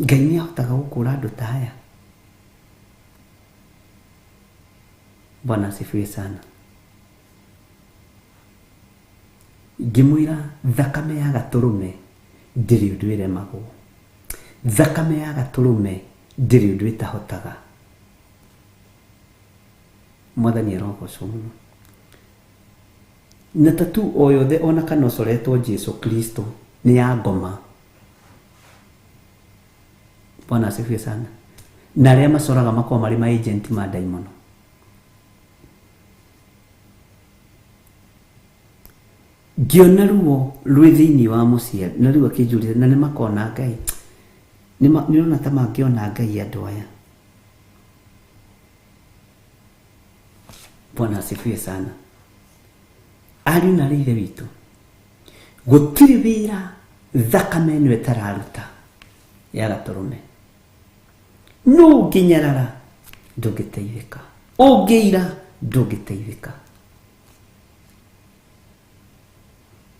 S10: Ngai nĩ ahotaga gũkũra andũ ta aya? Bwana asifiwe sana. Ngĩmwĩra thakame ya gatũrũme ndĩrĩ ũndũ ĩremagwo, thakame ya gatũrũme ndĩrĩ ũndũ ĩtahotaga. Mwathani arogocwo mũno. Na tattoo o yothe ona kana ũcoretwo Jesu Kristo nĩ ya ngoma. Bwana asifiwe sana. Na arĩa macoraga makoragwo marĩ ma agent ma ndaimono. Ngĩona ruo rwĩ thĩiniĩ wa mũciari na rĩu akĩnjũria na nĩ makona Ngai, nĩũrona ta mangĩona Ngai andũ aya? Bwana asifiwe sana. Ariũ na aarĩ a Ithe witũ, gũtirĩ wĩra thakame ĩno ĩtararuta ya gatũrũme. No ũngĩnyarara ndũngĩteithĩka, ũngĩira ndũngĩteithĩka.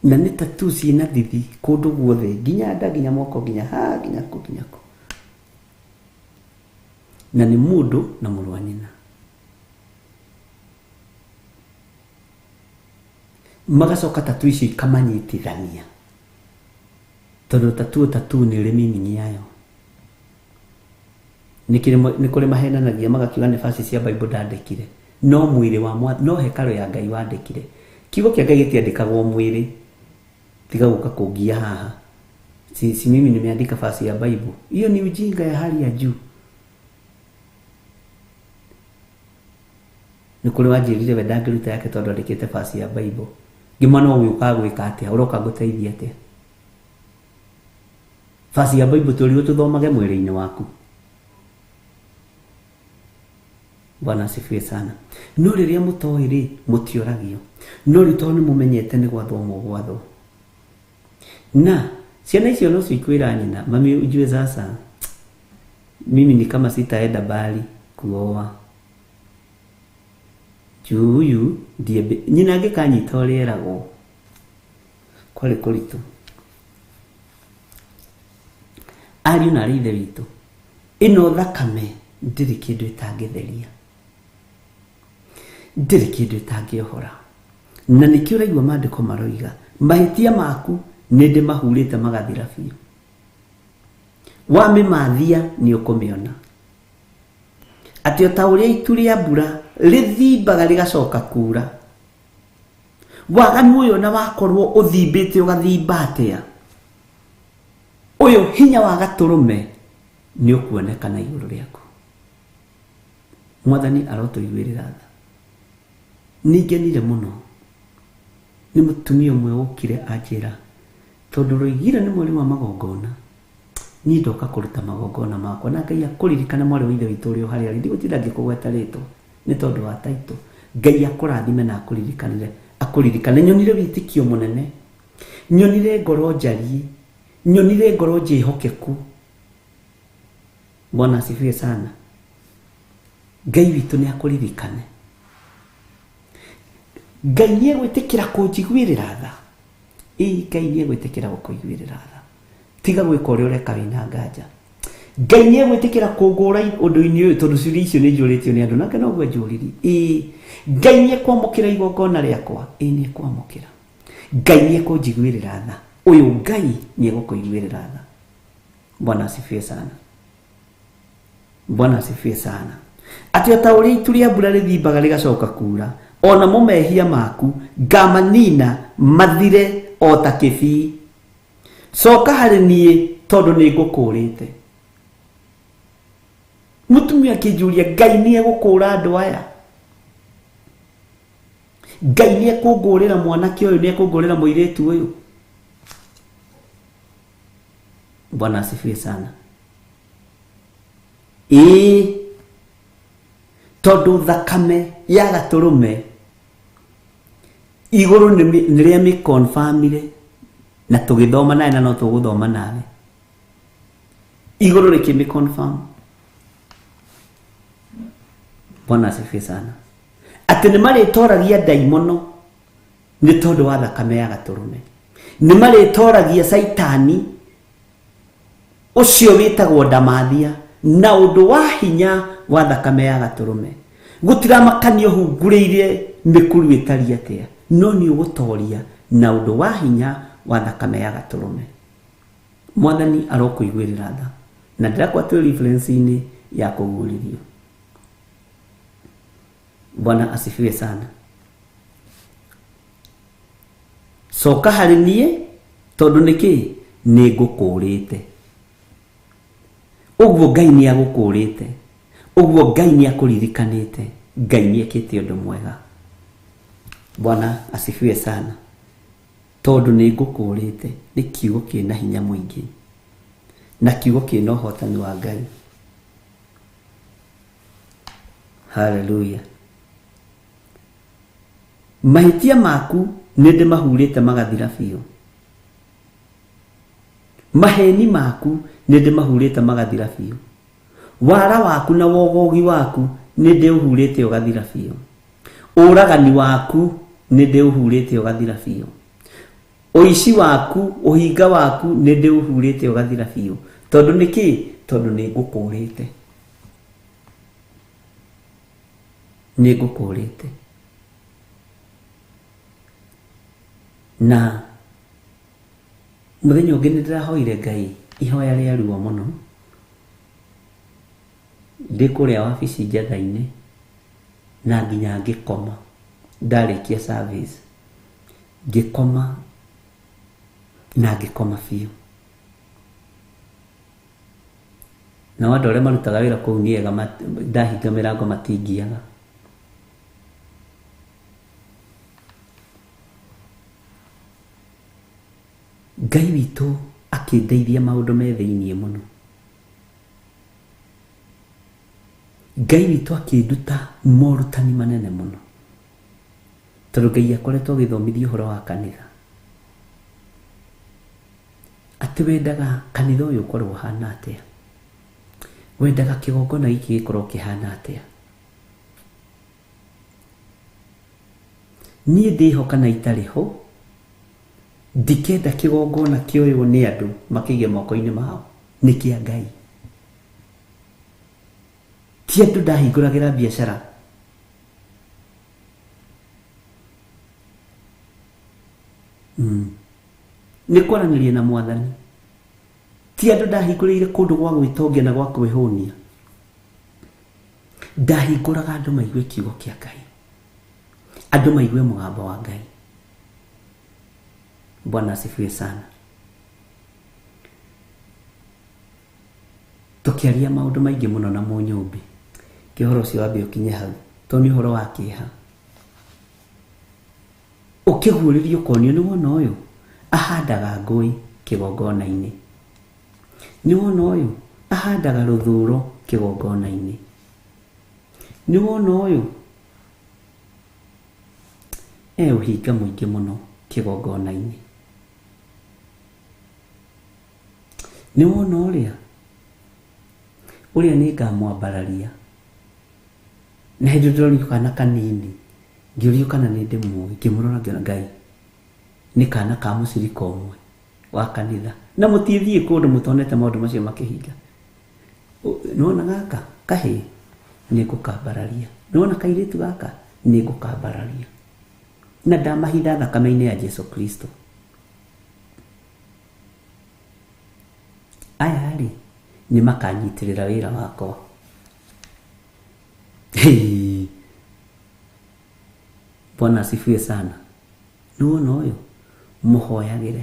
S10: Na nĩ tattoo ciĩna thithi kũndũ guothe, nginya nda, nginya moko, nginya ha, nginya kũ, nginya kũ. Na nĩ mũndũ na mũrũ wa nyina. Magacoka tattoo icio ikamanyitithania, tondũ tattoo nĩ ĩrĩ meaning yayo. Nĩ kũrĩ mahenanagia magakiuga nĩ verse cia Bible ndandĩkire. No mwĩrĩ wa no hekarũ ya Ngai wandĩkire. Kiugo kĩa Ngai gĩtiandĩkagwo mwĩrĩ. Tiga gũka kũngia haha. Si mimi nimeandika fasi ya Bible. Hiyo ni ujinga ya hali ya juu. Nĩ kũrĩ wanjĩrire we ndangĩruta yake tondũ andĩkĩte fasi ya Bible. Ngĩmwana ũgũka gwĩka atĩa? Ũroka ngũteithia atĩa? Fasi ya Bible tũrirwo tũthomage mwĩrĩ-inĩ waku. Bwana asifiwe sana. No rĩrĩa mũtoĩ rĩ, mũtiũragio. No rĩu tondũ nĩmũmenyete nĩ gwathwo mũgwathwo. Na ciana icio no cikwĩra nyina, mami ujue sasa mimi ni kama sitaenda bali kuoa. Juu huyu ndiye nyina angĩkanyita ũrĩa eragwo. Kwarĩ kũritũ. Ariũ na aarĩ ithe witũ, ĩno thakame ndĩrĩ kĩndũ ĩtangĩtheria. Ndĩrĩ kĩndũ ĩtangĩohora. Na nĩkĩo ũraigua maandĩko maroiga mahĩtia maku nĩ ndĩmahurĩte magathira biũ. Wamĩmathia nĩ ũkũmĩona. Atĩ o ta ũrĩa itu rĩa mbura rĩthimbaga rĩgacoka kuura. Waganu ũyũ na wakorwo ũthimbĩte ũgathimba atĩa, ũyũ hinya wa gatũrũme nĩ ũkuonekana igũrũ rĩaku. Mwathani arotũiguĩrĩra tha. Nĩngenire mũno nĩ mũtumia ũmwe wokire anjĩra tondũ roigire nĩ mweri wa magongona, niĩ ndoka kũruta magongona makwa na Ngai akũririkane mwarĩ wa ithe witũ ũrĩa harĩa arĩ. Ndigũtinda ngĩkũgweta rĩtwa nĩ tondũ wa taitũ. Ngai akũrathime na akũririkanire, akũririkane. Nyonire wĩtĩkio mũnene, nyonire ngoro njariĩ, nyonire ngoro njĩhokeku. Bwana asifiwe sana. Ngai witũ nĩ akũririkane. Ngai nĩ egwĩtĩkĩra kũnjiguĩrĩra tha. Ĩĩ Ngai nĩ egwĩtĩkĩra gũkũiguĩrĩra tha. Tiga gwĩka ũrĩa ũreka wĩna nganja. Ngai nĩ egwĩtĩkĩra kũngũra ũndũ-inĩ ũyũ tondũ ciũria icio nĩ njũrĩtio nĩ andũ nake noguo njũririe. Ĩĩ Ngai nĩ ekwamũkĩra igongona rĩakwa. Ĩĩ nĩ ekwamũkĩra. Ngai nĩ ekũnjiguĩrĩra tha. Ũyũ Ngai nĩ egũkũiguĩrĩra tha. Bwana asifiwe sana. Bwana asifiwe sana. Atĩ o ta ũrĩa itu rĩa mbura rĩthimbaga rĩgacoka kuura, ona mo mehia maku ngamanina mathire o ta kĩbii. Coka harĩ niĩ tondũ nĩ ngũkũũrĩte. Mũtumia akĩnjũria, Ngai nĩ egũkũũra andũ aya? Ngai nĩ ekũngũrĩra mwanake ũyũ, nĩ ekũngũrĩra mũirĩtu ũyũ? Bwana asifiwe sana. Ĩĩ tondũ thakame ya gatũrũme igũrũ nĩrĩa mĩkonfamire na tũgĩthoma nawe na no tũgũthoma nawe. Igũrũ rĩkĩmĩconfirm. Bwana asifiwe sana. Atĩ nĩ marĩtoragia ndaimono nĩ tondũ wa thakame ya gatũrũme. Nĩ marĩtoragia Caitani ũcio wĩtagwo ndamathia na ũndũ wa hinya wa thakame ya gatũrũme. Gũtiramakanio hungurĩire mĩkuru ĩtariĩ atĩa, no nĩ ũgũtoria na ũndũ wa hinya wa thakame ya gatũrũme. Mwathani arokũiguĩrĩra tha. Na ndĩrakwa twĩ reference-inĩ ya kũguũrĩrio. Bwana asifiwe sana. Coka harĩ niĩ tondũ nĩkĩ? Nĩ ngũkũũrĩte. Ũguo Ngai nĩ agũkũũrĩte. Ũguo Ngai nĩ akũririkanĩte. Ngai nĩ ekĩte ũndũ mwega. Bwana asifiwe sana. Tondũ nĩ ngũkũũrĩte nĩ kiugo kĩna hinya mũingĩ na kiugo kĩna ũhotani wa Ngai. Haleluya. Mahĩtia maku nĩ ndĩmahurĩte magathira biũ. Maheni maku nĩ ndĩmahurĩte magathira biũ. Wara waku na wogogi waku nĩ ndĩũhurĩte ũgathira biũ. Ũragani waku nĩ ndĩũhurĩte ũgathira biũ. Ũici waku, ũhinga waku nĩ ndĩũhurĩte ũgathira biũ. Tondũ nĩkĩ? Tondũ nĩ ngũkũũrĩte. Nĩ ngũkũũrĩte. Na mũthenya ũngĩ nĩ ndĩrahoire Ngai ihoya rĩa ruo mũno. Ndĩ kũrĩa wabici Njetha-inĩ. Na nginya ngĩkoma ndarĩkia service ngĩkoma na ngĩkoma biũ. Nao andũ arĩa marutaga wĩra kũu nĩ ega, ndahinga mĩrango matingiaga. Ngai witũ akĩndeithia maũndũ me thĩiniĩ mũno. Ngai witũ akĩnduta morutani manene mũno, tondũ Ngai akoretwo agĩthomithia ũhoro wa kanitha, atĩ wendaga kanitha ũyũ ũkorwo ũhana atĩa, wendaga kĩgongona gĩkĩ gĩkorwo kĩhana atĩa. Niĩ ndĩho kana itarĩ ho, ndikenda kĩgongona kĩoywo nĩ andũ makĩige moko-inĩ mao, nĩ kĩa Ngai. Ti andũ ndahingũragĩra biacara. Nĩ kwaranĩria na mwathani. Ti andũ ndahingũrĩire kũndũ gwa gwĩtongia na gwa kwĩhũnia. Ndahingũraga andũ maigue kiugo kĩa Ngai, andũ maigue mũgambo wa Ngai. Bwana asifiwe sana. Tũkĩaria maũndũ maingĩ mũno na mũnyũmbi, kĩ ũhoro ũcio wambe ũkinye hau, tondũ nĩ ũhoro wa kĩeha. Ũkĩguũrĩrio ũkonio nĩ wona ũyũ ahandaga ngũĩ kĩgongona-inĩ, nĩ wona ũyũ ahandaga rũthũro kĩgongona-inĩ, nĩ wona ũyũ e ũhinga mũingĩ mũno kĩgongona-inĩ, nĩ wona ũrĩa ũrĩa nĩ ngamwambararia. Na hĩndĩ ndĩrorio kana kanini, ngĩũrio kana nĩ ndĩmũĩ, ngĩmũrora ngĩona Ngai nĩ kana ka mũcirika ũmwe wa kanitha, na mũtithiĩ kũndũ mũtonete maũndũ macio makĩhinga. Nĩwona gaka kahĩĩ nĩ ngũkambararia, nĩwona kairĩtu gaka nĩ ngũkambararia, na ndamahitha thakame-inĩ ya Jesu Kristo. Aya rĩ nĩ makanyitĩrĩra wĩra wakwa. Bwana asifiwe sana. Nĩwona ũyũ mũhoyagĩre,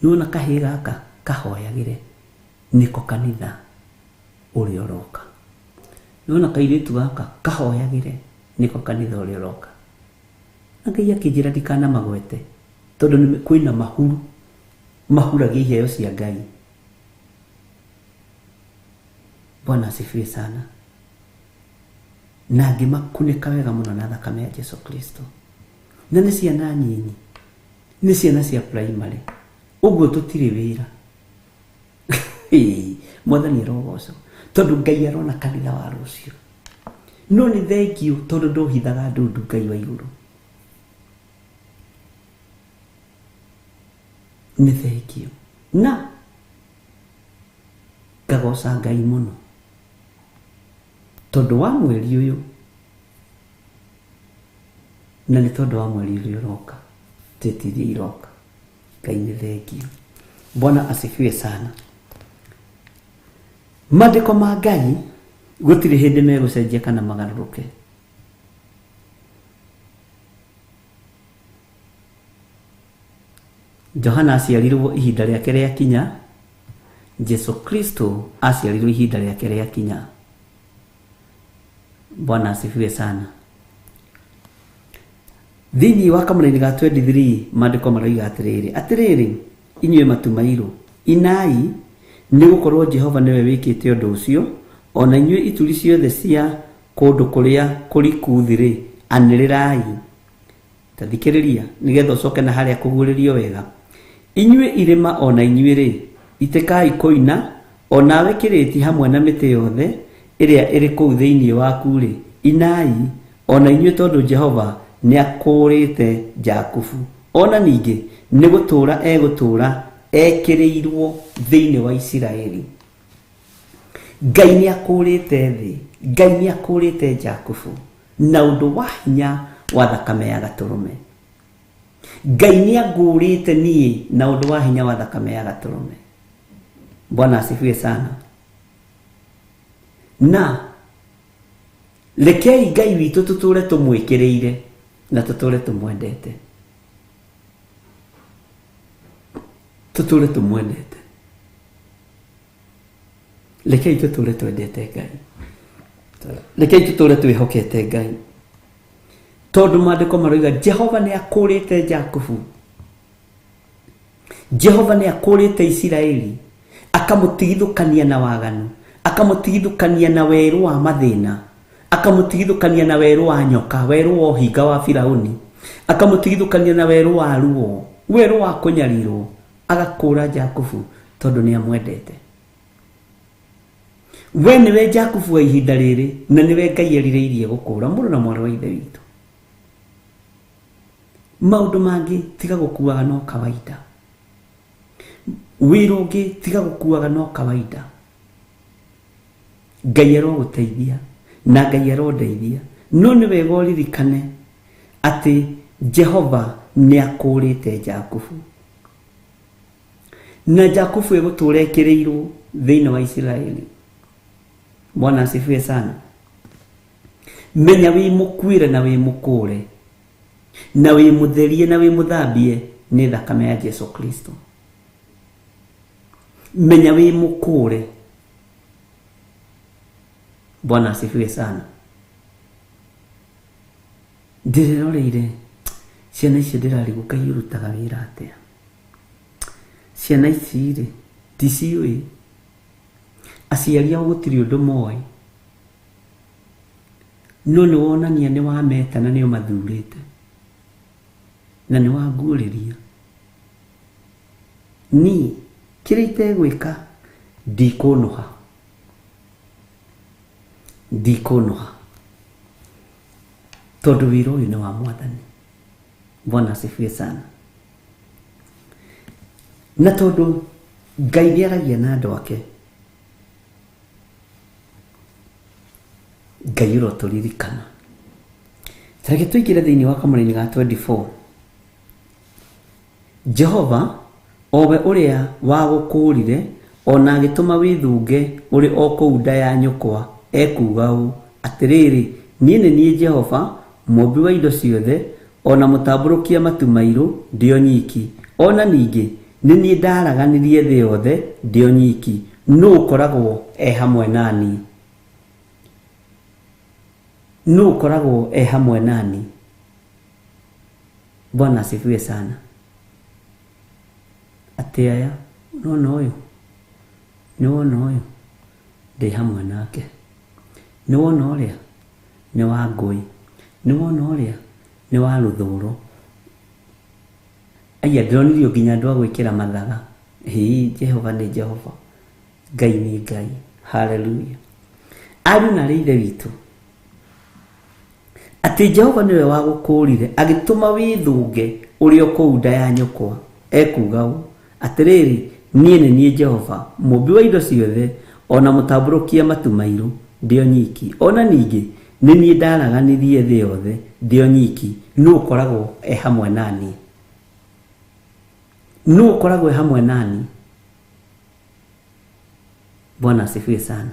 S10: nĩwona kahĩĩ gaka kahoyagĩre, nĩko kanitha ũrĩa ũroka. Nĩwona kairĩtu gaka kahoyagĩre, nĩko kanitha ũrĩa ũroka. Na Ngai akĩnjĩra ndikanamagwete, tondũ kwĩna mahuru mahuragia iheo cia Ngai. Bwana asifiwe sana. Na ngĩmakunĩka wega mũno na thakame ya Jesu Kristo. Na nĩ ciana nyinyi, nĩ ciana cia primary, ũguo tũtirĩ wĩra. Mwathani arogocwo, tondũ Ngai arona kanitha wa rũciũ. No nĩ thengiũ tondũ ndũhithaga ndundu Ngai wa igũrũ. Nĩ thengiũ. Na ngagoca Ngai mũno tondũ wa mweri ũyũ, na nĩ tondũ wa mweri ũrĩa ũroka, date iria iroka. Ngai nĩ thengiũ. Bwana asifiwe sana. Maandĩko ma Ngai gũtirĩ hĩndĩ megũcenjia kana magarũrũke. Johana aciarirwo ihinda rĩake rĩakinya, Jesu Kristo aciarirwo ihinda rĩake rĩakinya. Bwana asifiwe sana. Thĩinĩ wa kamũraini ga 23 maandĩko maroiga atĩrĩrĩ, atĩrĩrĩ inyuĩ matu mairũ, inai, nĩ gũkorwo Jehova nĩwe wĩkĩte ũndũ ũcio, ona inyuĩ ituri ciothe cia kũndũ kũrĩa kũriku thĩ-rĩ, anĩrĩrai. Ta thikĩrĩria nĩgetha ũcoke na harĩa kũguũrĩrio wega. Inyuĩ irĩma ona inyuĩ rĩ, itĩkai kũina, onawe kĩrĩti hamwe na mĩtĩ yothe ĩrĩa ĩrĩ kũu thĩinĩ waku rĩ, inai, ona inyuĩ tondũ Jehova nĩakũũrĩte Jakubu. Ona ningĩ nĩ gũtũũra egũtũũra ekĩrĩirwo thĩinĩ wa Isiraeli. Ngai nĩakũũrĩte thĩ, Ngai nĩakũũrĩte Jakubu na ũndũ wa hinya wa thakame ya gatũrũme. Ngai nĩangũũrĩte niĩ na ũndũ wa hinya wa thakame ya gatũrũme. Bwana asifiwe sana. Na Rekei Ngai witũ tũtũre tũmwĩkĩrĩire na tũtũre tũmwendete. Tũtũre tũmwendete. Rekei tũtũre twendete Ngai. Rekei tũtũre twĩhokete Ngai. Tondũ maandĩko maroiga Jehova nĩ akũrĩte Jakubu. Jehova nĩ akũrĩte Isiraeli, akamũtigithũkania na waganu, akamũtigithũkania na werũ wa mathĩna, akamũtigithũkania na werũ wa nyoka, werũ wa ũhinga wa Firauni, akamũtigithũkania na werũ wa ruo, werũ wa kũnyarirwo, agakũra Jakubu tondũ nĩ amwendete. We nĩwe Jakubu wa ihinda rĩrĩ na nĩwe Ngai erirĩirie gũkũra mũrũ na mwarĩ wa Ithe witũ. Maũndũ mangĩ tiga gũkuaga no kawaida. Wĩra ũngĩ tiga gũkuaga no kawaida. Ngai arogũteithia na Ngai arondeithia. No nĩ wega ũririkane atĩ Jehova nĩ akũrĩte Jakubu. Na Jakubu egũtũra ekĩrĩirwo thĩinĩ wa Isiraeli. Bwana asifiwe sana. Menya wĩ mũkuĩre na wĩ mũkũre na wĩ mũtherie na wĩ mũthambie nĩ thakame ya Jesu Kristo. Menya wĩ mũkũre. Bwana asifiwe sana. Ndĩreroreire ciana icio ndĩrarigwo Ngai ũrutaga wĩra atĩa. Ciana ici rĩ ndiciũĩ, aciari ao gũtirĩ ũndũ moĩ, no nĩ wonania nĩ wameta na nĩ ũmathurĩte na nĩ wanguũrĩria. Niĩ kĩrĩa itegwĩka ndikũnũha, ndikũnũha tondũ wĩra ũyũ nĩ wa Mwathani. Bwana asifiwe sana. Na tondũ Ngai nĩaragia na andũ ake, Ngai ũrotũririkana. Tareke tũingĩre thĩinĩ wa kamũraini ga 24. Jehova owe ũrĩa wagũkũũrire ona agĩtũma wĩthunge ũrĩ o kũu nda ya nyũkwa ekuuga ũũ, atĩrĩrĩ, niĩ nĩ niĩ Jehova mũũmbi wa indo ciothe, ona mũtambũrũkia matu mairũ ndĩ o nyiki, ona ningĩ nĩ niĩ ndaraganirie thĩ yothe ndĩ o nyiki. Nũũ ũkoragwo e hamwe nani? Nũũ ũkoragwo e hamwe nani? Bwana asifiwe sana. Atĩ aya nĩwona ũyũ, nĩwona ũyũ, ndĩ hamwe nake. Nĩwona ũrĩa nĩ wa ngũĩ, nĩwona ũrĩa nĩ wa rũthũro. Aya ndĩronirio nginya andũ a gwĩkĩra mathaga. Hĩ, Jehova nĩ Jehova, Ngai nĩ Ngai. Haleluya. Ariũ na arĩ Ithe witũ, atĩ Jehova nĩwe wagũkũũrire agĩtũma wĩthũnge ũrĩ o kũu nda ya nyũkwa, ekuuga ũũ, atĩrĩrĩ, niĩ nĩ niĩ Jehova mũũmbi wa indo ciothe, ona mũtambũrũkia matu mairũ ndĩ o nyiki, ona ningĩ nĩ niĩ ndaraganirie thĩ yothe ndĩ o nyiki. Nũũ ũkoragwo e hamwe nani? Nũũ ũkoragwo e hamwe nani? Bwana asifiwe sana.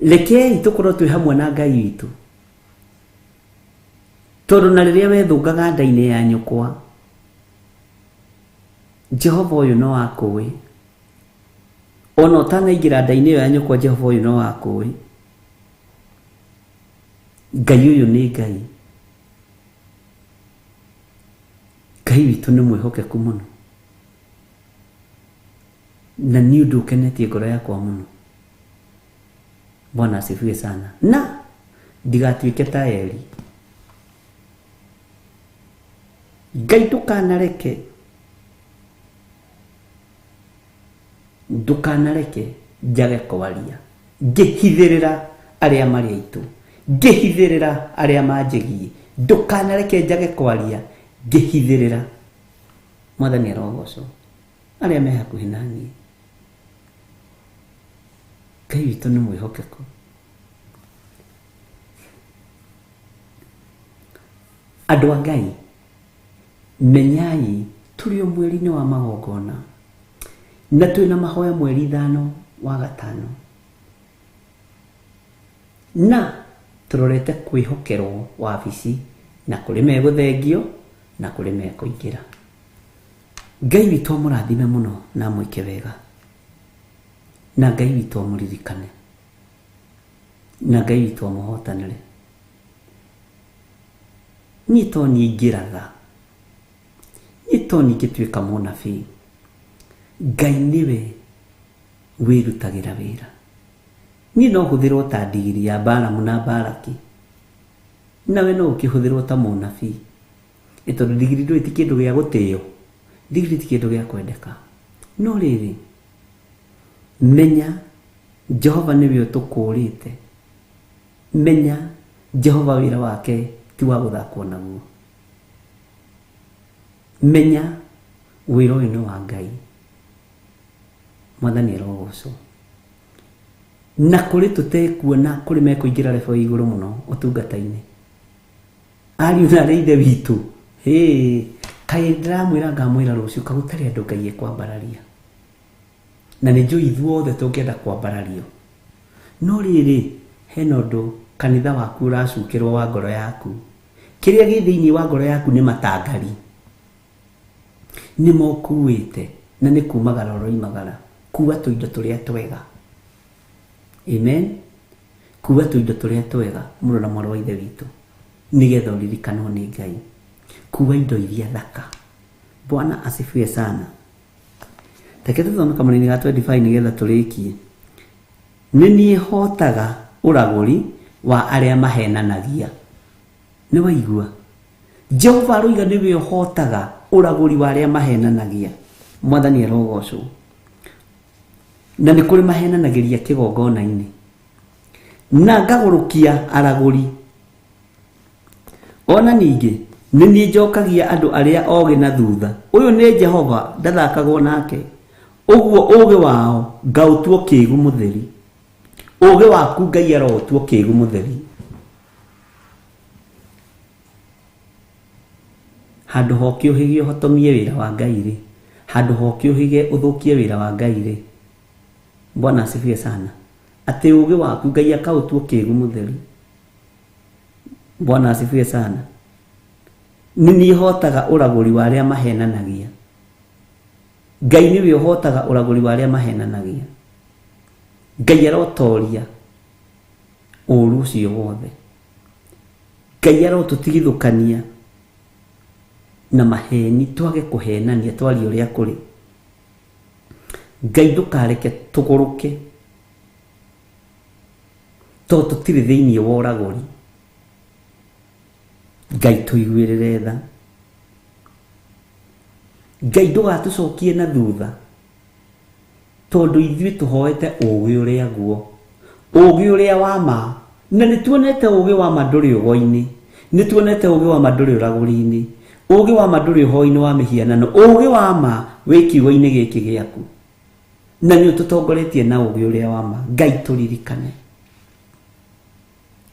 S10: Rekei tũkorwo twĩ hamwe na Ngai witũ, tondũ na rĩrĩa wethũngaga nda-inĩ ya nyũkwa, Jehova ũyũ no akũĩ. Ona ũtanaingĩra nda-inĩ ĩyo ya nyũkwa, Jehova ũyũ no akũĩ. Ngai ũyũ nĩ Ngai. Ngai witũ nĩ mwĩhokeku mũno, na nĩ ũndũ ũkenetie ngoro yakwa mũno. Bwana asifiwe sana. Na ndigatuĩke ta Eli. Ngai ndũkanareke, ndũkanareke njage kwaria ngĩhithĩrĩra arĩa marĩ aitũ, ngĩhithĩrĩra arĩa manjĩgiĩ. Ndũkanareke njage kwaria ngĩhithĩrĩra. Mwathani arogocwo arĩa me hakuhĩ na niĩ. Ngai witũ nĩ mwĩhokeku. Andũ a Ngai, menyai tũrĩ o mweri-inĩ wa magongona na twĩna mahoya mweri 5 wa gatano, na Tũrorete kwĩhokerwo wabici na kũrĩ megũthengio na kũrĩ mekũingĩra. Ngai witũ amũrathime mũno na amwĩke wega, na Ngai witũ amũririkane, na Ngai witũ amũhotanĩre. Niĩ to niĩ ingĩratha, niĩ to niĩ ingĩtuĩka mũnabii, Ngai nĩwe wĩrutagĩra wĩra. Niĩ no hũthĩrwo ta ndigiri ya Balamu na Balaki, nawe no ũkĩhũthĩrwo ta mũnabii. Ĩ tondũ ndigiri ndũĩ ti kĩndũ gĩa gũtĩo, ndigiri ti kĩndũ gĩa kwendeka. No rĩrĩ, menya Jehova nĩwe ũtũkũrĩte. Menya Jehova wĩra wake ti wa gũthakwo naguo. Menya wĩra ũyũ nĩ wa Ngai. Mwathani arogocwo. Na kũrĩ tũtekuona kũrĩ mekũingĩra level ya igũrũ mũno ũtungata-inĩ. Ariũ na arĩ ithe witũ, hĩ, kaĩ ndĩramwĩra ngamwĩra rũciũ ka gũtarĩ andũ Ngai ekwambararia. Na nĩ njũĩ ithuothe tũngĩenda kwambarario. No rĩrĩ, hena ũndũ kanitha waku ũracukĩrwo wa ngoro yaku. Kĩrĩa gĩ thĩinĩ wa ngoro yaku nĩ matangari. Nĩmo ũkuĩte na nĩ kumagara ũroimagara. Kua tũindo tũrĩa twega. Amen. Kua tũindo tũrĩa twega mũrũ na mwarĩ wa ithe witũ, nĩgetha ũririkanwo nĩ Ngai. Kua indo iria thaka. Bwana asifiwe sana. Reke tũthome kamũraini ga 25 nĩgetha tũrĩkie. Nĩ niĩ hotaga ũragũri wa arĩa mahenanagia. Nĩ waigua? Jehova aroiga nĩwe ũhotaga ũragũri wa arĩa mahenanagia. Mwathani arogocwo. Na nĩ kũrĩ mahenanagĩria kĩgongona-inĩ. Na ngagũrũkia aragũri. Ona ningĩ nĩ niĩ njokagia andũ arĩa ogĩ na thutha. Ũyũ nĩ Jehova, ndathakagwo nake. Ũguo ũũgĩ wao ngaũtua ũkĩgu mũtheri. Ũũgĩ waku Ngai aroũtua ũkĩgu mũtheri. Handũ ha ũkĩũhĩge ũhotomie wĩra wa Ngai rĩ, handũ ha ũkĩũhĩge ũthũkie wĩra wa Ngai rĩ, Bwana asifiwe sana, atĩ ũũgĩ waku Ngai akaũtua ũkĩgu mũtheri. Bwana asifiwe sana. Nĩ niĩ hotaga ũragũri wa arĩa mahenanagia. Ngai nĩwe ũhotaga ũragũri wa arĩa mahenanagia. Ngai arotoria ũũru ũcio wothe. Ngai arotũtigithũkania na maheni, twage kũhenania, twarie ũrĩa kũrĩ. Ngai ndũkareke tũgũrũke tondũ tũtirĩ thĩinĩ wa ũragũri. Ngai tũiguĩrĩre tha. Ngai ndũgatũcokie na thutha tondũ ithuĩ tũhoete ũũgĩ ũrĩa guo, ũũgĩ ũrĩa wa ma. Na nĩ tuonete ũũgĩ wa ma ndũrĩ ũgo-inĩ, nĩ tuonete ũũgĩ wa ma ndũrĩ ũragũri-inĩ, ũũgĩ wa ma ndũrĩ ũhoi-inĩ wa mĩhianano, ũũgĩ wa ma wĩ kiugo-inĩ gĩkĩ gĩaku. Na nĩ ũtũtongoretie na ũũgĩ ũrĩa wa ma. Ngai tũririkane.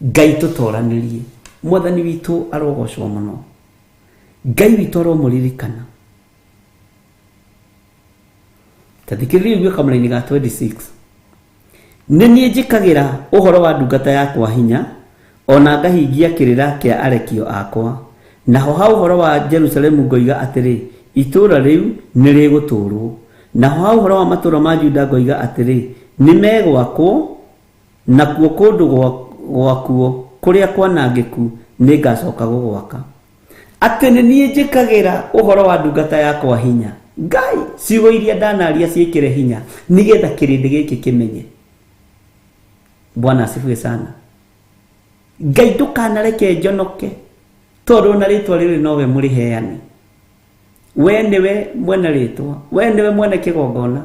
S10: Ngai tũtoranĩrie. Mwathani witũ arogocwo mũno. Ngai witũ aromũririkana. Ta thikĩrĩria ũigue kamũraini ga 26. Nĩ niĩ njĩkagĩra ũhoro wa ndungata yakwa hinya, o na ngahingia kĩrĩra kĩa arekio akwa. Naho ha ũhoro wa Jerusalemu ngoiga atĩrĩ, Itũũra rĩu nĩrĩgũtũũrũo. Naho ha ũhoro wa matũũra ma Juda ngoiga atĩrĩ, Nĩmegwakwo, nakuo kũndũ gwakuo kũrĩa kwanangĩku nĩngacoka gũgwaka. Atĩ nĩ niĩ njĩkagĩra ũhoro wa ndungata yakwa hinya. Ngai, ciugo iria ndanaria ciĩkĩre hinya, nĩgetha kĩrĩndĩ gĩkĩ kĩmenye. Bwana asifiwe sana. Ngai ndũkanareke njonoke, tondũ ona rĩtwa rĩrĩ nowe mũrĩheani. We nĩwe mwene rĩtwa, we nĩwe mwene kĩgongona,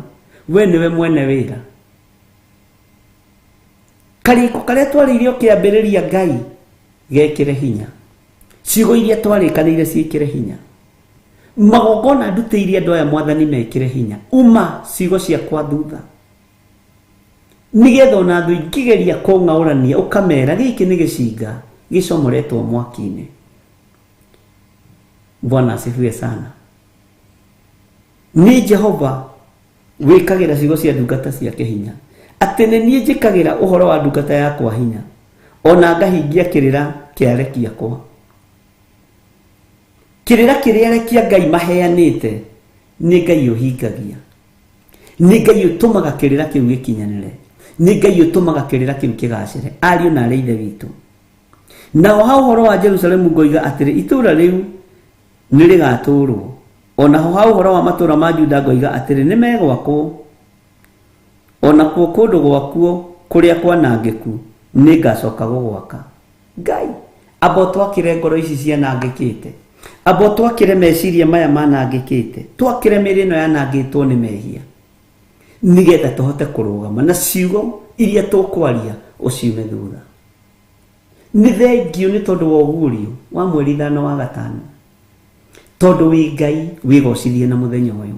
S10: we nĩwe mwene wĩra. Karĩko karĩa twarĩirio kĩambĩrĩria Ngai gekĩre hinya. Ciugo iria twarĩkanĩire ciĩkĩre hinya. Magongona ndutĩire andũ aya Mwathani mekĩre hinya. Uma ciugo ciakwa thutha. Nĩgetha ona thũ ingĩgeria kũng'aũrania ũkamera gĩkĩ nĩ gĩcinga gĩcomoretwo mwaki-inĩ. Bwana asifiwe sana. Nĩ Jehova wĩkagĩra ciugo cia ndungata ciake hinya. Atĩ nĩ niĩ njĩkagĩra ũhoro wa ndungata yakwa hinya. Ona ngahingia kĩrĩra kĩa areki akwa. Kĩrĩra kĩrĩa areki a Ngai maheanĩte nĩ Ngai ũhingagia. Nĩ Ngai ũtũmaga kĩrĩra kĩu gĩkinyanĩre. Nĩ Ngai ũtũmaga kĩrĩra kĩu kĩgacĩre. Ariũ na arĩ Ithe witũ. Naho ha ũhoro wa Jerusalemu ngoiga atĩrĩ, itũũra rĩu nĩ rĩgatũũrwo. O naho ha ũhoro wa matũũra ma Juda ngoiga atĩrĩ, nĩ megwakwo. O nakuo kũndũ gwakuo kũrĩa kwanangĩku nĩ ngacoka gũgwaka. Ngai, amba ũtwakĩre ngoro ici cianangĩkĩte. Amba ũtwakĩre meciria maya manangĩkĩte. Twakĩre mĩĩrĩ ĩno yanangĩtwo nĩ mehia. Nĩgetha tũhote kũrũgama na ciugo iria tũkwaria ũciume thutha. Nĩ thengiũ nĩ tondũ wa ũguũrio wa mweri 5 wa gatano. Tondũ wĩ Ngai wĩgocithie na mũthenya ũyũ.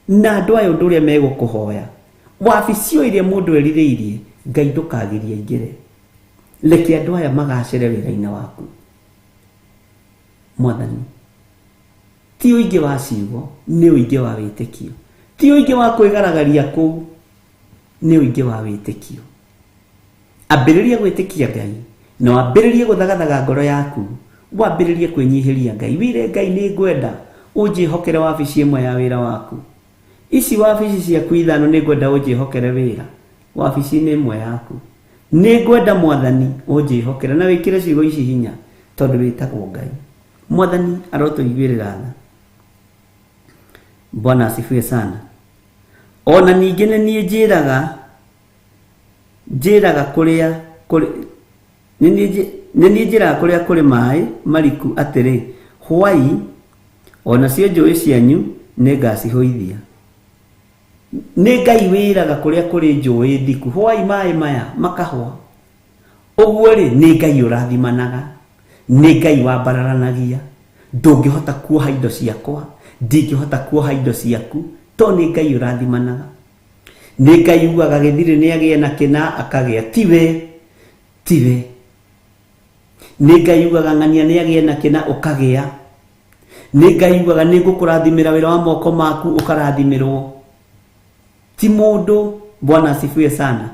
S10: Na andũ aya ũndũ ũrĩa megũkũhoya. Wabici o ĩrĩa mũndũ erirĩirie, Ngai ndũkagirie aingĩre. Reke andũ aya magacĩre wĩra-inĩ waku. Mwathani, ti ũingĩ wa ciugo, nĩ ũingĩ wa wĩtĩkio. Ti ũingĩ wa kwĩgaragaria kũu, nĩ ũingĩ wa wĩtĩkio. Ambĩrĩria gwĩtĩkia Ngai, na wambĩrĩrie gũthagathaga ngoro yaku, wambĩrĩrie kwĩnyihĩria Ngai. Wĩre Ngai nĩ ngwenda ũnjĩhokere wabici ĩmwe ya wĩra waku. Ici wabici ciaku ithano nĩ ngwenda ũnjĩhokere wĩra wabici-inĩ ĩmwe yaku. Nĩ ngwenda Mwathani ũnjĩhokere na wĩkĩre ciugo ici hinya tondũ wĩtagwo Ngai. Mwathani arotũiguĩrĩra tha. Bwana asifiwe sana. Ona ningĩ nĩ niĩ njĩraga njĩraga kũrĩa kũrĩ nĩ niĩ njĩraga kũrĩa kũrĩ maĩ mariku atĩrĩ, hwai, o nacio njũĩ cianyu nĩ ngacihũithia. Nĩ Ngai wĩraga kũrĩa kũrĩ njũĩ ndiku, hwai maĩ maya makahwa. Ũguo rĩ, nĩ Ngai ũrathimanaga, nĩ Ngai wambararanagia. Ndũngĩhota kuoha indo ciakwa, ndingĩhota kuoha indo ciaku, to nĩ Ngai ũrathimanaga. Nĩ Ngai ugaga gĩthirĩ nĩ agĩe na kĩna akagĩa, tiwe, tiwe. Nĩ Ngai ugaga ng'ania nĩ agĩe na kĩna ũkagĩa. Nĩ Ngai ugaga nĩ ngũkũrathimĩra wĩra wa moko maku ũkarathimĩrwo. Ti mũndũ. Bwana asifiwe sana.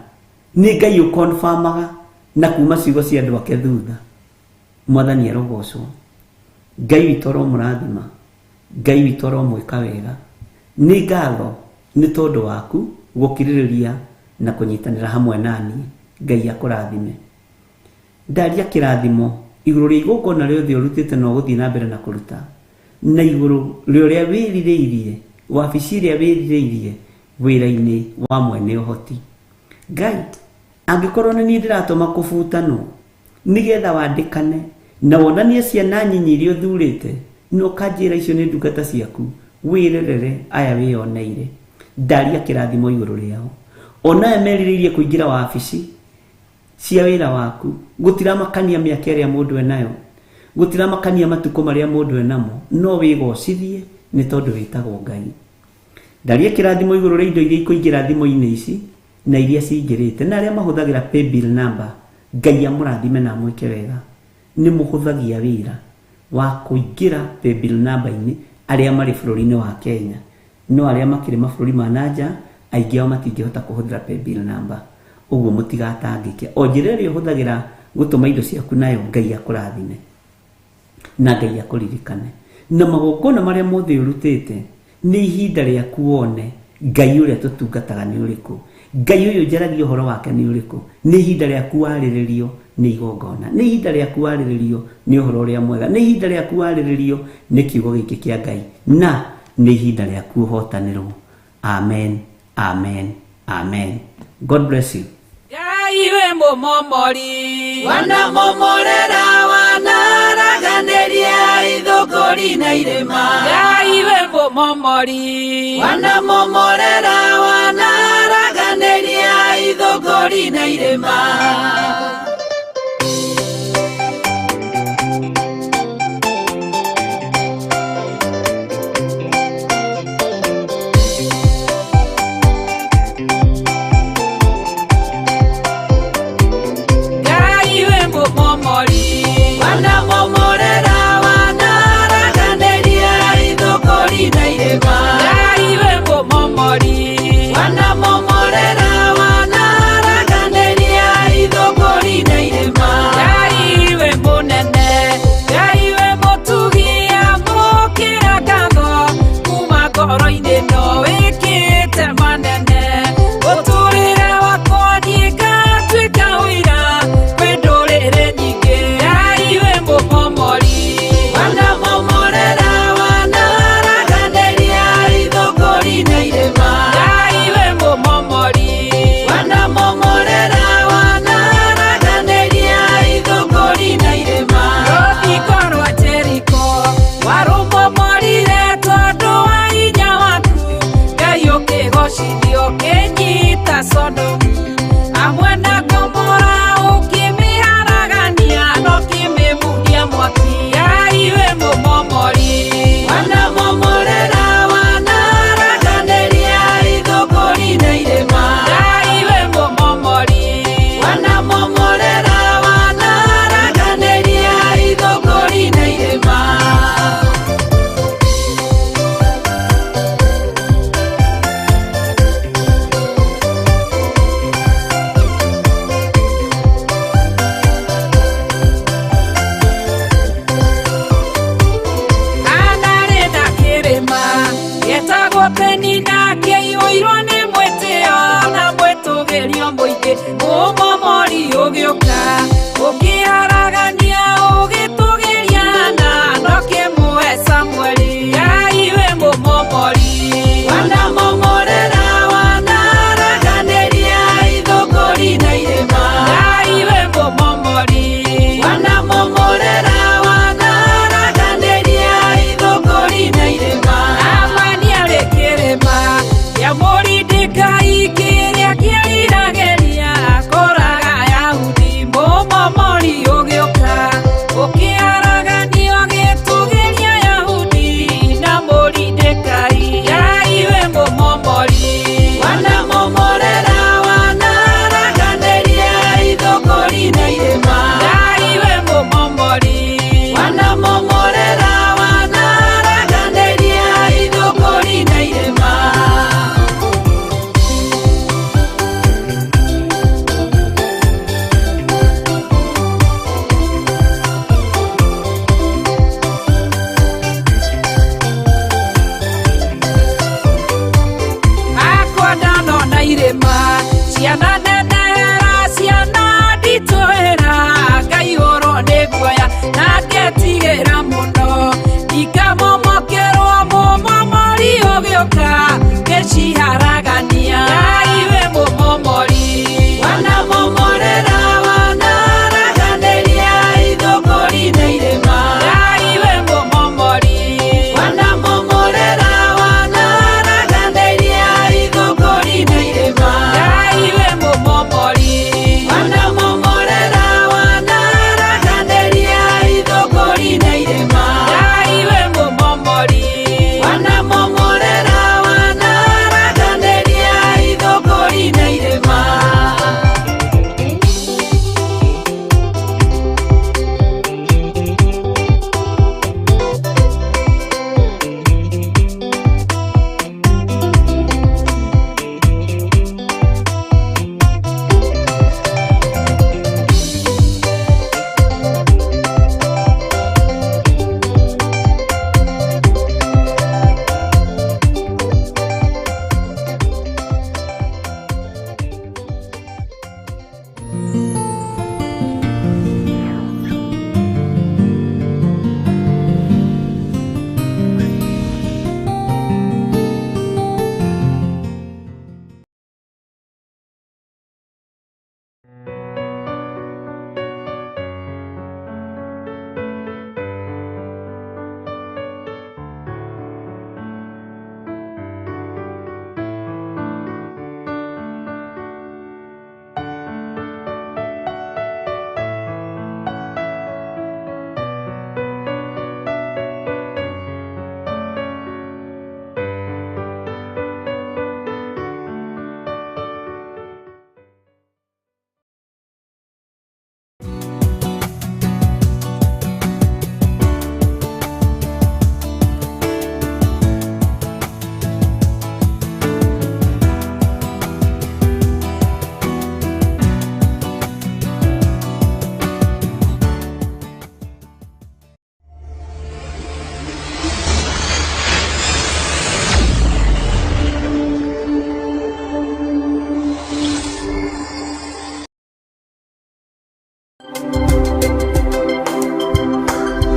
S10: Nĩ Ngai ũkonfamaga na kuma ciugo cia andũ ake thutha. Mwathani arogocwo. Ngai witũ aromũrathima. Ngai witũ aromwĩka wega. Nĩ ngatho nĩ tondũ waku gũkirĩrĩria na kũnyitanĩra hamwe naniĩ. Ngai akũrathime. Ndaria kĩrathimo igũrũ rĩa igongona rĩothe ũrutĩte na ũgũthiĩ na mbere na kũruta, na igũrũ rĩa ũrĩa wĩrirĩirie, wabici ĩrĩa wĩrirĩirie wĩra-inĩ wa mwene ũhoti. Ngai, angĩkorwo nĩ niĩ ndĩratũma kũbutanwo nĩgetha wandĩkane na wonanie ciana nyinyi iria ũthurĩte, na ũkanjĩra icio nĩ ndungata ciaku, wĩrerere aya wĩyoneire. Ndaria kĩrathimo igũrũ rĩao. Ona aya merirĩirie kũingĩra wabici cia wĩra waku, gũtiramakania mĩaka ĩrĩa mũndũ enayo, gũtiramakania matukũ marĩa mũndũ enamo, no wĩgocithie nĩ tondũ wĩtagwo Ngai. Ndaria kĩrathimo igũrũ rĩa indo iria ikũingĩra thimũ-inĩ ici na iria cingĩrĩte, na arĩa mahũthagĩra paybill number, Ngai amũrathime na amwĩke wega. Nĩ mũhũthagia wĩra wa kũingĩra paybill number-inĩ arĩa marĩ bũrũri-inĩ wa Kenya. No arĩa makĩrĩ mabũrũri ma nanja, aingĩ ao matingĩhota kũhũthĩra paybill number. Ũguo mũtigatangĩke. O njĩra ĩrĩa ũhũthagĩra gũtũma indo ciaku nayo, Ngai akũrathime na Ngai akũririkane. Na magongona marĩa mothe ũrutĩte, nĩ ihinda rĩaku wone Ngai ũrĩa tũtungataga nĩ ũrĩkũ, Ngai ũyũ njaragia ũhoro wake nĩ ũrĩkũ. Nĩ ihinda rĩaku warĩrĩrio nĩ igongona, nĩ ihinda rĩaku warĩrĩrio nĩ ũhoro ũrĩa mwega, nĩ ihinda rĩaku warĩrĩrio nĩ kiugo gĩkĩ kĩa Ngai, na nĩ ihinda rĩaku ũhotanĩrwo. Amen, amen, amen. God bless you.
S9: Ngai wĩ mũmomori, wanamomorera wanaraganĩria ithũngũri na irĩma. Ngai wĩ mũmomori, wanamomorera wanaraganĩria ithũngũri na irĩma. Ngai wĩ mũmomori, wanamomorera wanaraganĩria ithũngũri na irĩma. Ngai wĩ mũmomori, wanamomorera wanaraganĩria ithũngũri. Ũiyũirwo nĩ mwĩtĩo na mwĩtũgĩrio mũingĩ, mũmomori ũgĩũka ũkĩhara.